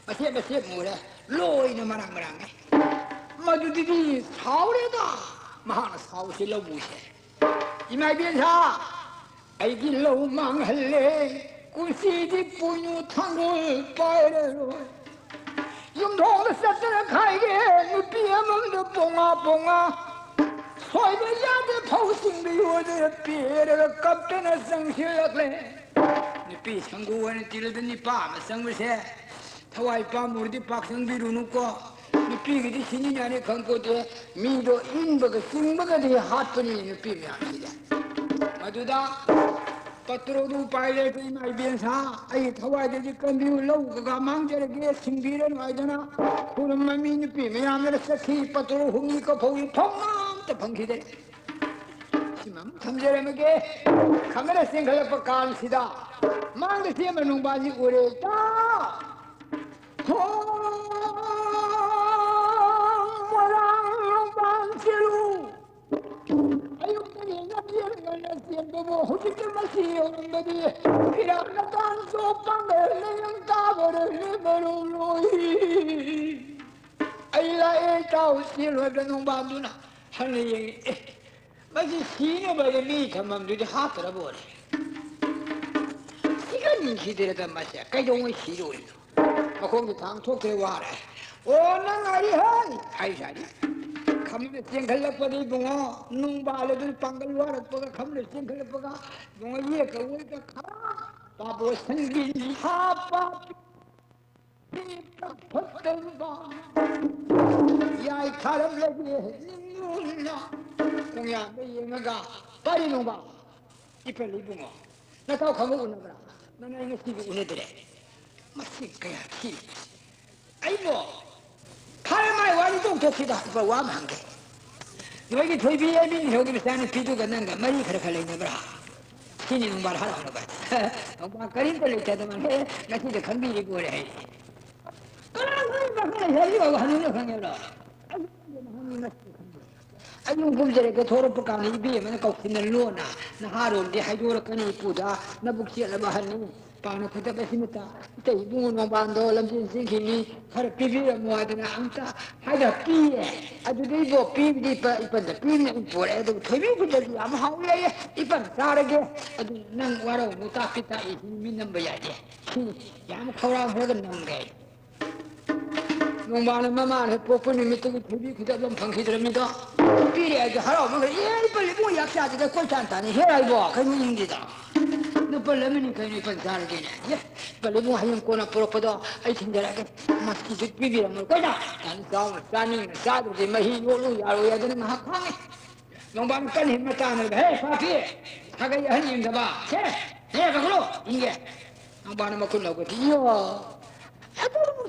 ꯃꯆꯦꯠ ꯃꯆꯦꯠ ꯃꯨꯔꯦ꯫ ꯂꯣꯏꯅ ꯃꯔꯥꯡ ꯃꯔꯥꯡꯉꯦ꯫ ꯃꯗꯨꯗꯗꯤ ꯁꯥꯎꯔꯦꯗ꯫ ꯃꯍꯥꯛꯅ ꯁꯥꯎꯕꯁꯤ ꯂꯧꯕꯨꯁꯦ꯫ "ꯏꯃꯥ ꯏꯕꯦꯟꯁꯥ, ꯑꯩꯒꯤ ꯂꯧ ꯃꯥꯡꯍꯜꯂꯦ꯫ ꯀꯨꯝꯁꯤꯗꯤ ꯄꯣꯏꯅꯨ ꯊꯥꯡꯒꯣꯜ ꯄꯥꯏꯔꯔꯣꯏ꯫ ꯌꯨꯝꯊꯣꯡꯗ ꯆꯠꯇꯅ ꯈꯥꯏꯒꯦ, ꯅꯨꯄꯤ ꯑꯃꯃꯝꯗ ꯄꯣꯉꯥ ꯄꯣꯉꯥ꯫ ꯁꯣꯏꯕ ꯌꯥꯗꯦ, ꯐꯧ ꯆꯤꯡꯕ ꯌꯣꯗꯅ ꯄꯦꯔꯒ ꯀꯞꯇꯅ ꯆꯪꯁꯤꯜꯂꯛꯂꯦ꯫" ꯅꯨꯄꯤ ꯁꯪꯒꯨ ꯑꯣꯏꯅ ꯇꯤꯜꯂꯗ ꯅꯤꯄꯥ ꯑꯃ ꯆꯪꯕꯁꯦ ꯊꯋꯥꯏ ꯄꯥꯝꯃꯨꯔꯗꯤ ꯄꯥꯛ ꯆꯪꯕꯤꯔꯨꯅꯨꯀꯣ꯫ ꯅꯨꯄꯤꯒꯤꯗꯤ ꯁꯤꯅꯤ ꯅꯥꯅꯤ ꯈꯪꯄꯣꯠꯇꯦ꯫ ꯃꯤꯗꯣ ꯏꯟꯕꯒ ꯆꯤꯡꯕꯒꯗꯤ ꯍꯥꯠꯄꯅꯤ ꯅꯨꯄꯤ ꯃꯌꯥꯝꯁꯤꯗꯤ꯫ ꯃꯗꯨꯗ ꯄꯇ꯭ꯔꯣꯗꯨ ꯎꯄꯥꯏ ꯂꯩꯇꯦ, "ꯏꯃꯥ ꯏꯕꯦꯟꯁꯥ, ꯑꯩ ꯊꯋꯥꯏꯗꯗꯤ ꯀꯟꯕꯤꯌꯨ, ꯂꯧ ꯀꯀꯥ ꯃꯥꯡꯖꯔꯒꯦ, ꯁꯤꯡꯕꯤꯔꯅꯨ" ꯍꯥꯏꯗꯅ ꯈꯨꯔꯨꯝꯃꯝꯃꯤ꯫ ꯅꯨꯄꯤ ꯃꯌꯥꯝꯗꯨꯅ ꯆꯠꯈꯤ꯫ ꯄꯇ꯭ꯔꯣ ꯍꯨꯝꯅꯤ ꯀꯐꯧꯏ ꯐꯧꯅ ꯑꯝꯇ ꯐꯪꯈꯤꯗꯦ꯫ ꯁꯤꯃ ꯑꯃꯨꯛ ꯊꯝꯖꯔꯝꯃꯒꯦ꯫ ꯈꯪꯒꯅ ꯆꯦꯟꯈꯠꯂꯛꯄ ꯀꯥꯟꯁꯤꯗ ꯃꯥꯡꯗ ꯆꯦꯟꯕ ꯅꯣꯡꯕꯥꯟꯁꯤ ꯎꯔꯦ꯫ ꯏꯇꯥꯎ! ꯍꯣ! ꯃꯣꯏꯔꯥꯡ ꯅꯣꯡꯕꯥꯟ ꯆꯦꯜꯂꯨ꯫ ꯑꯌꯨꯛꯇꯒꯤ ꯂꯝꯖꯦꯜ ꯉꯟꯅ ꯆꯦꯟꯕꯕꯨ ꯍꯧꯖꯤꯛꯇꯤ ꯃꯁꯤ ꯌꯧꯔꯝꯕꯗꯤ ꯐꯤꯔꯥꯟ ꯃꯇꯥꯟ ꯆꯣꯞ ꯄꯥꯡꯒꯜ ꯂꯩꯔꯪ ꯇꯥꯕꯔ ꯂꯦꯝꯃꯔꯣꯏ꯫ ꯑꯩ ꯂꯥꯛꯑꯦ ꯏꯇꯥꯎ ꯆꯦꯜꯂꯣ ꯍꯥꯏꯕꯗ ꯅꯣꯡꯕꯥꯟꯗꯨꯅ ꯍꯟꯅ ꯌꯦꯡꯉꯤ꯫ ꯑꯦ, ꯃꯁꯤ ꯁꯤꯅꯕ ꯍꯥꯏꯅ ꯃꯤ ꯊꯝꯐꯝꯗꯨꯗꯤ ꯍꯥꯠꯇ꯭ꯔꯕ ꯑꯣꯏꯔꯦ꯫ ꯁꯤꯗ꯭ꯔꯗ ꯃꯁꯦ ꯀꯩꯗꯧꯉꯩ ꯁꯤꯗꯣꯏꯅꯣ? ꯃꯈꯣꯡꯗꯤ ꯊꯥꯡ ꯊꯣꯛꯇ꯭ꯔꯦ, ꯋꯥꯔꯦ꯫ "ꯑꯣ, ꯅꯪ ꯑꯔꯤ ꯍꯩ!" ꯍꯥꯏꯁꯥꯔꯤ꯫ ꯈꯝꯅ ꯆꯦꯟꯈꯠꯂꯛꯄꯗ ꯏꯕꯨꯡꯉꯣ, ꯅꯨꯡꯕꯥꯜ ꯑꯗꯨꯅ ꯄꯥꯡꯒꯜ ꯋꯥꯔꯛꯄꯒ ꯈꯝꯅ ꯆꯦꯟꯈꯠꯂꯛꯄꯒ, ꯏꯕꯨꯡꯉꯣ, ꯌꯦꯛꯀ ꯑꯣꯏꯒ ꯈꯔ ꯄꯥꯕꯣ ꯁꯟꯕꯤ ꯍꯥꯞꯄ ꯐꯠꯇꯕ ꯌꯥꯏ ꯈꯥꯔꯝꯂꯒꯦ ꯅꯤꯡꯉꯨꯅ ꯈꯣꯡꯌꯥꯝꯗ ꯌꯦꯡꯉꯒ, "ꯄꯥꯔꯤ ꯅꯨꯡꯕꯥꯜ, ꯏꯄꯜ ꯏꯕꯨꯡꯉꯣ, ꯅꯇꯥꯎ ꯈꯪꯕ ꯎꯅꯕ꯭ꯔꯥ? ꯅꯪ ꯑꯩ ꯉꯁꯤꯗꯤ ꯎꯅꯗ꯭ꯔꯦ꯫ ꯃꯁꯤ ꯀꯌꯥ ꯊꯤ꯫ ꯑꯩꯕꯣ, ꯐꯔꯦ, ꯃꯥꯏ ꯋꯥꯔꯤ ꯇꯣꯛꯊꯣꯛꯁꯤꯗ, ꯏꯄꯥ ꯋꯥ ꯑꯃ ꯍꯪꯒꯦ꯫ ꯅꯣꯏꯒꯤ ꯊꯣꯏꯕꯤ ꯍꯥꯏꯕꯤ ꯏꯁꯣꯔꯒꯤ ꯃꯆꯥꯅꯨꯄꯤꯗꯨꯒ ꯅꯪꯒ ꯃꯔꯤ ꯈꯔ ꯈꯔ ꯂꯩꯅꯕ꯭ꯔꯥ?" ꯁꯤꯅꯤ ꯅꯨꯡꯕꯥꯜ ꯍꯔꯥꯎꯅꯕ꯫ ꯅꯨꯡꯕꯥꯜ ꯀꯔꯤꯝꯇ ꯂꯩꯇꯗꯅ, "ꯍꯦ, ꯉꯁꯤꯗ ꯈꯪꯕꯤꯔꯤꯕ ꯑꯣꯏꯔꯦ" ꯍꯥꯏ꯫ ꯀꯅꯥ ꯈꯪꯕ ꯈꯪꯗꯦ, ꯍꯧꯖꯤꯛ ꯐꯥꯎꯕ ꯍꯅꯨꯅ ꯈꯪꯉꯦꯕ꯭ꯔꯣ? ꯑꯩ ꯈꯪꯗꯦ, ꯅꯍꯥꯟꯒꯤ ꯉꯁꯤ ꯈꯪꯗꯦ꯫ ꯑꯩ ꯌꯨꯝ ꯀꯨꯝꯖꯔꯒꯦ, ꯊꯣꯔꯛꯄ ꯀꯥꯟꯗ ꯏꯕꯦꯝꯃꯅ ꯀꯧꯁꯤꯟꯅ ꯂꯣꯟꯅ, "ꯅꯍꯥꯔꯣꯜꯗꯤ ꯍꯥꯏꯗꯣꯔꯛꯀꯅꯨ ꯏꯄꯨꯗ, ꯅꯕꯨꯛ ꯆꯦꯠꯂꯕ ꯑꯍꯟꯅꯤ, ꯄꯥꯅ ꯐꯠꯇꯕ ꯁꯤꯃꯇ, ꯏꯇꯩ ꯏꯕꯨꯡꯉꯣ ꯅꯣꯡꯕꯥꯟꯗꯣ ꯂꯝꯖꯦꯟ ꯆꯦꯟꯈꯤꯅꯤ, ꯈꯔ ꯄꯤꯕꯤꯔꯝꯃꯣ" ꯍꯥꯏꯗꯅ ꯑꯝꯇ ꯍꯥꯏꯗ ꯄꯤꯌꯦ꯫ ꯑꯗꯨꯗꯩꯕꯣ ꯄꯤꯕꯗꯤ ꯏꯄ-, ꯏꯄꯟꯗ ꯄꯤꯕꯅ ꯑꯗꯨꯝ ꯄꯣꯔꯛꯑꯦ꯫ ꯑꯗꯨꯕꯨ ꯊꯣꯏꯕꯤ ꯈꯨꯠꯇꯗꯤ ꯌꯥꯝ ꯍꯥꯎ ꯂꯩꯌꯦ, ꯏꯄꯟ ꯆꯥꯔꯒꯦ꯫ ꯑꯗꯨ ꯅꯪ ꯋꯥꯔꯧꯅꯨ, ꯇꯥꯛꯄꯤ ꯇꯥꯛꯏ, ꯃꯤ ꯅꯝꯕ ꯌꯥꯗꯦ꯫ ꯁꯤꯅꯤ ꯌꯥꯝ ꯈꯧꯔꯥꯡ ꯈꯔꯒ ꯅꯝꯒꯦ꯫ ꯅꯣꯡꯃꯅ ꯃꯃꯥꯅ ꯍꯦꯛ ꯄꯣꯛꯄ ꯅꯨꯃꯤꯠꯇꯒꯤ ꯊꯣꯏꯕꯤ ꯈꯨꯗꯣꯞ ꯑꯃ ꯐꯪꯈꯤꯗ꯭ꯔꯃꯤꯗꯣ꯫ ꯄꯤꯔꯦ ꯍꯥꯏꯗꯤ ꯍꯔꯥꯎꯃꯟꯈ꯭ꯔꯦ꯫ "ꯑꯦ, ꯏꯄꯜ ꯏꯕꯨꯡ ꯌꯥꯛ ꯆꯥꯗꯦꯗ ꯀꯣꯏ ꯇꯥꯟ ꯇꯥꯅꯤ ꯍꯦ ꯍꯥꯏꯕꯣ, ꯀꯩꯅꯣ ꯌꯨꯝꯁꯤꯗ꯫ ꯅꯄꯜ ꯑꯃꯅꯤ ꯀꯩꯅꯣ ꯏꯄꯜ ꯆꯥꯔꯒꯦꯅꯦ꯫ ꯑꯦ, ꯏꯄꯜ ꯏꯕꯨꯡ ꯍꯌꯦꯡ ꯀꯣꯟꯅ ꯄꯨꯔꯛꯄꯗꯣ ꯑꯩ ꯊꯤꯟꯖꯔꯛꯑꯒꯦ꯫ ꯃꯁꯤꯁꯨ ꯄꯤꯕꯤꯔꯝꯃꯣ ꯀꯣꯏꯅ꯫ ꯇꯥꯅꯤ ꯆꯥꯎꯅ ꯆꯥꯅꯤꯡꯅ ꯆꯥꯗ꯭ꯔꯗꯤ ꯃꯍꯤ ꯌꯣꯠꯂꯨ ꯌꯥꯔꯣꯏ" ꯍꯥꯏꯗꯅ ꯉꯥꯏꯍꯥꯛ ꯈꯥꯡꯉꯦ꯫ ꯅꯣꯡꯕꯥꯟ ꯀꯟ ꯍꯦꯛ ꯃꯇꯥꯅ, "ꯍꯦ, ꯄꯥꯄꯤ, ꯁꯥꯒꯩ ꯑꯍꯟ ꯌꯦꯡꯗꯕ, ꯁꯦ, ꯅꯌꯥ ꯀꯛꯈꯠꯂꯣ, ꯏꯟꯒꯦ꯫" ꯅꯣꯡꯕꯥꯟ ꯃꯈꯨꯠ ꯂꯧꯒꯠ, "ꯏꯌꯣ, ꯑꯗꯨ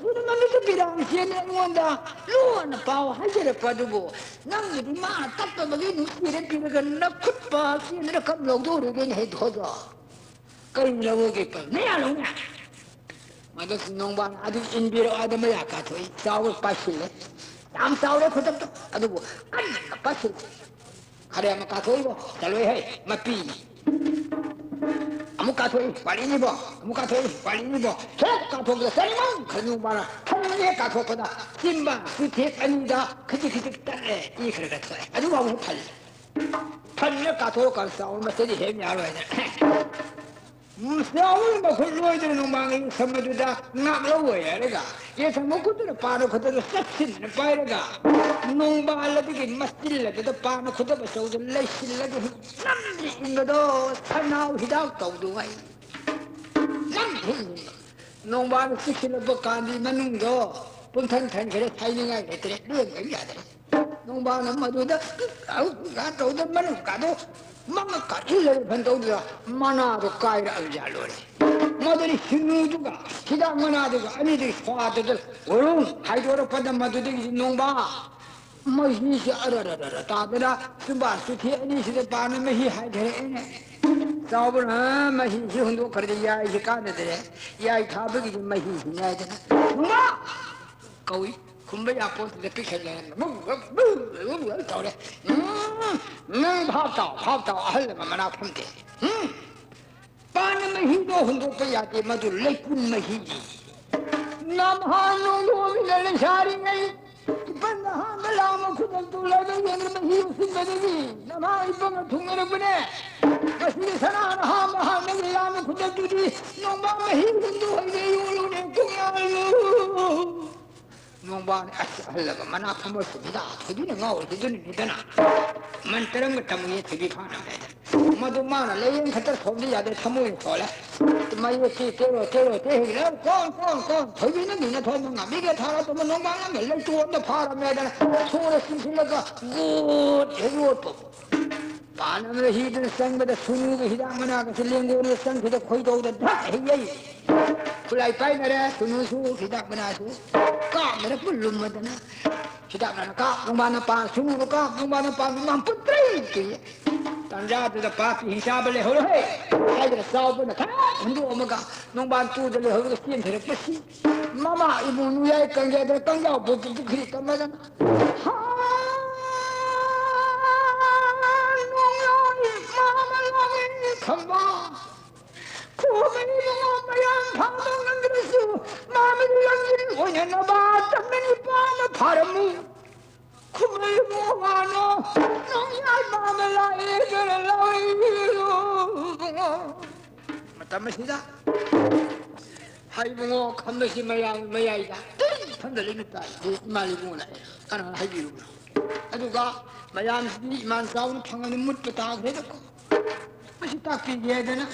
ꯅꯨꯃꯤꯠꯇꯨ ꯄꯤꯔꯥꯡ ꯆꯦꯟꯅꯦ ꯑꯩꯉꯣꯟꯗ ꯂꯣꯟꯅ ꯄꯥꯎ ꯍꯥꯏꯖꯔꯛꯄ ꯑꯗꯨꯕꯨ, ꯅꯪꯒꯤꯗꯤ ꯃꯥꯅ ꯇꯞꯇꯕꯒꯤ ꯅꯨꯡꯁꯤꯔ ꯄꯤꯔꯒ ꯅꯈꯨꯠ ꯄꯥꯛ ꯆꯦꯟꯗꯅ ꯀꯞ ꯂꯧꯗꯧꯔꯤꯕꯅꯦ ꯍꯦ ꯊꯣꯏꯗꯣ꯫ ꯀꯔꯤ ꯂꯧꯔꯒꯦ ꯄꯥꯎ? ꯅꯌꯥ ꯂꯧꯅꯦ꯫" ꯃꯗꯨꯁꯨ ꯅꯣꯡꯕꯥꯟ ꯑꯗꯨ ꯏꯟꯕꯤꯔꯛꯑꯣ ꯍꯥꯏꯗ ꯃꯌꯥ ꯀꯥꯊꯣꯛꯏ꯫ ꯆꯥꯎꯔ ꯄꯥꯏꯁꯤꯜꯂꯦ꯫ ꯌꯥꯝ ꯆꯥꯎꯔꯦ ꯈꯨꯗꯛꯇ꯫ ꯑꯗꯨꯕꯨ ꯀꯟꯅ ꯄꯥꯏꯁꯤꯜꯂꯦ꯫ ꯈꯔꯦ ꯑꯃ ꯀꯥꯊꯣꯛꯏꯕꯣ, ꯆꯠꯂꯣꯏ ꯍꯦ, ꯃꯄꯤ꯫ ꯑꯃꯨꯛ ꯀꯥꯊꯣꯛꯏ, ꯋꯥꯔꯤꯅꯤꯕꯣ, ꯑꯃꯨꯛ ꯀꯥꯊꯣꯛꯏ, ꯋꯥꯔꯤꯅꯤꯕꯣ꯫ ꯍꯦꯛ ꯀꯥꯊꯣꯛꯄꯗ ꯆꯅꯤꯃꯝ ꯈꯔ ꯅꯣꯡꯕꯥꯟꯅ ꯊꯟꯅ ꯍꯦꯛ ꯀꯥꯊꯣꯛꯄꯗ ꯆꯤꯝꯕꯥꯟ ꯆꯨꯊꯦꯛ ꯑꯅꯤꯗ ꯈꯖꯤꯛ ꯈꯖꯤꯛ ꯇꯠꯂꯦ, ꯏ ꯈꯔ ꯈꯔ ꯊꯣꯛꯑꯦ꯫ ꯑꯗꯨ ꯐꯥꯎꯕ ꯐꯜꯂꯦ꯫ ꯐꯟꯅ ꯀꯥꯊꯣꯛꯑꯀꯥꯟꯗ ꯆꯥꯎꯔ ꯃꯁꯤꯗꯤ ꯍꯦꯛ ꯌꯥꯔꯣꯏ ꯍꯥꯏꯅ ꯆꯥꯎꯕꯒꯤ ꯃꯈꯨꯠ ꯂꯣꯏꯗꯅ ꯅꯣꯡꯕꯥꯟꯒꯤ ꯌꯦꯁꯝ ꯑꯗꯨꯗ ꯉꯥꯛꯂꯧ ꯑꯣꯏ ꯍꯥꯏꯔꯒ, ꯌꯦꯁꯝ ꯃꯈꯨꯠꯇꯨꯅ ꯄꯥꯅ ꯈꯨꯠꯇꯗ ꯆꯞꯁꯤꯟꯅ ꯄꯥꯏꯔꯒ, ꯅꯣꯡꯕꯥꯜ ꯑꯗꯨꯒꯤ ꯃꯆꯤꯜ ꯑꯗꯨꯗ ꯄꯥꯅ ꯈꯨꯗꯞ ꯑꯆꯧꯗ ꯂꯩꯁꯤꯜꯂꯒ ꯅꯝꯗꯤ ꯏꯟꯕꯗꯣ, ꯁꯟꯅꯥꯎ ꯍꯤꯗꯥꯛ ꯇꯧꯗꯨꯉꯩ ꯅꯝꯗꯤ ꯏꯟꯕ꯫ ꯅꯣꯡꯕꯥꯜ ꯆꯤꯛꯁꯤꯜꯂꯛꯄ ꯀꯥꯟꯗꯤ ꯃꯅꯨꯡꯗꯣ ꯄꯨꯡꯊꯟ ꯊꯟꯈ꯭ꯔꯦ, ꯊꯥꯏꯅꯤꯡꯉꯥꯏ ꯂꯩꯇ꯭ꯔꯦ, ꯂꯦꯡꯕ ꯌꯥꯗ꯭ꯔꯦ꯫ ꯅꯣꯡꯕꯥꯜꯅ ꯃꯗꯨꯗ ꯇꯧꯗ ꯃꯅꯨꯡ ꯀꯥꯗꯣ ꯃꯉꯛ ꯀꯥꯁꯤꯜꯂꯒ ꯐꯟ ꯇꯧꯗ꯭ꯔ ꯃꯅꯥꯗꯣ ꯀꯥꯏꯔꯛꯑꯕ ꯖꯥꯠ ꯂꯣꯏꯔꯦ꯫ ꯃꯗꯨꯗꯤ ꯁꯤꯡꯅꯨꯗꯨꯒ ꯍꯤꯗꯥꯛ ꯃꯅꯥꯗꯨꯒ ꯑꯅꯤꯗꯨꯒꯤ ꯁ꯭ꯋꯥꯗꯨꯗ ꯎꯔꯨꯝ ꯍꯥꯏꯗꯣꯔꯛꯄꯗ ꯃꯗꯨꯗꯒꯤꯗꯤ ꯅꯣꯡꯕꯥꯜ ꯃꯍꯤꯁꯤ ꯑꯔꯔꯔꯔ ꯇꯥꯗꯅ ꯆꯨꯝꯕꯥ ꯆꯨꯊꯤ ꯑꯅꯤꯁꯤꯗ ꯄꯥꯅ ꯃꯍꯤ ꯍꯥꯏꯊꯔꯛꯑꯦꯅꯦ꯫ ꯆꯥꯎꯕꯅ ꯃꯍꯤꯁꯤ ꯍꯨꯟꯗꯣꯛꯈ꯭ꯔꯗꯤ ꯌꯥꯏꯁꯤ ꯀꯥꯟꯅꯗ꯭ꯔꯦ꯫ ꯌꯥꯏ ꯊꯥꯕꯒꯤꯗꯤ ꯃꯍꯤꯁꯤ ꯉꯥꯏꯗꯅ ꯅꯣꯡꯕꯥꯜ ꯀꯧꯏ꯫ ꯈꯨꯝꯕ ꯌꯥꯄꯣꯠꯇꯨꯗ ꯄꯤꯛꯁꯜꯂꯦ꯫ ꯇꯧꯔꯦ꯫ ꯎꯝ, ꯅꯪ ꯚꯥꯞ ꯇꯥꯎ, ꯚꯥꯞ ꯇꯥꯎ, ꯑꯍꯜ ꯑꯃ ꯃꯅꯥ ꯐꯝꯗꯦ꯫ ꯎꯝ, ꯄꯥꯟ ꯃꯍꯤꯗꯣ ꯍꯨꯟꯗꯣꯛꯄ ꯌꯥꯗꯦ, ꯃꯗꯨ ꯂꯩꯄꯨꯟ ꯃꯍꯤꯅꯤ꯫ ꯅꯝꯍꯥꯟ ꯅꯣꯡꯗꯣꯝꯕꯤꯅ ꯂꯩꯁꯥꯔꯤꯉꯩ ꯏꯄꯟ ꯑꯍꯥꯟꯕ ꯂꯥꯝꯕ ꯈꯨꯗꯛꯇꯨ ꯂꯥꯏꯕꯛ ꯌꯦꯡꯅ ꯃꯍꯤ ꯎꯞꯁꯤꯟꯕꯗꯒꯤ ꯅꯝꯍꯥꯟ ꯏꯄꯪ ꯊꯨꯡꯅꯔꯛꯄꯅꯦ꯫ ꯉꯁꯤꯒꯤ ꯁꯅꯥꯅ ꯍꯥꯝꯕ ꯍꯥꯟꯕꯒꯤ ꯂꯥꯝꯕ ꯈꯨꯗꯛꯇꯨꯗꯤ ꯅꯣꯡꯕꯥꯜ ꯃꯍꯤ ꯍꯨꯟꯗꯣꯛ ꯍꯩꯗꯦ ꯌꯣꯜꯂꯨꯅꯦ ꯄꯨꯡꯌꯥꯜꯂꯨ꯫ ꯅꯣꯡꯕꯥꯜꯅ ꯑꯁ ꯑꯍꯜꯂꯒ ꯃꯅꯥ ꯐꯝꯕ ꯁꯨꯕꯤꯗ ꯊꯣꯏꯕꯤꯅ ꯉꯥꯎꯔꯤꯗꯨꯅꯤꯗꯅ꯫ ꯃꯟꯇ꯭ꯔ ꯑꯃꯒ ꯇꯝꯃꯨꯌꯦ ꯊꯣꯏꯕꯤ ꯐꯥꯅꯕ ꯍꯥꯏꯗꯅ꯫ ꯃꯗꯨ ꯃꯥꯅ ꯂꯥꯏꯌꯦꯡ ꯈꯛꯇ ꯁꯣꯝꯗ ꯌꯥꯗꯦ, ꯊꯃꯣꯏ ꯁꯣꯜꯂꯦ꯫ ꯃꯌꯦꯛꯁꯤ ꯇꯦꯔꯣ ꯇꯦꯔꯣ ꯇꯦ ꯍꯦꯛ ꯂꯩꯔ ꯀꯣꯟ ꯀꯣꯟ ꯀꯣꯟ ꯊꯣꯏꯕꯤꯅ ꯃꯤꯅ ꯊꯣꯟꯕ ꯉꯝꯃꯤꯒꯦ ꯊꯥꯔꯛꯇꯕ ꯅꯣꯡꯕꯥꯜ ꯑꯃ ꯂꯩꯇꯣꯟꯗ ꯐꯥꯔꯝꯃꯦꯗꯅ ꯁꯣꯔ ꯆꯤꯡꯁꯤꯜꯂꯒ ꯒꯨꯠ ꯍꯦꯛ ꯌꯣꯠꯄ꯫ ꯄꯥꯟ ꯑꯃ ꯍꯤꯗꯨꯅ ꯆꯪꯕꯗ ꯁꯨꯅꯨꯒꯤ ꯍꯤꯗꯥꯛ ꯃꯅꯥꯒꯁꯨ ꯂꯦꯡꯒꯣꯜꯗ ꯆꯪꯈꯤꯗ ꯈꯣꯏꯗꯧꯗ ꯙꯛ ꯍꯦꯛ ꯌꯩ꯫ ꯈꯨꯠꯂꯥꯏ ꯄꯥꯏꯅꯔꯦ, ꯁꯨꯅꯨꯁꯨ ꯍꯤꯗꯥꯛ ꯃꯅꯥꯁꯨ ꯀꯥꯞꯅꯔꯛꯄ ꯂꯨꯝꯃꯗꯅ꯫ ꯍꯤꯗꯥꯛ ꯃꯅꯥ ꯀꯥꯞ ꯅꯣꯡꯕꯥꯜꯅ ꯄꯥꯟ, ꯁꯨꯅꯨꯅ ꯀꯥꯞ ꯅꯣꯡꯕꯥꯜꯅ ꯄꯥꯟ, ꯅꯣꯡꯕꯥꯜ ꯄꯨꯠꯇ꯭ꯔꯩ ꯇꯨꯏꯌꯦ꯫ ꯇꯟꯖꯥꯗꯨꯗ ꯄꯥꯄꯤ ꯍꯤꯡꯆꯥꯕ ꯂꯩꯍꯧꯔꯣꯍꯦ ꯍꯥꯏꯗꯅ ꯆꯥꯎꯕꯅ ꯊꯛ ꯍꯨꯟꯗꯣꯛꯑꯝꯃꯒ ꯅꯣꯡꯕꯥꯜ ꯇꯨꯗ ꯂꯩꯍꯧꯔꯒ ꯆꯦꯟꯊꯔꯛꯄꯁꯤ ꯃꯃꯥ ꯏꯕꯨꯡ ꯅꯨꯌꯥꯏ ꯀꯪꯒꯦꯗꯅ ꯀꯪꯖꯥꯎ ꯄꯨꯈ꯭ꯔꯤ ꯀꯝꯃꯗꯅ꯫ ꯍꯥ! ꯅꯣꯡꯌꯥꯏ ꯃꯥꯃ ꯂꯥꯡꯉꯤ ꯈꯝꯕ꯫ ꯈꯨꯕꯅꯤ ꯃꯉꯥ ꯃꯌꯥꯝ ꯐꯥꯕ ꯉꯝꯗ꯭ꯔꯁꯨ, ꯃꯥꯃꯗꯤ ꯂꯝꯖꯤꯡ ꯑꯣꯏꯅ ꯅꯕꯥ ꯇꯝꯅ ꯅꯤꯄꯥꯅ ꯐꯥꯔꯝꯃꯨ꯫ ꯈꯨꯕꯅꯤ ꯃꯉꯥꯅ ꯅꯣꯡꯌꯥꯏ ꯃꯥꯃ ꯂꯥꯛꯑꯦ ꯀꯅ ꯂꯥꯛꯏ ꯏꯕꯨꯡꯉꯣ꯫ ꯃꯇꯝ ꯑꯁꯤꯗ ꯍꯥꯏ ꯏꯕꯨꯡꯉꯣ, ꯈꯝꯕꯁꯤ ꯃꯌꯥꯏ, ꯃꯌꯥꯏꯗ ꯏꯊꯟꯗ ꯂꯩꯕ ꯇꯥꯏ꯫ ꯑꯗꯨ ꯏꯃꯥ ꯏꯕꯨꯡꯉꯣ ꯂꯥꯛꯑꯦ, ꯀꯅꯥꯅ ꯍꯥꯏꯕꯤꯔꯨꯕꯅꯣ? ꯑꯗꯨꯒ ꯃꯌꯥꯝꯁꯤꯗꯤ ꯏꯃꯥꯟ ꯆꯥꯎꯅ ꯐꯪꯉꯅꯤ ꯃꯨꯠꯄ ꯇꯥꯈ꯭ꯔꯦꯗꯀꯣ꯫ ꯃꯁꯤ ꯇꯥꯛꯄꯤꯒꯦ ꯍꯥꯏꯗꯅ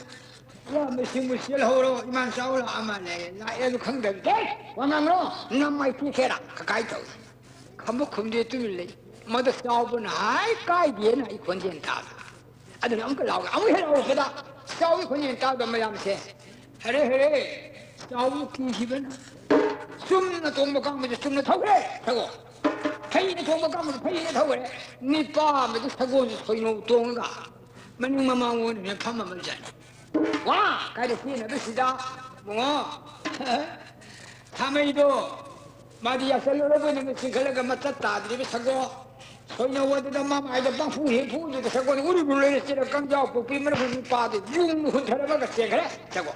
ꯏꯌꯥꯝꯕꯁꯤꯡꯕꯨ ꯆꯦꯜꯍꯧꯔꯣ, ꯏꯃꯥꯟ ꯆꯥꯎ ꯂꯥꯛꯑ ꯃꯥꯜꯂꯦ, ꯂꯥꯛꯑꯦ ꯑꯗꯨ ꯈꯪꯗꯕꯤ꯫ "ꯍꯦ! ꯋꯥ ꯉꯥꯡꯂꯣ, ꯅꯃꯥꯏ ꯇꯦꯛꯀꯦꯔꯥ?" ꯀꯀꯥꯏ ꯇꯧꯏ꯫ ꯈꯝꯕ ꯈꯨꯝꯗꯦ, ꯇꯨꯃꯤꯟ ꯂꯩ꯫ ꯃꯗ ꯆꯥꯎꯕꯅ ꯍꯥꯏ ꯀꯥꯏꯗꯦꯅ ꯑꯩ ꯈꯣꯟꯖꯦꯜ ꯇꯥꯕ꯫ ꯑꯗꯨꯅ ꯑꯃꯨꯛꯀ ꯂꯥꯎꯔꯦ꯫ ꯑꯃꯨꯛ ꯍꯦꯛ ꯂꯥꯎꯔꯛꯄꯗ ꯆꯥꯎꯕꯒꯤ ꯈꯣꯟꯖꯦꯜ ꯇꯥꯕꯗ ꯃꯌꯥꯝꯁꯦ, "ꯍꯔꯦ, ꯍꯔꯦ, ꯆꯥꯎꯕ ꯀꯤꯈꯤꯕꯅ ꯆꯨꯝꯅ ꯇꯣꯡꯕ ꯀꯥꯡꯕꯨꯁꯦ ꯆꯨꯝꯅ ꯊꯧꯈ꯭ꯔꯦ, ꯊꯧꯑꯣ꯫ ꯐꯩꯅ ꯊꯣꯡꯕ ꯀꯥꯡꯕꯨꯁꯦ ꯐꯩꯅ ꯊꯧꯈ꯭ꯔꯦ꯫ ꯅꯤꯄꯥ ꯑꯃꯗꯤ ꯁꯒꯣꯜꯁꯦ ꯁꯣꯏꯅꯧ ꯇꯣꯡꯉꯒ ꯃꯅꯤꯡ ꯃꯃꯥꯡ ꯑꯣꯟꯗꯨꯅ ꯐꯝꯃꯝꯕꯖꯥꯠꯅꯤ꯫ ꯋꯥ! ꯀꯥꯏꯗ ꯆꯦꯟꯅꯕꯁꯤꯗ, ꯏꯕꯨꯡꯉꯣ, ꯊꯥꯃꯩꯗꯣ ꯃꯥꯗꯤ ꯌꯥꯁꯜꯂꯨꯔꯕꯣꯏ ꯅꯪꯒ ꯆꯤꯡꯈꯠꯂꯒ ꯃꯇꯠ ꯇꯥꯗ꯭ꯔꯤꯕ ꯁꯒꯣꯜ ꯁꯣꯏꯅꯧ ꯑꯗꯨꯗ ꯃꯃꯥꯏꯗ ꯄꯪꯐꯨ ꯍꯦꯛ ꯐꯨꯗꯨꯗ ꯁꯒꯣꯜ ꯎꯔꯨ ꯂꯣꯏꯔ ꯆꯦꯜꯂ ꯀꯪꯖꯥꯎ ꯄꯣꯛꯄꯤ ꯃꯔꯛꯇ ꯅꯤꯄꯥꯗꯨ ꯌꯨꯡ ꯍꯨꯟꯊꯔꯝꯃꯒ ꯆꯦꯟꯈ꯭ꯔꯦ ꯁꯒꯣꯜ꯫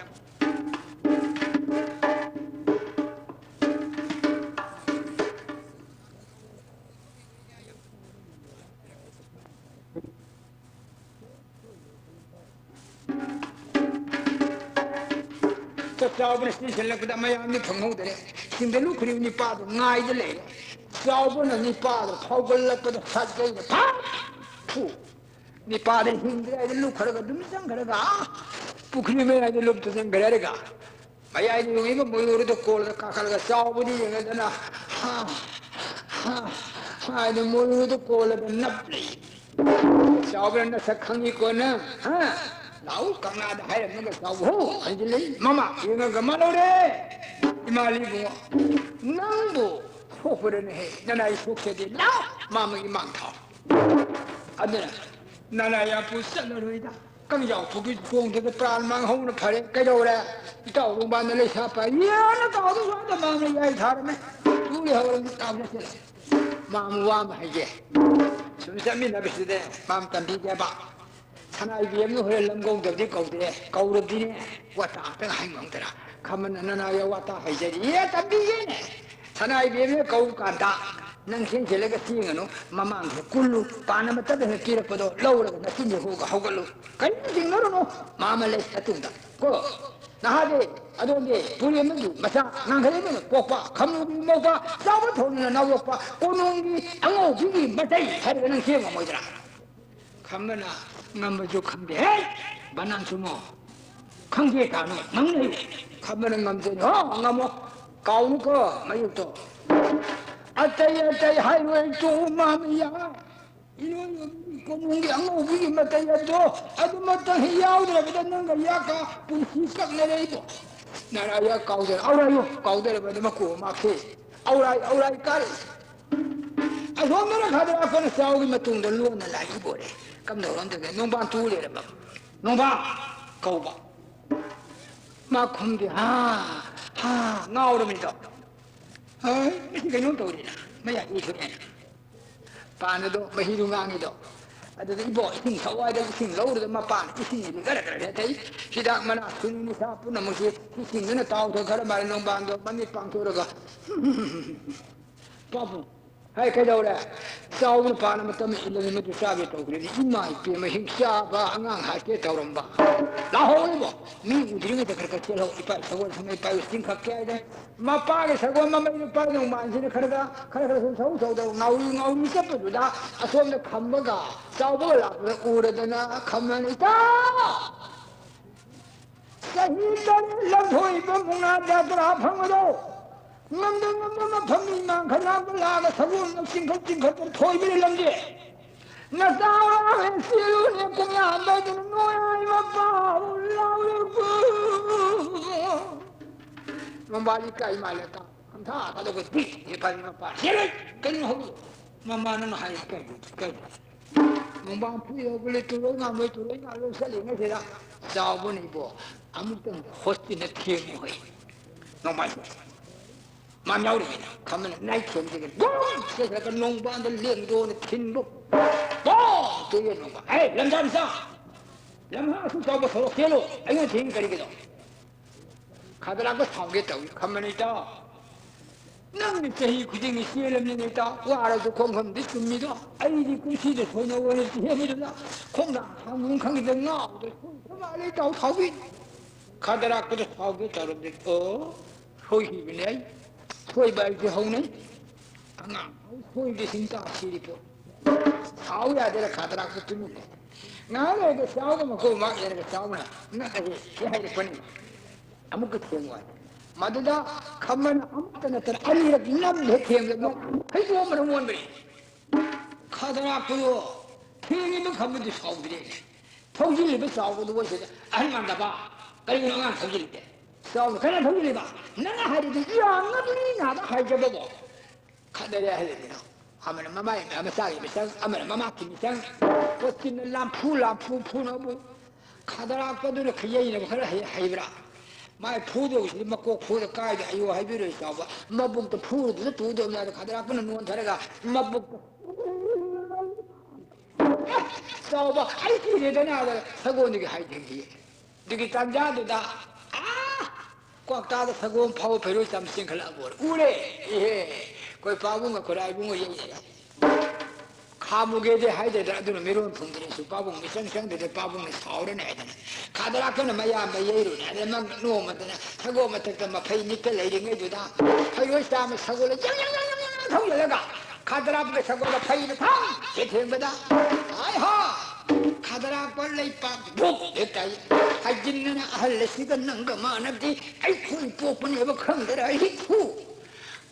ꯆꯥꯛ ꯆꯥꯎꯕꯅ ꯆꯦꯟꯁꯤꯜꯂꯛꯄꯗ ꯃꯌꯥꯝꯗꯤ ꯐꯪꯍꯧꯗꯔꯦ꯫ ꯆꯤꯡꯗ ꯂꯨꯞꯈ꯭ꯔꯤꯕ ꯅꯤꯄꯥꯗꯣ ꯉꯥꯏꯗ ꯂꯩꯔꯦ꯫ ꯆꯥꯎꯕꯅ ꯅꯤꯄꯥꯗꯣ ꯐꯥꯎꯒꯠꯂꯛꯄꯗ ꯁꯥꯖꯩꯅ ꯐꯠ ꯐꯨ꯫ ꯅꯤꯄꯥꯗ ꯍꯤꯡꯗ꯭ꯔꯤꯉꯩꯗ ꯂꯨꯞꯈ꯭ꯔꯒ ꯑꯗꯨꯝ ꯆꯪꯈ꯭ꯔꯒ, ꯑꯥ, ꯄꯨꯈ꯭ꯔꯤ ꯃꯌꯥꯏꯗ ꯂꯨꯞꯇ ꯆꯪꯈ꯭ꯔꯦ꯫ ꯑꯗꯨꯒ ꯃꯌꯥꯏꯗ ꯌꯣꯡꯉꯤꯕ ꯃꯣꯏꯔꯨꯗ ꯀꯣꯜꯂꯒ ꯀꯥꯈꯠꯂꯒ ꯆꯥꯎꯕꯗꯤ ꯌꯦꯡꯉꯗꯅ, ꯍꯥ, ꯍꯥ, ꯍꯥꯏꯅ ꯃꯣꯏꯔꯨꯗ ꯀꯣꯜꯂꯒ ꯅꯞ ꯂꯩ꯫ ꯆꯥꯎꯕꯅ ꯅꯁꯛ ꯈꯪꯉꯤꯀꯣ ꯅꯪ, ꯍꯥ? ꯂꯥꯛꯎ, ꯀꯪꯂꯥꯗ ꯍꯥꯏꯔꯝꯃꯒ ꯆꯥꯎꯕ ꯍꯣ ꯍꯟꯖꯤꯜꯂꯛꯏ꯫ ꯃꯃꯥ ꯌꯦꯡꯉꯒ ꯃꯥ ꯂꯧꯔꯦ꯫ ꯏꯃꯥ ꯂꯤꯕꯨꯡꯉꯣ, ꯅꯪꯕꯨ ꯁꯣꯛꯄꯗꯅꯦꯍꯦ, ꯅꯅꯥꯏ ꯁꯣꯛꯆꯗꯦ꯫ ꯂꯥꯎ, ꯃꯥ ꯑꯃꯒꯤ ꯃꯥꯡ ꯊꯥꯎ꯫ ꯑꯗꯨꯅ ꯅꯅꯥꯏ ꯌꯥꯄꯨ ꯆꯠꯂꯔꯣꯏꯗ꯫ ꯀꯪꯖꯥꯎ ꯐꯨꯕꯤ ꯈꯣꯡꯗꯨꯗ ꯄ꯭ꯔꯥꯟ ꯃꯥꯡꯍꯧꯅ ꯐꯔꯦ꯫ ꯀꯩꯗꯧꯔꯦ? ꯏꯇꯥꯎ ꯂꯣꯡꯕꯥꯟꯗ ꯂꯩꯁꯥ ꯄꯥꯏ꯫ ꯌꯦꯡꯉꯣ ꯇꯥꯎꯗ ꯁ꯭ꯋꯥꯏꯗ ꯃꯥꯡꯅ ꯌꯥꯏ ꯊꯥꯔꯝꯃꯦ꯫ ꯇꯨ ꯂꯩꯍꯧꯔꯝꯃꯤ ꯇꯥꯎꯗ ꯆꯠꯂꯦ꯫ ꯃꯥ ꯑꯃꯨꯛ ꯋꯥ ꯑꯃ ꯍꯥꯏꯒꯦ꯫ ꯁꯨꯝ ꯆꯠꯃꯤꯟꯅꯕꯁꯤꯗ ꯃꯥ ꯑꯃ ꯇꯝꯕꯤꯒꯦꯕ꯫ ꯁꯅꯥ ꯏꯕꯦꯝꯅ ꯍꯣꯔꯦꯟ ꯂꯝꯒꯧꯗꯕꯗꯤ ꯀꯧꯗꯦ꯫ ꯀꯧꯔꯕꯗꯤꯅꯦ, ꯋꯥꯇꯥ ꯑꯝꯇꯪ ꯍꯥꯏ ꯉꯝꯗꯔꯥ? ꯈꯝꯕꯅ ꯅꯅꯥꯎ ꯌꯥ ꯋꯥꯇꯥ ꯍꯩꯖꯔꯤ꯫ ꯑꯦ, ꯇꯝꯕꯤꯒꯦꯅꯦ꯫ ꯁꯅꯥ ꯏꯕꯦꯝꯅ ꯀꯧ ꯀꯥꯟꯗ ꯅꯪ ꯆꯦꯟꯁꯤꯜꯂꯒ ꯆꯦꯟꯒꯅꯨ, ꯃꯃꯥꯡꯗ ꯀꯨꯜꯂꯨ, ꯄꯥꯟ ꯑꯃ ꯇꯞꯅ ꯄꯤꯔꯛꯄꯗꯣ ꯂꯧꯔꯒ ꯅꯆꯤꯟꯁꯦ ꯍꯣꯒ ꯍꯧꯒꯠꯂꯨ꯫ ꯀꯔꯤꯝ ꯆꯤꯡꯅꯔꯨꯅꯨ, ꯃꯥ ꯑꯃ ꯂꯩ ꯅꯇꯨꯡꯗ꯫ ꯀꯣ, ꯅꯍꯥꯗꯤ, ꯑꯗꯣꯝꯗꯤ ꯄꯨꯔꯦꯝꯕꯒꯤ ꯃꯆꯥ, ꯉꯥꯡꯈꯩꯕꯅ ꯄꯣꯛꯄ, ꯈꯝꯅꯨꯕꯤ ꯃꯧꯄꯥ, ꯆꯥꯎꯕ ꯊꯧꯅꯤꯅ ꯅꯥꯎꯌꯣꯛꯄ, ꯀꯣꯅꯨꯡꯒꯤ ꯑꯉꯧꯕꯤꯒꯤ ꯃꯆꯩ ꯍꯥꯏꯔꯒ ꯅꯪ ꯆꯦꯟ ꯉꯝꯃꯣꯏꯗ꯭ꯔꯥ? ꯈꯝꯕꯅ ꯉꯝꯕꯁꯨ ꯈꯪꯗꯦ꯫ ꯍꯦ! ꯕꯅꯥꯟ ꯆꯨꯝꯃꯣ꯫ ꯈꯪꯗꯦ ꯀꯥꯅꯣ꯫ ꯉꯝꯅꯤ꯫ ꯈꯝꯕꯅ ꯉꯝꯖꯅꯤ꯫ ꯍꯣ, ꯉꯝꯃꯣ꯫ ꯀꯥꯎꯅꯨꯀꯣ, ꯃꯌꯨꯛꯇꯣ꯫ ꯑꯇꯩ ꯑꯇꯩ ꯍꯥꯏꯔꯣꯏ, ꯇꯣꯛꯎ ꯃꯥꯃꯤꯌꯥ꯫ ꯏꯔꯣꯏꯕꯒꯤ ꯀꯣꯅꯨꯡꯒꯤ ꯑꯉꯧꯕꯤꯒꯤ ꯃꯇꯩ ꯑꯗꯣ, ꯑꯗꯨꯃꯛꯇꯪ ꯍꯦꯛ ꯌꯥꯎꯗ꯭ꯔꯕꯗ ꯅꯪꯒ ꯌꯥꯀꯥ ꯄꯨꯟꯁꯤ ꯀꯛꯅꯔꯦ ꯏꯕꯣ꯫ ꯅꯔꯥ ꯌꯥ ꯀꯥꯎꯗꯔ-, ꯑꯧꯔꯥꯏꯌꯨ, ꯀꯥꯎꯗꯔꯕꯗ ꯃꯀꯨ ꯑꯃ ꯈꯦ꯫ ꯑꯧꯔꯥꯏ, ꯑꯧꯔꯥꯏ ꯀꯥꯔꯦ꯫ ꯑꯁꯣꯝꯗꯅ ꯈꯗ꯭ꯔꯥꯛ ꯑꯩꯈꯣꯏꯅ ꯆꯥꯎꯒꯤ ꯃꯇꯨꯡꯗ ꯂꯣꯟꯅ ꯂꯥꯛꯏꯕꯣꯔꯦ꯫ ꯀꯝꯗꯧꯔꯣꯝꯗꯒꯤ ꯅꯣꯡꯕꯥꯟ ꯇꯨ ꯂꯩꯔꯕ꯫ ꯅꯣꯡꯕꯥꯟ ꯀꯧꯕ꯫ ꯃꯥ ꯈꯨꯝꯗꯦ꯫ ꯍꯥ, ꯍꯥ, ꯉꯥꯎꯔꯕꯅꯤꯗꯣ꯫ ꯍꯣꯏ, ꯃꯁꯤ ꯀꯩꯅꯣꯝ ꯇꯧꯔꯤꯅ꯫ ꯃꯌꯥ ꯏ ꯊꯣꯛꯑꯦꯅ꯫ ꯄꯥꯟ ꯑꯗꯣ, ꯃꯍꯤꯗꯨ ꯉꯥꯡꯉꯤꯗꯣ꯫ ꯑꯗꯨꯗ ꯏꯕꯣ, ꯏꯁꯤꯡ ꯊꯛꯑꯣ ꯍꯥꯏꯗ ꯏꯁꯤꯡ ꯂꯧꯔꯨꯗ ꯃꯄꯥꯟ ꯏꯁꯤꯡꯁꯤꯗꯤ ꯒꯔ ꯒꯔ ꯍꯦꯛ ꯊꯛꯏ꯫ ꯍꯤꯗꯥꯛ ꯃꯅꯥ ꯁꯨꯅꯨ ꯅꯤꯁꯥ ꯄꯨꯝꯅꯃꯛꯁꯤ ꯏꯁꯤꯡꯗꯨꯅ ꯇꯥꯎꯊꯣꯛꯈ꯭ꯔ ꯃꯥꯜꯂꯦ ꯅꯣꯡꯕꯥꯟꯗꯣ ꯃꯃꯤꯠ ꯄꯥꯡꯊꯣꯛꯑꯒ꯫ ꯄꯥꯕꯨꯡ, ꯍꯥꯏ, ꯀꯩꯗꯧꯔꯦ? ꯆꯥꯎꯕꯅ ꯄꯥꯟ ꯑꯃ ꯇꯝꯃꯤ ꯏꯜꯂꯅꯤ ꯃꯗꯨ ꯆꯥꯒꯦ ꯇꯧꯈ꯭ꯔꯦꯅꯦ꯫ ꯏꯃꯥ ꯏꯄꯦꯝꯃ ꯍꯤꯡꯆꯥꯕ ꯑꯉꯥꯡ ꯍꯥꯠꯀꯦ ꯇꯧꯔꯝꯕ꯫ ꯂꯥꯍꯧꯔꯤꯕꯣ꯫ ꯃꯤ ꯎꯗ꯭ꯔꯤꯉꯩꯗ ꯈꯔ ꯈꯔ ꯆꯦꯜꯍꯧ꯫ ꯏꯄꯥ ꯁꯒꯣꯜ ꯁꯪ ꯏꯄꯥ ꯆꯤꯡꯈꯠꯀꯦ ꯍꯥꯏꯗꯅ꯫ ꯃꯄꯥꯒꯤ ꯁꯒꯣꯜ ꯃꯃꯩ ꯅꯨꯄꯥ ꯅꯣꯡꯃꯥꯟꯁꯤꯅ ꯈꯔ ꯈꯔ, ꯈꯔ ꯈꯔ ꯁꯨꯝ ꯁꯧ ꯁꯧꯗꯅ ꯉꯥꯎꯔꯤ ꯉꯥꯎꯔꯤ ꯆꯠꯄꯗꯨꯗ ꯑꯁꯣꯝꯗ ꯈꯝꯕꯒ ꯆꯥꯎꯕꯒ ꯂꯥꯛꯄꯗ ꯎꯔꯗꯅ ꯈꯝꯕꯅ, "ꯏꯇꯥꯎ!" ꯆꯍꯤ ꯇꯔꯦꯠ ꯂꯝꯊꯣꯛꯏꯕ ꯃꯨꯛꯅꯥ ꯖꯥꯇ꯭ꯔꯥ ꯐꯪꯕꯗꯣ ꯉꯝꯗ ꯉꯝꯗ ꯃꯐꯝ ꯏꯃꯥꯡ ꯈꯅꯥꯎꯗ ꯂꯥꯛꯑꯒ ꯁꯒꯣꯜꯅ ꯆꯤꯡꯈꯠ ꯆꯤꯡꯈꯠꯇꯅ ꯊꯣꯏꯕꯅꯤ ꯂꯝꯖꯦ꯫ ꯅꯆꯥ ꯑꯉꯥꯡ ꯆꯦꯜꯂꯨꯅꯦ ꯄꯨꯡꯌꯥꯝꯕꯗꯨꯅ ꯅꯣꯏ ꯃꯄꯥ ꯂꯥꯎꯔꯛꯄ꯫ ꯅꯣꯡꯕꯥꯜ ꯏꯀꯥꯏ ꯃꯥꯜꯂꯦ ꯇꯥ꯫ ꯈꯝꯊꯥ ꯀꯥꯗꯧꯕ ꯗꯤ ꯏꯐꯥꯜꯒꯤ ꯃꯄꯥ꯫ ꯆꯦꯜꯂꯣꯏ! ꯀꯩꯅꯣ ꯍꯧꯖꯤꯛ? ꯃꯃꯥ ꯅꯪꯅ ꯍꯥꯏ ꯀꯩꯅꯣ? ꯀꯩꯅꯣ? ꯅꯣꯡꯕꯥꯜ ꯐꯨꯏ ꯍꯧꯒꯠꯂꯦ, ꯇꯨꯂꯣꯏ ꯉꯥꯡꯂꯣꯏ, ꯇꯨꯂꯣꯏ ꯉꯥꯡꯂꯣꯏ ꯆꯠꯂꯤꯉꯩꯁꯤꯗ ꯆꯥꯎꯕꯅ ꯏꯕꯣ ꯑꯃꯨꯛꯇꯪ ꯍꯣꯁꯇꯤꯟꯅ ꯊꯦꯡꯉꯨ ꯍꯣꯏ꯫ ꯅꯣꯡꯃꯥꯏ ꯃꯥ ꯌꯥꯎꯔꯤꯉꯩꯗ ꯈꯝꯕꯅ ꯅꯥꯏꯊꯦꯡꯗꯒꯤ ꯕꯨꯝ ꯆꯦꯟꯈꯠꯂꯒ ꯅꯣꯡꯕꯥꯟꯗ ꯂꯦꯡꯗꯣꯅ ꯊꯤꯟꯕ ꯕꯣꯝ ꯇꯨꯌꯦ ꯅꯣꯡꯕꯥꯟ꯫ "ꯍꯦ, ꯂꯝꯖꯥ ꯃꯆꯥ! ꯂꯝꯍꯥꯡ ꯑꯁꯨꯛ ꯆꯥꯎꯕ ꯁꯣꯔꯣꯛ ꯆꯦꯜꯂꯨ, ꯑꯩꯉꯣꯟꯗ ꯊꯤꯡ ꯀꯔꯤꯒꯤꯅꯣ?" ꯈꯗ꯭ꯔꯥꯛꯇ ꯁꯥꯎꯒꯦ ꯇꯧꯏ꯫ ꯈꯝꯕꯅ, "ꯏꯇꯥꯎ, ꯅꯪꯗꯤ ꯆꯍꯤ ꯈꯨꯗꯤꯡꯒꯤ ꯆꯦꯜꯂꯕꯅꯤꯅ ꯏꯇꯥꯎ, ꯋꯥꯔꯁꯨ ꯈꯣꯡꯐꯝꯗꯤ ꯆꯨꯝꯃꯤꯗꯣ, ꯑꯩꯗꯤ ꯀꯨꯝꯁꯤꯗ ꯁꯣꯏꯅ ꯑꯣꯏꯅ ꯆꯦꯟꯕꯗꯨꯗ ꯈꯣꯡꯅꯥꯡ ꯍꯥꯡꯐꯝ ꯈꯪꯗꯦ ꯉꯥꯎꯗ ꯁꯣꯏꯈ꯭ꯔ ꯃꯥꯜꯂꯦ ꯏꯇꯥꯎ ꯊꯥꯎꯕꯤ꯫ ꯈꯥꯗꯔꯥꯛꯄꯗ ꯁꯥꯎꯒꯦ ꯇꯧꯔꯕꯗꯤ, ꯑꯣ, ꯁꯣꯏꯈꯤꯕꯅꯦ ꯑꯩ꯫ ꯁꯣꯏꯕ ꯍꯥꯏꯕꯁꯤ ꯍꯧꯅꯩ꯫ ꯑꯉꯥꯡ ꯐꯥꯎ ꯁꯣꯏꯕꯗ ꯁꯤꯡ ꯇꯥ ꯁꯤꯔꯤ ꯄꯣꯠ꯫ ꯁꯥꯎ ꯌꯥꯗꯦꯔ ꯈꯥꯗꯔꯥꯛꯄ ꯇꯨꯃꯤꯟ ꯂꯩ꯫ ꯉꯥꯏꯍꯥꯛ ꯂꯩꯔꯒ ꯆꯥꯎꯕ ꯃꯀꯣꯛ ꯃꯥꯛ ꯂꯩꯔꯒ ꯆꯥꯎꯕꯅ ꯅꯛꯑꯒꯦ ꯁꯤ ꯍꯥꯏꯔꯛꯄꯅꯤ꯫ ꯑꯃꯨꯛꯀ ꯊꯦꯡꯉꯨ ꯍꯥꯏ꯫ ꯃꯗꯨꯗ ꯈꯝꯕꯅ ꯑꯃꯠꯇ ꯅꯠꯇꯅ ꯑꯅꯤꯔꯛ ꯅꯝꯗꯦ ꯊꯦꯡꯕꯗ ꯐꯩꯕꯣꯛ ꯑꯃꯅ ꯑꯣꯟꯕꯅꯤ꯫ ꯈꯥꯗꯔꯥꯛꯄꯗꯣ ꯊꯦꯡꯉꯤꯕ ꯈꯝꯕꯗꯨ ꯁꯥꯎꯗ꯭ꯔꯦꯅꯦ꯫ ꯊꯧꯖꯤꯜꯂꯤꯕ ꯆꯥꯎꯕꯗꯨ ꯑꯣꯏꯁꯤꯗ ꯑꯍꯜ ꯃꯥꯟꯗꯕ꯫ ꯀꯔꯤꯒꯤꯅꯣ ꯑꯉꯥꯡ ꯊꯧꯖꯤꯜꯂꯤꯗꯦ? ꯆꯥꯎꯅ ꯀꯟꯅ ꯊꯧꯖꯤꯜꯂꯤꯕ꯫ ꯅꯪꯅ ꯍꯥꯏꯔꯤꯗꯨ ꯌꯥꯝꯅ ꯃꯤ ꯅꯥꯕ ꯍꯥꯏꯖꯕꯕꯣ꯫ ꯈꯠꯅꯔꯦ ꯑꯍꯜ ꯑꯅꯤꯅ꯫ ꯑꯃꯅ ꯃꯃꯥꯏ ꯃꯆꯥꯒꯤ ꯃꯤꯆꯪ, ꯑꯃꯅ ꯃꯃꯥꯀꯤ ꯃꯤꯆꯪ꯫ ꯄꯣꯠꯆꯤꯟꯅ ꯂꯥꯝꯐꯨ ꯂꯥꯝꯐꯨ ꯐꯨꯅꯕꯨ꯫ ꯈꯥꯗꯔꯥꯛꯄꯗꯨꯅ ꯈꯌꯩꯅꯕ ꯈꯔ ꯍꯩ-, ꯍꯩꯕ꯭ꯔꯥ? ꯃꯥꯏ ꯐꯨꯗꯧꯁꯤꯗꯤ ꯃꯀꯣꯛ ꯐꯨꯗ ꯀꯥꯏꯗ ꯍꯥꯏꯌꯣ ꯍꯥꯏꯕꯤꯔꯣꯏ ꯆꯥꯎꯕ꯫ ꯃꯕꯨꯛꯇ ꯐꯨꯔꯗꯨꯗ ꯇꯨꯗꯧꯅꯤ ꯍꯥꯏꯗ ꯈꯥꯗꯔꯥꯛꯄꯅ ꯅꯣꯟꯊꯔꯒ ꯃꯕꯨꯛꯇ ꯆꯥꯎꯕ ꯑꯩ ꯀꯤꯔꯦꯗꯅ ꯍꯥꯏꯗꯅ ꯁꯒꯣꯜꯗꯒꯤ ꯍꯥꯏꯊꯈꯤ꯫ ꯑꯗꯨꯒꯤ ꯇꯥꯟꯖꯥꯗꯨꯗ ꯑꯥ ꯀ꯭ꯋꯥꯛꯇꯥꯗ ꯁꯒꯣꯜ ꯐꯥꯎꯕ ꯐꯩꯔꯣꯏ ꯆꯥꯝ ꯆꯦꯟꯈꯠꯂꯛꯑꯕ ꯎꯔꯦ꯫ ꯏꯍꯦ, ꯑꯩꯈꯣꯏ ꯄꯥꯕꯨꯡꯒ ꯈꯨꯔꯥꯏꯕꯨꯡꯒ ꯌꯩꯅꯔꯦ꯫ ꯈꯥꯝꯃꯨꯒꯦꯗꯤ ꯍꯥꯏꯗꯗꯅ ꯑꯗꯨꯅ ꯃꯤꯔꯣꯟ ꯊꯨꯡꯗ꯭ꯔꯦꯁꯨ ꯄꯥꯕꯨꯡ ꯃꯤꯆꯪ ꯆꯪꯗꯗ ꯄꯥꯕꯨꯡꯅ ꯁꯥꯎꯔꯅꯤ ꯍꯥꯏꯗꯅ ꯈꯥꯗꯔꯥꯛꯄꯅ ꯃꯌꯥꯝꯗ ꯌꯩꯔꯨꯅꯤ ꯍꯥꯏꯗꯅ ꯃꯪ ꯅꯣꯡꯃꯗꯅ ꯁꯒꯣꯜ ꯃꯊꯛꯇ ꯃꯐꯩ ꯅꯤꯛꯇ ꯂꯩꯔꯤꯉꯩꯗꯨꯗ ꯐꯩꯔꯣꯏ ꯆꯥꯝꯃ ꯁꯒꯣꯜꯗ ꯌꯪ ꯌꯪ ꯌꯪ ꯌꯪ ꯌꯪ ꯊꯧꯖꯤꯜꯂꯒ ꯈꯥꯗꯔꯥꯛꯄꯒ ꯁꯒꯣꯜꯗ ꯐꯩꯅ ꯐꯝ ꯍꯦꯛ ꯊꯦꯡꯕꯗ, ꯍꯥꯏ ꯍꯥ! ꯈꯥꯗꯔꯥꯛꯄ ꯂꯩꯄꯥꯛ ꯕꯨꯛ ꯍꯦꯛ ꯇꯥꯏ꯫ ꯍꯥꯏꯖꯤꯟꯅꯅ ꯑꯍꯜ ꯑꯁꯤꯒ ꯅꯪꯒ ꯃꯥꯟꯅꯕꯗꯤ ꯑꯩꯈꯣꯏ ꯄꯣꯛꯄꯅꯦꯕ ꯈꯪꯗꯔ ꯑꯩ ꯐꯨ꯫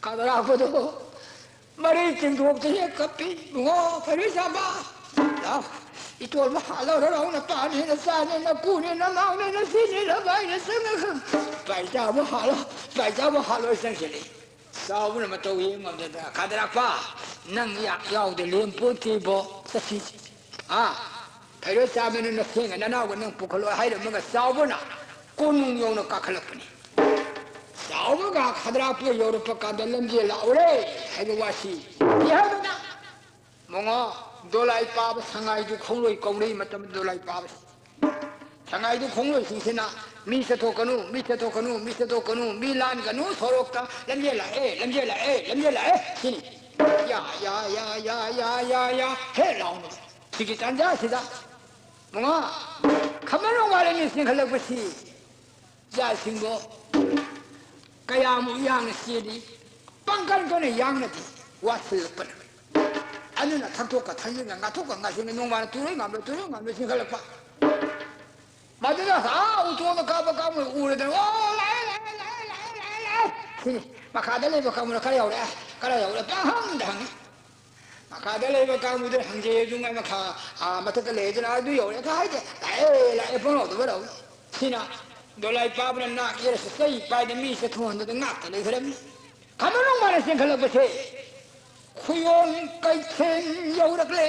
ꯈꯥꯗꯔꯥꯛꯄꯗꯣ ꯃꯔꯩ ꯆꯤꯡꯊꯣꯛꯇꯅ ꯀꯞꯄꯤ, "ꯏꯕꯨꯡꯉꯣ ꯐꯩꯔꯣꯏ ꯆꯥꯝꯕ, ꯂꯥꯎ, ꯏꯇꯣꯜꯕꯨ ꯍꯥꯠꯂꯧꯔ ꯂꯥꯎ, ꯅꯄꯥꯅꯦ, ꯅꯆꯥꯅꯦ, ꯅꯄꯨꯅꯦ, ꯅꯅꯥꯎꯅꯦ, ꯅꯆꯦꯅꯦ, ꯅꯕꯥꯏꯅꯦ, ꯆꯪꯉꯒ ꯄꯥꯏꯖꯥꯕꯨ ꯍꯥꯠꯂꯣ, ꯄꯥꯏꯖꯥꯕꯨ ꯍꯥꯠꯂꯣ," ꯆꯪꯁꯤꯜꯂꯤ꯫ ꯆꯥꯎꯕꯅ ꯃꯇꯧ ꯌꯦꯡ ꯉꯝꯗꯗꯅ, "ꯈꯥꯗꯔꯥꯛꯄ, ꯅꯪ ꯌꯥ-, ꯌꯥꯎꯗ ꯂꯦꯝꯄꯣꯠꯇꯦꯕꯣ, ꯆꯠꯁꯤ꯫ ꯑꯥ, ꯐꯩꯔꯣꯏ ꯆꯥꯝꯕꯅ ꯅꯁꯦꯡꯒ ꯅꯅꯥꯎꯒ ꯅꯪ ꯄꯨꯈꯠꯂꯣ," ꯍꯥꯏꯔꯝꯃꯒ ꯆꯥꯎꯕꯅ ꯀꯣꯅꯨꯡ ꯌꯧꯅ ꯀꯥꯈꯠꯂꯛꯄꯅꯤ꯫ ꯆꯥꯎꯕꯒ ꯈꯥꯗꯔꯥꯛꯄꯒ ꯌꯧꯔꯛꯄ ꯀꯥꯟꯗ ꯂꯝꯖꯦꯜ ꯂꯥꯛꯎꯔꯦ ꯍꯥꯏꯕ ꯋꯥꯁꯤ ꯏꯍꯥꯟꯗꯅ ꯃꯉꯥ ꯗꯣꯂꯥꯏ ꯄꯥꯕ ꯁꯉꯥꯏꯗꯨ ꯈꯣꯡꯂꯣꯏ ꯀꯧꯅꯩ ꯃꯇꯝꯗ ꯗꯣꯂꯥꯏ ꯄꯥꯕꯁꯤ꯫ ꯁꯉꯥꯏꯗꯨ ꯈꯣꯡꯂꯣꯏꯁꯤꯡꯁꯤꯅ ꯃꯤ ꯆꯠꯊꯣꯛꯀꯅꯨ, ꯃꯤ ꯆꯠꯊꯣꯛꯀꯅꯨ, ꯃꯤ ꯆꯠꯊꯣꯛꯀꯅꯨ, ꯃꯤ ꯂꯥꯟꯒꯅꯨ ꯁꯣꯔꯣꯛꯇ, "ꯂꯝꯖꯦꯜ ꯂꯥꯛꯑꯦ, ꯂꯝꯖꯦꯜ ꯂꯥꯛꯑꯦ, ꯂꯝꯖꯦꯜ ꯂꯥꯛꯑꯦ" ꯁꯤꯅꯤ꯫ ꯌꯥ, ꯌꯥ, ꯌꯥ, ꯍꯦ ꯂꯥꯎꯅ꯫ ꯁꯤꯒꯤ ꯇꯥꯟꯖꯥꯁꯤꯗ ꯃꯉꯥ ꯈꯝꯕ ꯅꯣꯡꯕꯥꯜ ꯑꯅꯤ ꯆꯦꯟꯈꯠꯂꯛꯄꯁꯤ ꯏꯆꯥꯁꯤꯡꯗꯣ ꯀꯌꯥꯃꯨꯛ ꯌꯥꯡꯅ ꯆꯦꯜꯂꯤ, ꯄꯥꯡꯒꯜ ꯀꯟꯅ ꯌꯥꯡꯅꯗꯤ ꯋꯥꯁꯤꯜꯂꯛꯄꯅ꯫ ꯑꯗꯨꯅ ꯊꯛꯇꯣꯛꯀ ꯊꯛꯆꯤꯟꯒ ꯉꯥꯊꯣꯛꯀ ꯉꯥꯁꯤꯟꯒ ꯅꯣꯡꯃꯅ ꯇꯨꯔꯣꯏ ꯉꯥꯝꯂꯣꯏ ꯇꯨꯔꯣꯏ ꯉꯥꯝꯂꯣꯏ ꯆꯦꯟꯈꯠꯂꯛꯄ꯫ ꯃꯗꯨꯗ ꯑꯥ ꯎꯇꯣꯟꯗ ꯀꯥꯞꯄ ꯀꯥꯡꯕꯨ ꯎꯔꯗꯅ, "ꯑꯣ, ꯂꯥꯛꯑꯦ, ꯂꯥꯛꯑꯦ, ꯂꯥꯛꯑꯦ, ꯂꯥꯛꯑꯦ, ꯂꯥꯛꯑꯦ, ꯂꯥꯛꯑꯦ!" ꯁꯤꯅꯤ꯫ ꯃꯈꯥꯗ ꯂꯩꯕ ꯀꯥꯡꯕꯨꯅ, "ꯈꯔ ꯌꯧꯔꯛꯑꯦ, ꯈꯔ ꯌꯧꯔꯛꯑꯦ", ꯄꯪꯍꯪꯗ ꯍꯪꯉꯤ꯫ ꯃꯈꯥꯗ ꯂꯩꯕ ꯀꯥꯡꯕꯨꯗꯨꯅ ꯍꯪꯖꯩ ꯑꯗꯨꯉꯥꯏ ꯃꯈꯥ, ꯑꯥ, ꯃꯊꯛꯇ ꯂꯩ ꯑꯗꯨꯅ, "ꯑꯗꯨ ꯌꯧꯔꯛꯑꯦ" ꯈꯔ ꯍꯥꯏꯗꯦ, "ꯂꯥꯛꯑꯦ, ꯂꯥꯛꯑꯦ" ꯄꯪꯂꯥꯎꯗ ꯂꯥꯎꯏ꯫ ꯁꯤꯅ ꯗꯣꯂꯥꯏ ꯄꯥꯕꯅ ꯅꯥꯛ ꯌꯦꯠꯂꯁꯨ ꯆꯩ ꯄꯥꯏꯗ ꯃꯤ ꯆꯠꯊꯣꯛꯍꯟꯗꯗ ꯉꯥꯛꯇ ꯂꯩꯈ꯭ꯔꯝꯃꯤ꯫ ꯈꯝꯕ ꯅꯣꯡꯕꯥꯅ ꯆꯦꯟꯈꯠꯂꯛꯄꯁꯦ ꯈꯨꯌꯣꯟ ꯀꯩꯊꯦꯜ ꯌꯧꯔꯛꯂꯦ꯫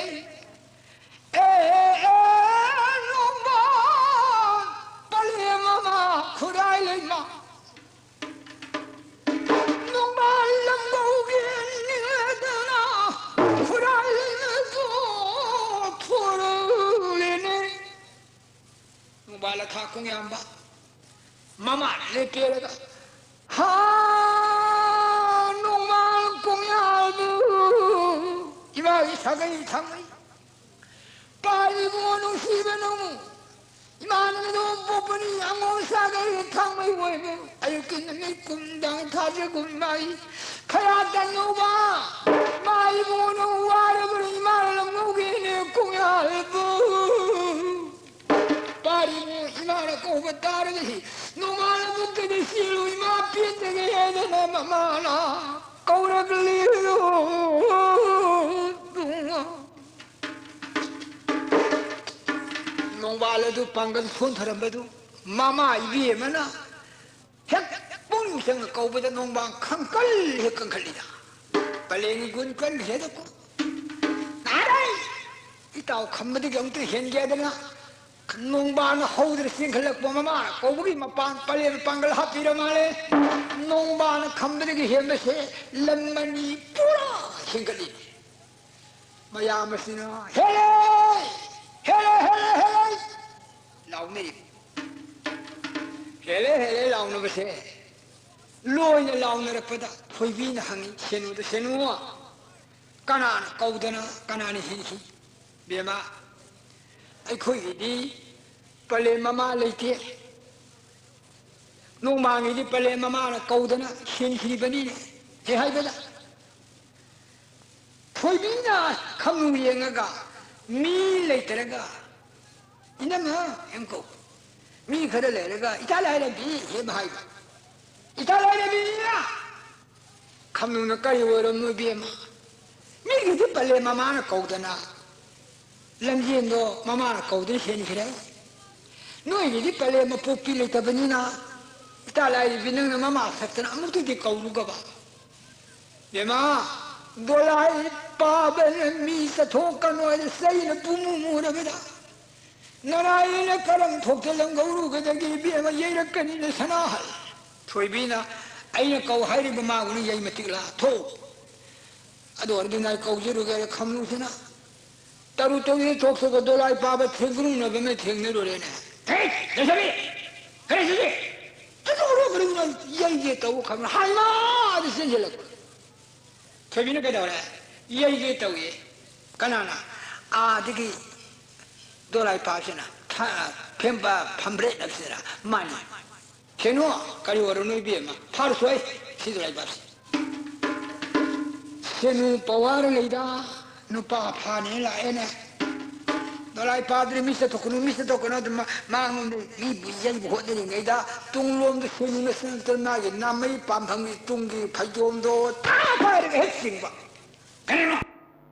ꯑꯦ, ꯑꯦ, ꯑꯦ, ꯅꯣꯡꯕꯥꯟ ꯄꯂꯦꯝ ꯃꯃꯥ ꯈꯨꯔꯥꯏ ꯂꯩꯃ꯫ ꯅꯣꯡꯕꯥꯟ ꯂꯝꯒꯧꯒꯤ ꯅꯤꯡꯂꯗꯅ ꯈꯨꯔꯥꯏ ꯂꯩꯃꯗꯨ ꯐꯨꯔꯨꯂꯦꯅꯦ꯫ ꯅꯣꯡꯕꯥꯜ ꯂꯊꯥ ꯀꯣꯡꯌꯥꯝꯕ ꯃꯃꯥꯅ ꯂꯦꯞꯄꯦꯔꯒ, "ꯍꯥ, ꯅꯣꯡꯃꯥꯜ ꯀꯣꯡꯌꯥꯜꯕꯨ ꯏꯃꯥꯒꯤ ꯁꯥꯒꯩ ꯊꯥꯡꯃꯩ, ꯄꯥꯏ ꯏꯕꯨꯡꯉꯣ ꯅꯨꯡꯁꯤꯕ ꯅꯪꯕꯨ ꯏꯃꯥꯅ ꯅꯗꯣꯝ ꯄꯣꯛꯄꯅꯤ, ꯑꯉꯣꯝ ꯁꯥꯒꯩ ꯊꯥꯡꯃꯩ ꯑꯣꯏꯕ ꯑꯌꯨꯛꯀꯤ ꯅꯨꯃꯤꯠ ꯀꯨꯝꯗꯥꯡ ꯊꯥꯖꯒꯨꯝ ꯏꯃꯥꯒꯤ ꯈꯌꯥ ꯇꯟꯅꯧꯕ ꯏꯃꯥ ꯏꯕꯨꯡꯉꯣ ꯅꯪ ꯋꯥꯔꯕꯅꯤ ꯏꯃꯥꯅ ꯂꯝꯉꯧꯒꯤꯅꯦ ꯀꯣꯡꯌꯥꯜꯕꯨ꯫ ꯄꯥꯔꯤꯕꯨ ꯏꯃꯥꯅ ꯀꯧꯕ ꯇꯥꯔꯒꯗꯤ ꯅꯣꯡꯉꯥꯜꯂꯕꯨꯛꯇꯗꯤ ꯆꯦꯜꯂꯨ ꯏꯃꯥ ꯄꯦꯟꯗꯒꯦ ꯍꯥꯏꯗꯅ ꯃꯃꯥꯅ ꯀꯧꯔꯛꯂꯤꯔꯣ?" ꯅꯣꯡꯕꯥꯜ ꯑꯗꯨ ꯄꯥꯡꯒꯜ ꯁꯣꯟꯊꯔꯝꯕꯗꯨ ꯃꯃꯥ ꯏꯕꯦꯝꯃꯅ ꯍꯦꯛ ꯄꯨꯛꯅꯤꯡ ꯆꯪꯅ ꯀꯧꯕꯗ ꯅꯣꯡꯕꯥꯜ ꯈꯪꯀꯜ ꯍꯦꯛ ꯀꯟꯈꯠꯂꯤꯗ꯫ ꯄꯂꯦꯟꯒꯤ ꯒꯨꯟ ꯀꯟꯈ꯭ꯔꯦꯗꯀꯣ꯫ ꯅꯥꯔꯦ! ꯏꯇꯥꯎ ꯈꯝꯕꯗꯒꯤ ꯑꯃꯨꯛꯇ ꯍꯦꯟꯒꯦꯗꯅ ꯅꯣꯡꯕꯥꯜꯅ ꯍꯧꯗꯅ ꯆꯦꯟꯈꯠꯂꯛꯄ ꯃꯃꯥꯅ ꯀꯧꯕꯒꯤ ꯃꯄꯥꯟ ꯄꯂꯦꯟ ꯄꯥꯡꯒꯜ ꯍꯥꯞꯄꯤꯔ ꯃꯥꯜꯂꯦ꯫ ꯅꯣꯡꯕꯥꯜꯅ ꯈꯝꯕꯗꯒꯤ ꯍꯦꯟꯕꯁꯦ ꯂꯝ ꯑꯅꯤ ꯄꯨꯔꯥ ꯍꯦꯟꯒꯠꯂꯤ꯫ ꯃꯌꯥꯝ ꯑꯁꯤꯅ "ꯍꯦꯜꯂꯦ! ꯍꯦꯜꯂꯦ! ꯍꯦꯜꯂꯦ! ꯍꯦꯜꯂꯦ!" ꯂꯥꯎꯅꯩ꯫ "ꯍꯦꯜꯂꯦ! ꯍꯦꯜꯂꯦ!" ꯂꯥꯎꯅꯕꯁꯦ ꯂꯣꯏꯅ ꯂꯥꯎꯅꯔꯛꯄꯗ ꯊꯣꯏꯕꯤꯅ ꯍꯪꯉꯤ ꯁꯦꯅꯨꯗ, "ꯁꯦꯅꯨ, ꯀꯅꯥꯅ ꯀꯧꯗꯅ ꯀꯅꯥꯅ ꯍꯦꯟꯈꯤ?" "ꯕꯦꯝꯃ, ꯑꯩꯈꯣꯏꯒꯤꯗꯤ ꯄꯂꯦꯝ ꯃꯃꯥ ꯂꯩꯇꯦ꯫ ꯅꯣꯡꯃꯥꯡꯒꯤꯗꯤ ꯄꯂꯦꯝ ꯃꯃꯥꯅ ꯀꯧꯗꯅ ꯁꯦꯟꯈꯤꯕꯅꯤꯅꯦ꯫ ꯍꯦꯛ ꯍꯥꯏꯕꯗ ꯊꯣꯏꯕꯤꯅ ꯈꯝꯅꯨ ꯌꯦꯡꯉꯒ ꯃꯤ ꯂꯩꯇ꯭ꯔꯒ, "ꯏꯅꯝꯃ" ꯍꯦꯛ ꯀꯧ꯫ ꯃꯤ ꯈꯔ ꯂꯩꯔꯒ "ꯏꯇꯥ ꯂꯥꯏꯔꯦꯝꯕꯤ" ꯍꯦꯛ ꯍꯥꯏꯕ꯫ "ꯏꯇꯥ ꯂꯥꯏꯔꯦꯝꯕꯤꯅ!" ꯈꯝꯅꯨꯅ "ꯀꯔꯤ ꯑꯣꯏꯔꯝꯅꯣ ꯏꯕꯦꯝꯃ? ꯃꯤꯒꯤꯗꯤ ꯄꯂꯦꯝ ꯃꯃꯥꯅ ꯀꯧꯗꯅ ꯂꯝꯖꯦꯟꯗꯣ ꯃꯃꯥꯅ ꯀꯧꯗꯨꯅ ꯍꯦꯟꯈ꯭ꯔꯦ꯫ ꯅꯣꯏꯒꯤꯗꯤ ꯄꯂꯦꯝ ꯃꯄꯣꯛꯄꯤ ꯂꯩꯇꯕꯅꯤꯅ ꯏꯇꯥ ꯂꯥꯏꯔꯦꯝꯕꯤ ꯅꯪꯅ ꯃꯃꯥ ꯁꯛꯇꯅ ꯑꯃꯨꯛꯇꯗꯤ ꯀꯧꯔꯨꯒꯕ꯫ ꯕꯦꯝꯃ, ꯗꯣꯂꯥꯏ ꯄꯥꯕꯅ ꯃꯤ ꯆꯠꯊꯣꯛꯀꯅꯣ ꯍꯥꯏꯅ ꯆꯩꯅ ꯄꯨꯃꯨ ꯃꯨꯔꯕꯗ ꯅꯔꯥꯏꯅ ꯀꯔꯝ ꯊꯣꯛꯇ ꯂꯪꯒꯧꯔꯨꯒꯗꯒꯦ ꯏꯕꯦꯝꯃ, ꯌꯩꯔꯛꯀꯅꯤꯅ ꯁꯅꯥꯍꯜ꯫ ꯊꯣꯏꯕꯤꯅ, "ꯑꯩꯅ ꯀꯧ ꯍꯥꯏꯔꯤꯕ ꯃꯥꯕꯨꯅ ꯌꯩ ꯃꯇꯤꯛ ꯂꯥ꯫ ꯊꯣꯛ!" ꯑꯗꯨ ꯑꯣꯏꯔꯗꯤ ꯅꯥꯏ ꯀꯧꯖꯔꯨꯒꯦ ꯍꯥꯏꯔꯦ ꯈꯝꯅꯨꯁꯤꯅ꯫ ꯇꯔꯨ ꯇꯔꯨꯛ ꯊꯣꯛꯇꯒ ꯗꯣꯂꯥꯏ ꯄꯥꯕ ꯊꯦꯡꯒ꯭ꯔꯨꯝꯅꯕ ꯑꯃ ꯊꯦꯡꯅꯔꯨꯔꯦꯅꯦ꯫ "ꯍꯦ, ꯂꯩꯁꯥꯕꯤ! ꯀꯔꯤ ꯁꯤꯗꯤ? ꯇꯔꯨ ꯇꯔꯨꯛ ꯌꯩꯒꯦ ꯇꯧꯕ ꯈꯝꯅꯨ ꯍꯥꯏꯃ!" ꯑꯗꯨ ꯆꯦꯟꯁꯤꯜꯂꯛꯄ꯫ ꯊꯣꯏꯕꯤꯅ ꯀꯩꯗꯧꯔꯦ? "ꯌꯩꯒꯦ ꯇꯧꯏ"꯫ "ꯀꯅꯥꯅ?" "ꯑꯥꯗꯒꯤ ꯗꯣꯂꯥꯏ ꯄꯥꯕꯁꯤꯅ, ꯊ-, ꯐꯦꯝꯕ ꯐꯝꯕ꯭ꯔꯦꯠꯅꯕꯁꯤꯅ꯫ ꯃꯥꯅꯤ꯫ ꯁꯦꯅꯨ, ꯀꯔꯤ ꯑꯣꯏꯔꯣ ꯅꯣꯏ ꯏꯕꯦꯝꯃ? ꯐꯥꯔꯨꯁꯣꯏ ꯁꯤ ꯗꯣꯂꯥꯏ ꯄꯥꯕꯁꯤ"꯫ ꯁꯦꯅꯨ ꯄꯋꯥꯔ ꯂꯩꯗ ꯅꯨꯄꯥ ꯐꯥꯅꯦ ꯂꯥꯛꯑꯦꯅꯦ꯫ ꯗꯣꯂꯥꯏ ꯄꯥꯗ꯭ꯔꯤ ꯃꯤ ꯆꯠꯊꯣꯛꯀꯅꯨ, ꯃꯤ ꯆꯠꯊꯣꯛꯀꯅꯨ ꯑꯗꯨꯝ ꯃꯥ-, ꯃꯥꯉꯣꯟꯗ ꯃꯤꯕꯨ ꯌꯩꯕ ꯍꯣꯠꯅꯔꯤꯉꯩꯗ ꯇꯨꯡꯂꯣꯝꯗ ꯁꯦꯅꯨꯅ ꯁꯨꯝ ꯃꯥꯒꯤ ꯅꯥꯃꯩ ꯄꯥꯟꯐꯝꯒꯤ ꯇꯨꯡꯒꯤ ꯐꯩꯖꯣꯝꯗꯣ ꯊꯥ ꯄꯥꯏꯔꯒ ꯍꯦꯛ ꯆꯤꯡꯕ꯫ "ꯀꯔꯤꯅꯣ?"